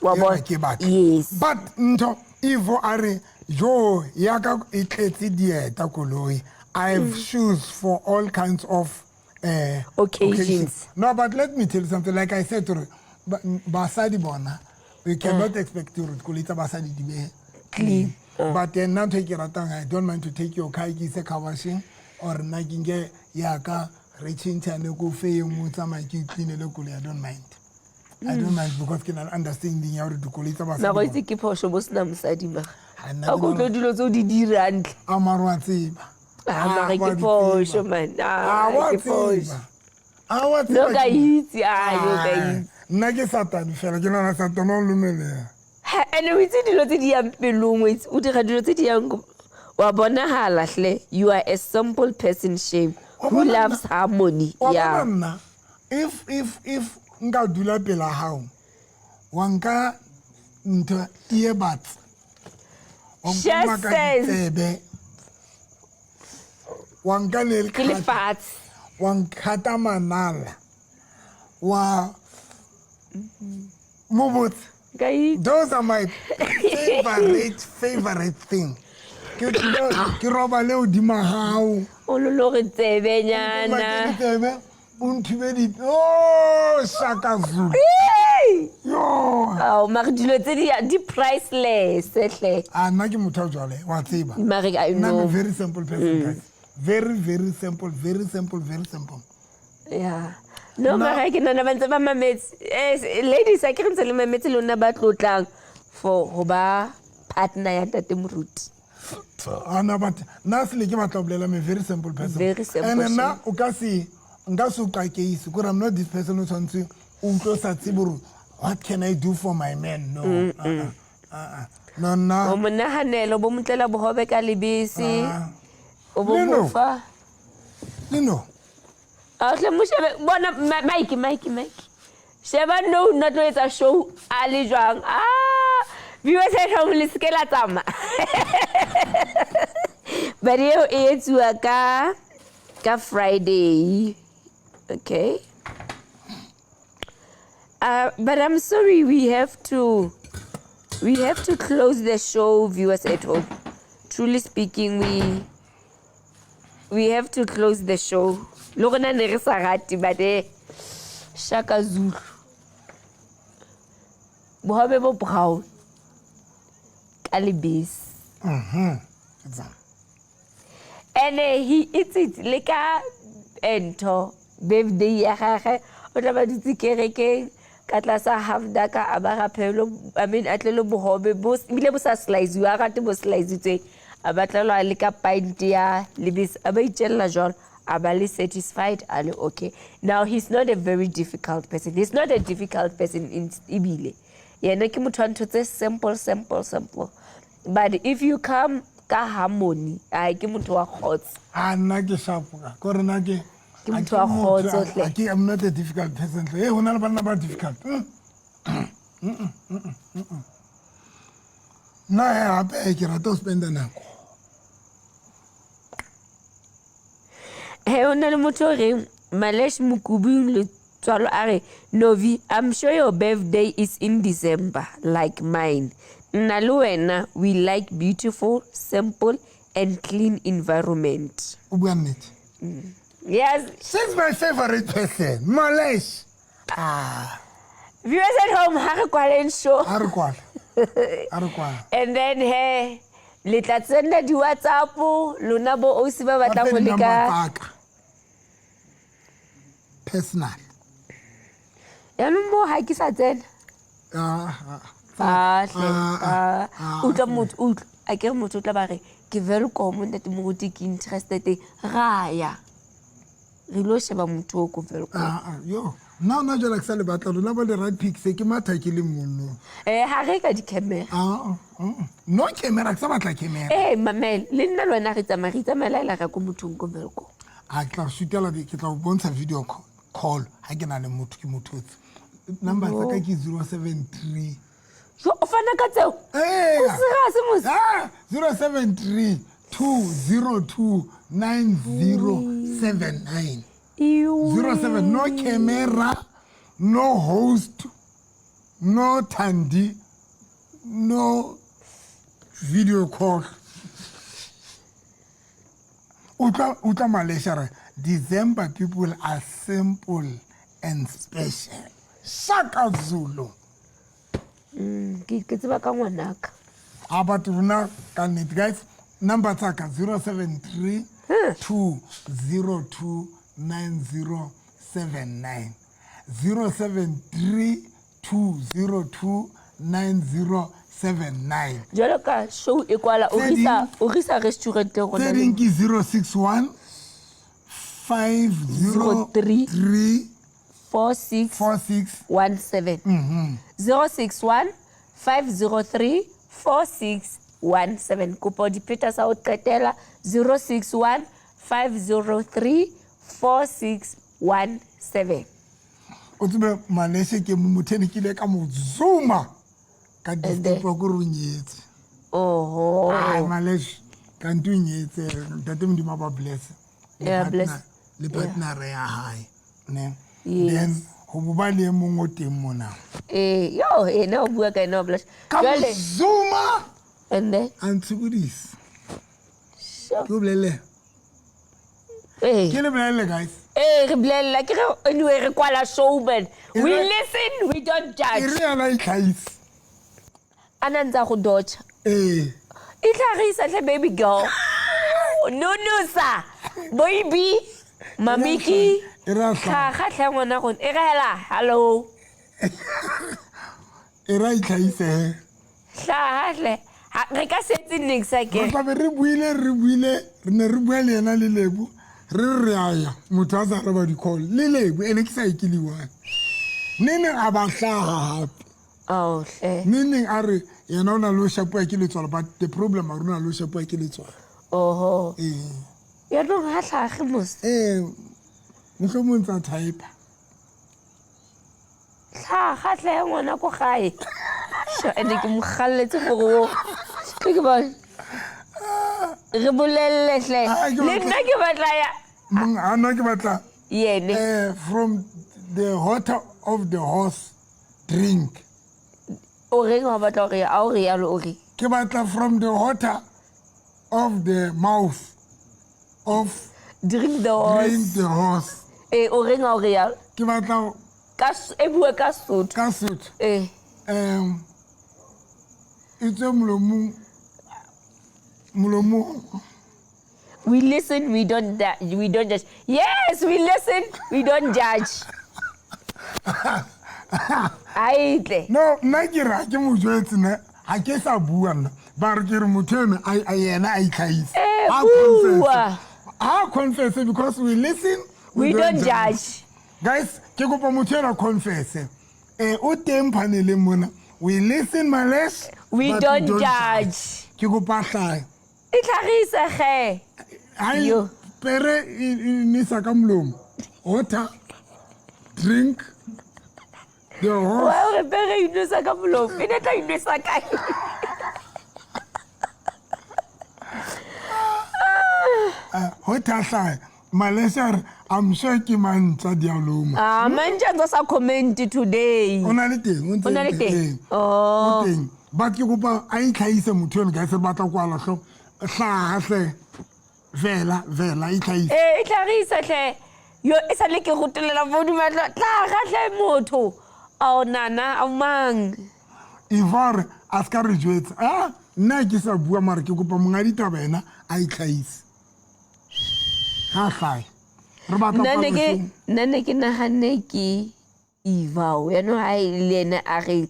Wa bona? Ke batla. Yes. But ntho Ivo a re jo ya ka e tletse dieta koloi. I have shoes for all kinds of occasions. No, but let me tell you something. Like I said to basadi bona, we cannot expect to koloi tsa basadi di be clean. But then nna ntho e ke ratang, I don't mind to take your car ke ise car washing or nna ke nke ya ka re tjhentjhane ko fe e nngwe o tsamaye ke cleanele koloi. I don't mind. I don't mind because ke na le understanding ya hore dikoloi tsa basadi Mara o bona. itse ke phoso bo sena mosadi mara. Ha nna Ha ke ko utlwe dilo tseo di dirang tle. A mara wa tseba. Ah, mara Ah, wa ke di phoso, tseba. man. Ah, Ah, wa ke phoso. tseba. Ah, wa No tseba ka ke- itse, ah, no ka Ah, itse. nna ke Satane fela, ke nahana Satane o lumeleha. Ha, ene o itse dilo tse di yang pelong, o itse, o dira dilo tse di yang ko-, wa bonahala hle, you are a simple person, shame, Wa who bona loves harmony. Wa Yeah. bona nna, if nka dula pela hao, wa nka ntho earbuds, wa Just nka says. ditsebe, wa nka nail Ke cutter, lefatshe. wa nkhata manala, wa mo botse. Ka itse. Those are my favorite thing. Ke dula, ke robale hodima hao. O lolore tsebenyana. Tsebe, o nthube di, oh, Shaka Zulu. Hey! Yo. Ao, mare dilo tse di priceless, hle. Ah, nna ke motho a jwale, wa tseba. Mare, I Nna I'm a know. very simple person, guys. Very, very simple, very simple, very simple. Yeah. No, mara ke nahana ba ntse ba mametse. Ladies, a ke re ntse le mametse lona ba tlotlang for ho ba partner ya Ntate Moruti. Ah, no, but nna sele ke batla ho bolela, I'm a very simple person. Very simple, And nna shame. o ka se, nka se o qakeise, kore I'm not this person o tshwanetse o utlwe o sa tsebe hore what can I do for my man? No. Uh-uh. Uh-uh. No, nna. O mo nahanela, o bo motlela bohobe ka lebese. Ah. O bo Leno. mo fa. Leno. A hle mo shebe, bona, Mike, Mike, Mike. Sheba no, nna tlo etsa show a le jwang. Ah, viewers at home, le se ke la tsamaya. But eo e etsuwa ka Ka Friday. Okay. But I'm sorry, we have to close the show, viewers at home. Truly speaking, we have to close the show. Le rona ne re sa rate, but Shaka Zulu. Bohobe bo brown. Ka lebese. Tsa. And he eats it le ka ntho birthday ya gagwe, o tla ba dutse kerekeng ka tlasa half daka, a ba raphelo, I mean, a tle le bohobe bo ebile bo sa slice, a rate bo slicetsweng, a ba tlelwa le ka pint ya lebese, a ba itjella jwalo, a ba le satisfied, a le okay. Now, he's not a very difficult person. He's not a difficult person ebile yena ke motho wa ntho tse simple, simple, simple, but if you come ka harmony, ai, ke motho wa kgotso. A nna ke sharp ka kore nna ke Ke motho wa kgotso hle. Ke, I'm not a difficult person hle. Hey, ho na le banna ba difficult. Nna he hape ke rata ho spenda nako. He, o na le motho o reng Malesh Mokubung Letswalo, a re, "Novi, I'm sure your birthday is in December like mine. Nna le wena, we like beautiful, simple and clean environment." O bua nnete. Yes. She's my favorite person, Malesh. Ah. Viewers at home, ha re kwaleng show. A re kwala, a re kwala. And then he le tla tsena di-WhatsApp lona bo ausi ba batlang go Gape di-number leka. Tsa ka personal. Yaanong mo ga ke sa tsena. Ah, ah. Ahle. Ah, ah, ah. Utlwa motho, utlwa, a kere motho o tla ba re ke Welkom, ntate moruti, ke interested, ra ya re ilo sheba motho o ko Welkom. Ah, ah, yo nna ona jala ke sa le batla lona ba le right pics, ke matha ke le mono. Ee, ga re ka di-camera. Ah, ah, no camera, ke sa batla camera. Ee, mamele, le nna le wena re tsamaya, re itsamaela ela ra ko mothong ko Welkom. A ke tla shootela ke tla go bontsha video call ha ke na le motho, ke mothotse. Number tsa ka ke 073. Jo, o fana ka tseo? Ee. O serious mos? Ah, 073 202 9079. 07, no camera, no host, no Tandi, no video call. Utlwa Malaysia re December people are simple and special. Shaka Zulu. Ke tseba ka ngwanaka. A but rona ka nnete, guys, number tsa ka 073 202 9079, 073 202 9079. Jalo ka show e kwala o Tse o risa restauranteng Tse gona ding ke 061 503 46 46 17. 061 503 4617. Kopo dipheta sa ho qetela, 061 503 4617. O tsebe Maleshe ke mo motho ene ke ile ka mo zuma ka disturba ko re o nyetse. Oho. Ai, Maleshe, kanti o nyetse. Ntate Modimo a ba bless le Yeah, bless. Le partner ya hae ne. Yes. Then ho bo ba le e mong o teng mona. Eh, yo ena o bua ka ena o blush. Ka mo Jwale zuma. And then A ntshokodisa. Sure. Ke o bolelle. Eh. Ke le bolelle, guys. Eh, re bolella ke re anyway re kwala show, man. We listen, we don't E judge. re yana itlhahise. A na ntse a go dodge. Ee. Itlhagisa tlhe, baby girl. Nonosa baby mamiki. E re a hlaha. Tlhaga tlhe ngwana gone, e re hela hello. E re a itlhahise. Hlaga tlhe. Re ka setse nix Re ake. tlabe re buile, re ne re bua le yena le Lebo, re re a ya, motho a sa araba di-call le Lebo ene ke sa e ke le one neneng a ba hlaga gape. Oh tlhe. Neneng a re yena o na le o shapuwa ke letswalo, but the problem a re o na le o shapuwa ke letswalo. Oho. Ee. Yaanong ga tlhage mos. Ee, mohlomong tsa typa. Tlhaga tlhe ngwana ko gae. Sure, ene ke mo galletse gore o ke bone re bolelle tlhe. Ah, Le nna ke batla ya. Mong a nna ke batla Yene. From the water of the horse drink. O reng ha o batla hore a o re yalo o re? Ke batla from the water of the mouth of drink the horse. Drink the horse. Eh, o reng ha o re yalo? Ke batla ka e bue ka Sotho. Ka Sotho. Eh. E tswe molomong molomong. We listen, we don't we don't judge. Yes, we listen, we don't judge. Aitle. No, nna ke re ha ke mo jwetse ne, ha ke sa bua nna. Ba re ke re motho eno a yena a itlhahise. Eh, Ha confess. bua. Ha confess because we listen, we don't judge. Guys, ke kopa motho eno a confess. Eh, o teng paneleng mona. We listen, Malesh, We but don't judge. Ke kopa hlahe. E tlhagise ge. Hai, Yo. pere e nisa ka molomo. Water, drink, the horse. Wa re pere e nwesa ka molomo. E ne tla inwesa kae? Ho tha hlahe. Malesh a re, I'm sure ke mantsa dialoma. Ah, mantsa ntse sa comment today. O na le teng, o ntse O na le le teng? teng. Oh. O teng. But ke kopa a itlhahise motho eno, guys, re batla kwala hlo. Hlaha hle. Vela, vela, itlhahise. Eh, itlhagise hle. Yo, e sale ke rotolela founu mahlo. Hlaga hle motho. Ao nana, ao mang? Eva re, a ska re jwetsa. Ah, nna ke sa bua mara ke kopa monga ditaba ena a itlhahise. Ha hlahe. Re batla Nna ne ke, kwala nna ne ke nahanne ke Eva o. Yaanong ha e le ena a re,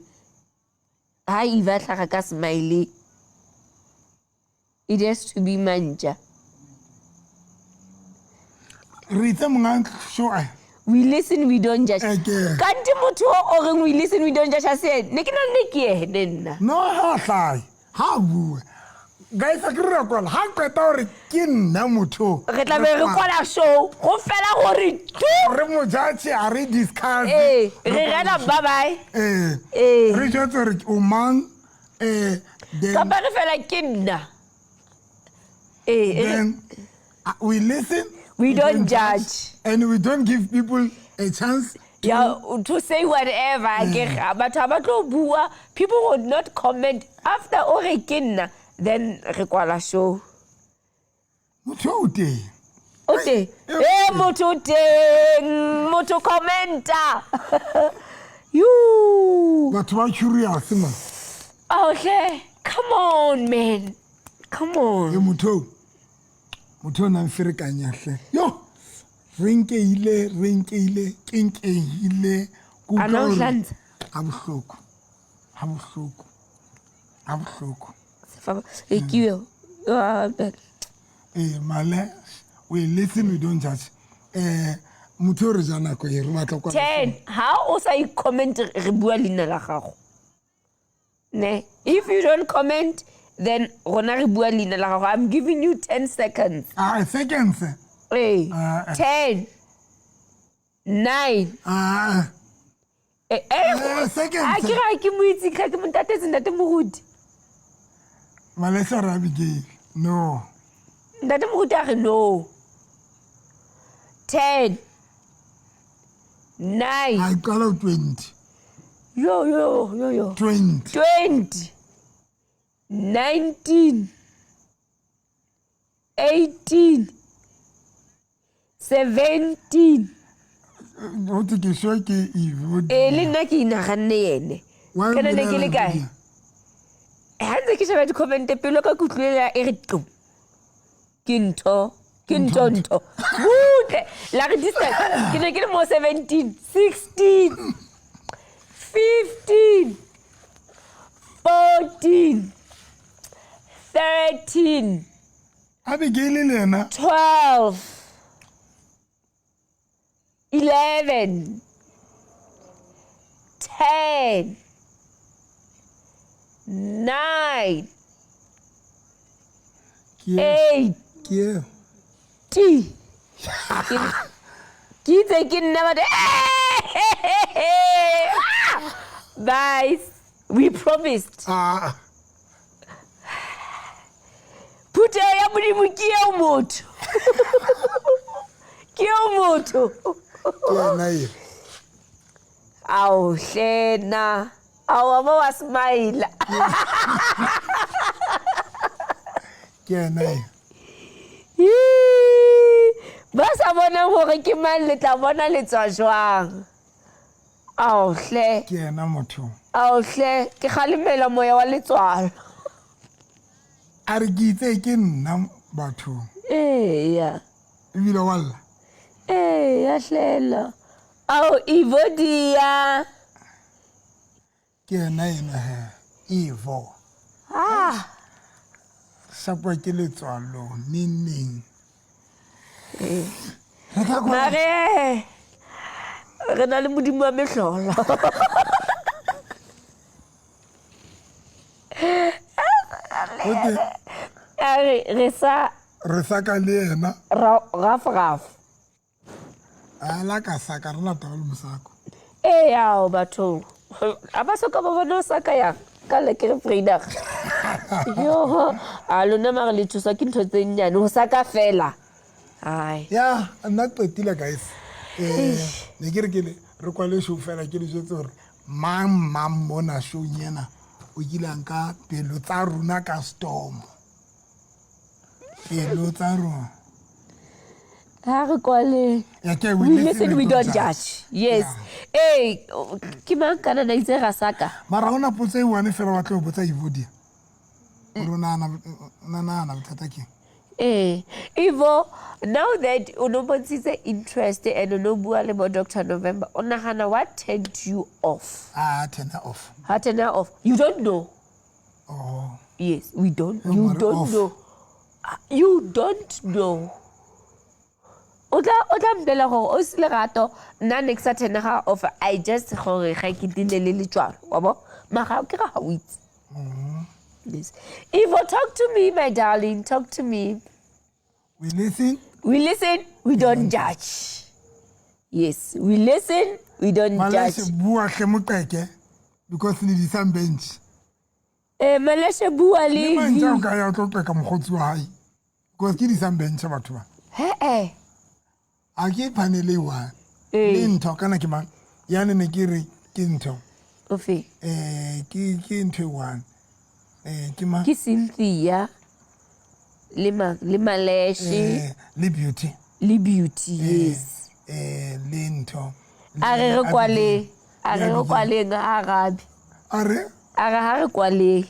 ha Eva a hlaga ka smiley, it has to be mantja. Re itse monga show a. We listen, we don't judge. Eke. Kante motho o reng we listen, we don't judge ha se ene. Ne ke nahanne ke ene nna. No, ha hlahe. Ha bue. Guys, a ke re kwala. Ha qeta hore ke nna motho. Re tla be re kwala show. Go fela gore tu. Re mo judge, a re discuss. Eh, re rela bye bye. Eh. Eh. Re jwetse hore o mang, then Kapa re fela ke nna. Eh, eh. Then, we listen, we don't judge. And we don't give people a chance to Yeah, to say whatever. Ke ga, batho ha ba tlo bua, people would not comment after o re ke nna, then re kwala show. Motho o teng. O teng. Eh, motho o teng. Motho commenta. You. Batho ba curious man. Oh, hle. Come on, man. Come on. E motho. Motho o nang ferekanya hle. Yo. Re nkeile, re nkeile, ke nkeile. Ke A na o utlwa hore hlantsha? Ha bohloko. Ha bohloko. Ha bohloko. Sefa, e ke eo. Ah, ben. Eh, male, we listen, we don't judge. Motho o re ja nako e, re batla kwa 10. Ha o sa i-comment, re bua leina la gago. Ne? If you don't comment, then rona re bua leina la gago. I'm giving you 10 seconds. Ah, seconds. Eh, Ah, eh. 10. 9. Ah. Eh, eh, Eh, seconds. A ke ra ke mo itse, ka ke mo ntatetse ntate Moruti. Malesa re Abigail. No. Ntate Moruti a re no. 10. 9. A qala 20. Yo, yo, yo, yo. 20. 20. 19. 18. 17. Ho thwe ke sure ke Eve. Eh, le nna ke inaganne ene. Why Kana ne ke le bolela kae? Lydia? Ha ntse ke sheba di-comment pelo ka kutlwela e re tlum. Ke ntho, ke ntho ntho. Butle. La re distance. Ke ne ke le mo 17, 16, 15, 14, 13, Abigail le yena. 12, 11, 10, 9, Ke e. 8, Ke e. T. Ke itse ke nna batho. Bye. We promised. Ah. Phutheho ya Modimo ke eo motho. motho. Ke yena e. Ao hlena. Ao wa ba wa smile. Ke yena e. Ba sa bonang gore ke mang le tla bona le tswa jwang. Ao hle. Ke yena motho. Ao hle, ke kgalemela moya wa letswalo. A re ke itse ke nna bathong. Eya. Ebile wa lla. Eya hlela. Ao Evodia. Ke yena ena he. Evo. Ah. Shapwa ke letswalo neng neng. Re tla Mare re na le modimo wa mehlolo. A re re sa Re sa ka le yena. Raf raf. A la ka sa ka re na taba le mosako. Ee ao bathong. A ba soka ba bona o sa ka yang ka le ke re Frida. Yo, a lona mare le thuswa ke ntho tse nnyane ho sa ka fela. Ai. Ya, nna qetile guys. Ne ke re ke le re kwale show fela ke le jwetse hore mang mang mona showng ena o kile a nka pelo tsa rona ka storm. Pelo tsa rona. Ha re kwale. Ya ke We listen, we don't judge. Yes. Eh, ke mang kana na itse ga saka? Mara ona potso e one fela wa tlo botsa Evodia. Gore o nahana bothata ke. Eh, Evo, now that o no bontshitse interest and o no bua le bo Dr. November, o nahana what turned you off? Ah, turn her off. Ha turn her off. You don't know. Oh. Yes, we don't. Yo, You mare don't off. know. You don't know. O tla mpolela gore o se lerato nna ne ke sa turn her off. I just gore ga ke dile le letswalo, wa bo? Mara ke ga o itse. Yes. Evo, talk to me, my darling. Talk to me. We listen. We listen, we don't judge. Yes, we listen, we don't Maleshe judge. bua hle moqeke because le di sang bench. Maleshe bua le Le mantša o V. ka ya o tlo qeka mokgotsi wa hae. Because ke di sang bench batho ba. He eh. A ke panel e one. Eh. Le ntho kana ke mang? Yane ne ke re ke ntho. Ofe? Ke ntho e one. Ke mang? Ke Cynthia le le Maleshe. Le Beauty. Le Beauty, yes. Le ntho. A re re kwaleng. A re re Abigail. kwaleng a arabe. A re? A re ha re kwaleng.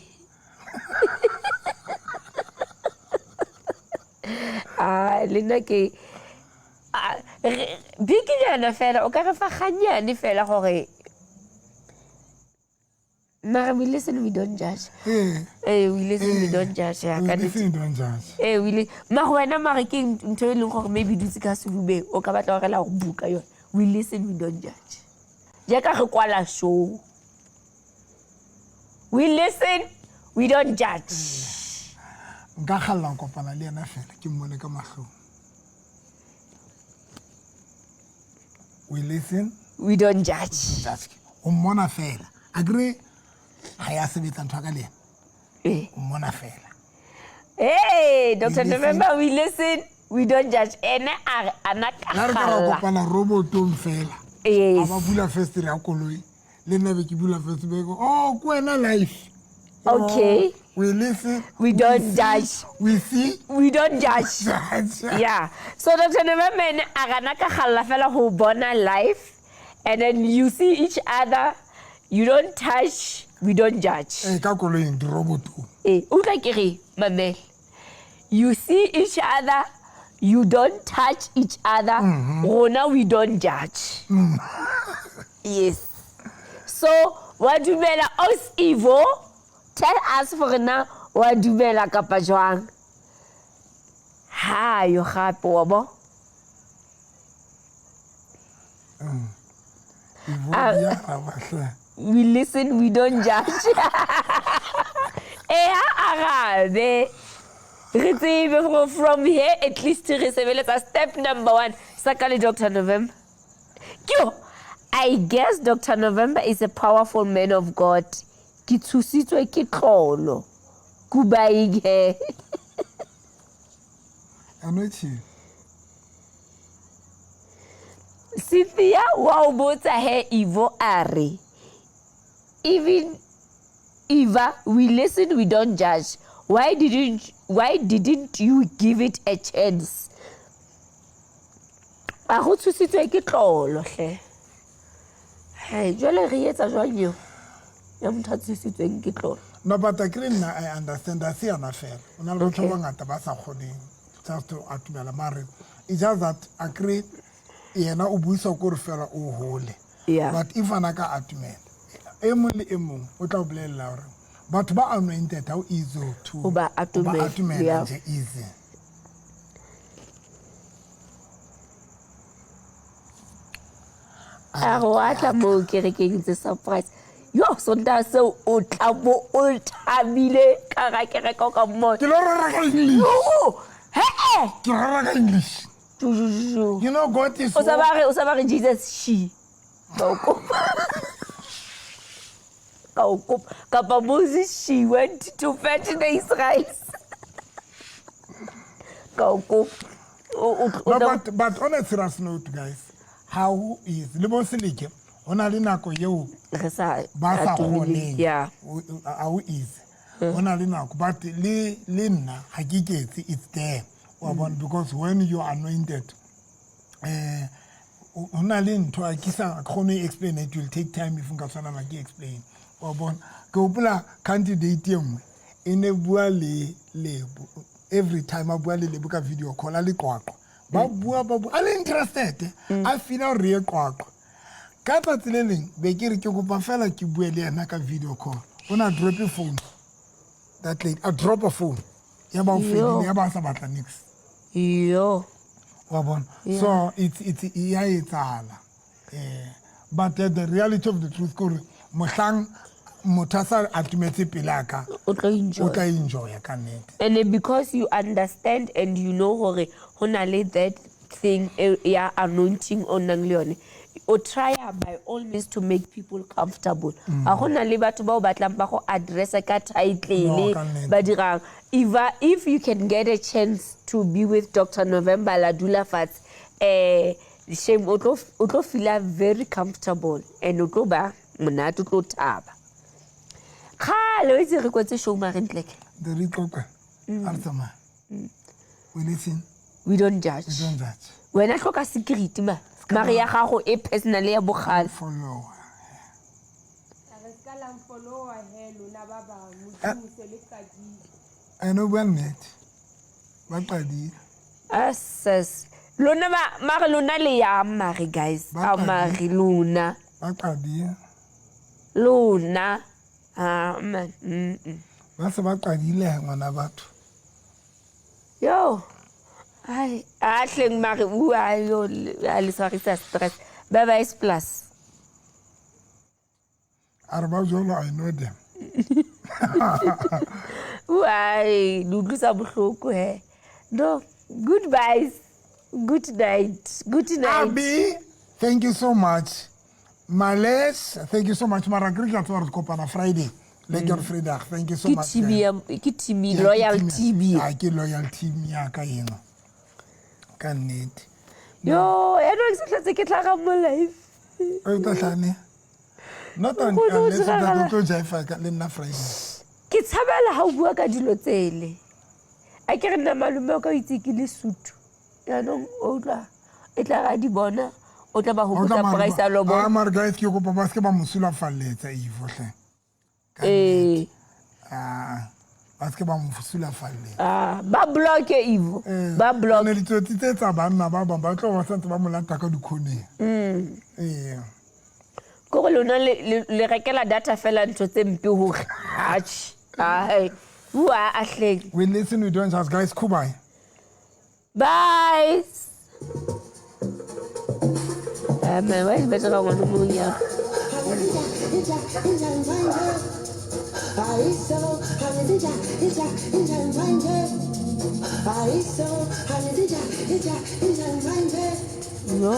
Ah, le nna ke bikinyana fela o ka re fa ganyane fela gore mara we listen, we don't judge. We listen, we don't judge. Ya, We ka listen, nnete. we don't judge. We mara wena mara ke ntho e leng gore maybe dutse ka sehubeng o ka batla go rela go buka yone. We listen, we don't judge. Jaaka re kwala show. We listen, we don't judge. Nka kgalla ho kopana le yena fela ke mmone ka mahlong. We listen, we don't judge. Judge. O mmona fela. Akere ha ya sebetsa ntho ya ka le yena. O mmona fela. Hey, Dr. We listen. November, we listen, we don't judge. Ene a re ana ka La re ka ra kgalla. kopana robotong fela. Yes. A ba bula first ya koloi. Le nna be ke bula first be ko, oh, ke wena life. Okay. Oh, we listen, we don't we see, judge. We see, we don't judge. Judge. Yeah. So Dr. November ene a re ana ka kgalla fela ho bona life, and then you see each other, you don't touch, we don't judge. Ka koloing di robotong. Utlwa ke re, mamela. You see each other, you don't touch each other. Rona we don't judge. Yes. So wa dumela os Evo, tell us for na wa dumela kapa jwang. Ha yo gape wa bo? Evo ya araba hle. We listen, we don't judge. Ha arabe. Re tsebe gore from here at least re sebeletsa step number 1. Saka le Dr. November. Ke I guess Dr. November is a powerful man of God. Ke tshositswe ke tlolo. Kubaing he. Anotshi. Cynthia wa o botsa he Ivo a re even Eva, we listen, we don't judge. Why didn't you give it a chance? A go tshositswe ke tlolo hle. Hey, jwale re etsa jwang eo ya motho a tshositsweng ke tlolo? No, but akere nna I understand, a se yona fela, o na le batho ba bangata ba sa kgoneng just to atumela, mare it's just that akere yena o buisa kore fela o hole. But if ana ka atumela, e mong le e mong o tla o bolelela gore batho ba anointed, how easy to Ho ba atomela, ho ba atomela nje easy. A re wa tla moo kerekeng tse surprise yo Sontaga seo o tla bo o thabile ka ga kereke o ka mmona. Ke lo rera ka English. Yo, he-e. Ke rera ka English. Jo, jo, jo, jo. You know God is O sa ba re, o sa ba re Jesus she ka o kopa, ka o kopa, kapa Moses she went to fetch the Israelites, ka o kopa. No, but on a serious note, guys, how is le bo seleke ho na le nako eo re sa ba sa atomeleng. kgoneng. Ha o easy, ho na le nako, but le nna ha ke iketse, it's there, wa bona, because when you are anointed, ho na le ntho a ke sa kgone ho explain. It will take time if nka tshwanela ke explain, wa bona. Ke hopola candidate e nngwe e ne bua le Lebo every time a bua le Lebo ka video call, a le Qwaqwa, ba bua, ba bua, a le interested, a feela hore ye Qwaqwa. Ka tsatsi le leng be ke re ke kopa fela ke bue le yena ka video call, o na drop phone. That lady a drop a phone, ya ba o fedile, ya ba a sa batla nix. Yo. Wa bona. So it's e ya etsahala, but the reality of the truth ke hore mohlang motho a sa atumetse pele a ka, o tlo o enjoy. Tla enjoya ka nnete. And then because you understand and you know hore ho na le that thing ya anointing o nang le yone, o try by all means to make people comfortable. Ha go na le batho ba o batlang ba go addressa ka title No, ka nnete. ba dirang. If you can get a chance to be with Dr November, la dula fatshe, shame, o tlo feela very comfortable and o tlo ba monate, o tlo thaba. Kgale o itse re kwetse show marentleke. The re qoqa a re tsamaya, we listen, we don't judge. We don't judge. Wena hloka security ma mare ya gago e personal ya bogale. Follow. Re ska la nfollowa he lona ba bang, Modimo se le qadile. Ene o bua nnete, ba qadile. Ases lona mare lona le yang mare guys. Ba A mare lona. Ba qadile. Lona, ah man. Ba se ba qadile, ngwana batho. Yo, ai a hleng mare ua yo a le tshwarisa stress. Bye bye plus. A re ba jolo, I know them. Ua le utlwisa bohloko he. No, goodbyes, good night, good night. Abi, thank you so much. Males, thank you so much. Mara ke re tla tseba re kopana Friday le ke Friday. Thank you so Ke much. team ya, ke team Yeah, ke loyal team team. Ah, ke loyal team ya ka eno ka nnete. Yo, yaanong ke se tlhotse ke tlhaga mo life. O tla tlhane not Go tlo unless o tla diragala. tlo jaifa le nna Friday. Ke tshabela ga o bua ka dilo tsele, a ke re nna malome o ka o itse ke le Sotho, yaanong o utlwa e tla ga di bona, o tla ba hopotsa price ya Ah, lobola. mare guys, ke kopa ba seke ba mo sulafalletsa Evo hle. Ka Ee. nnete. Ah, ba seke ba mo sulafalletsa. Ah, ba blocke Evo, ba block. Ne ditsotsi tse tsa banna ba bang ba tlo ba santse ba mo lata ka dikhoneng. Ee. Ke gore lona le rekela data fela ntho tse mpe hore atjhe ai bua ahleng. We listen, we don't judge, guys. Kubai. Bye. Amen. Wa di batla ngwana mong ya. Yo.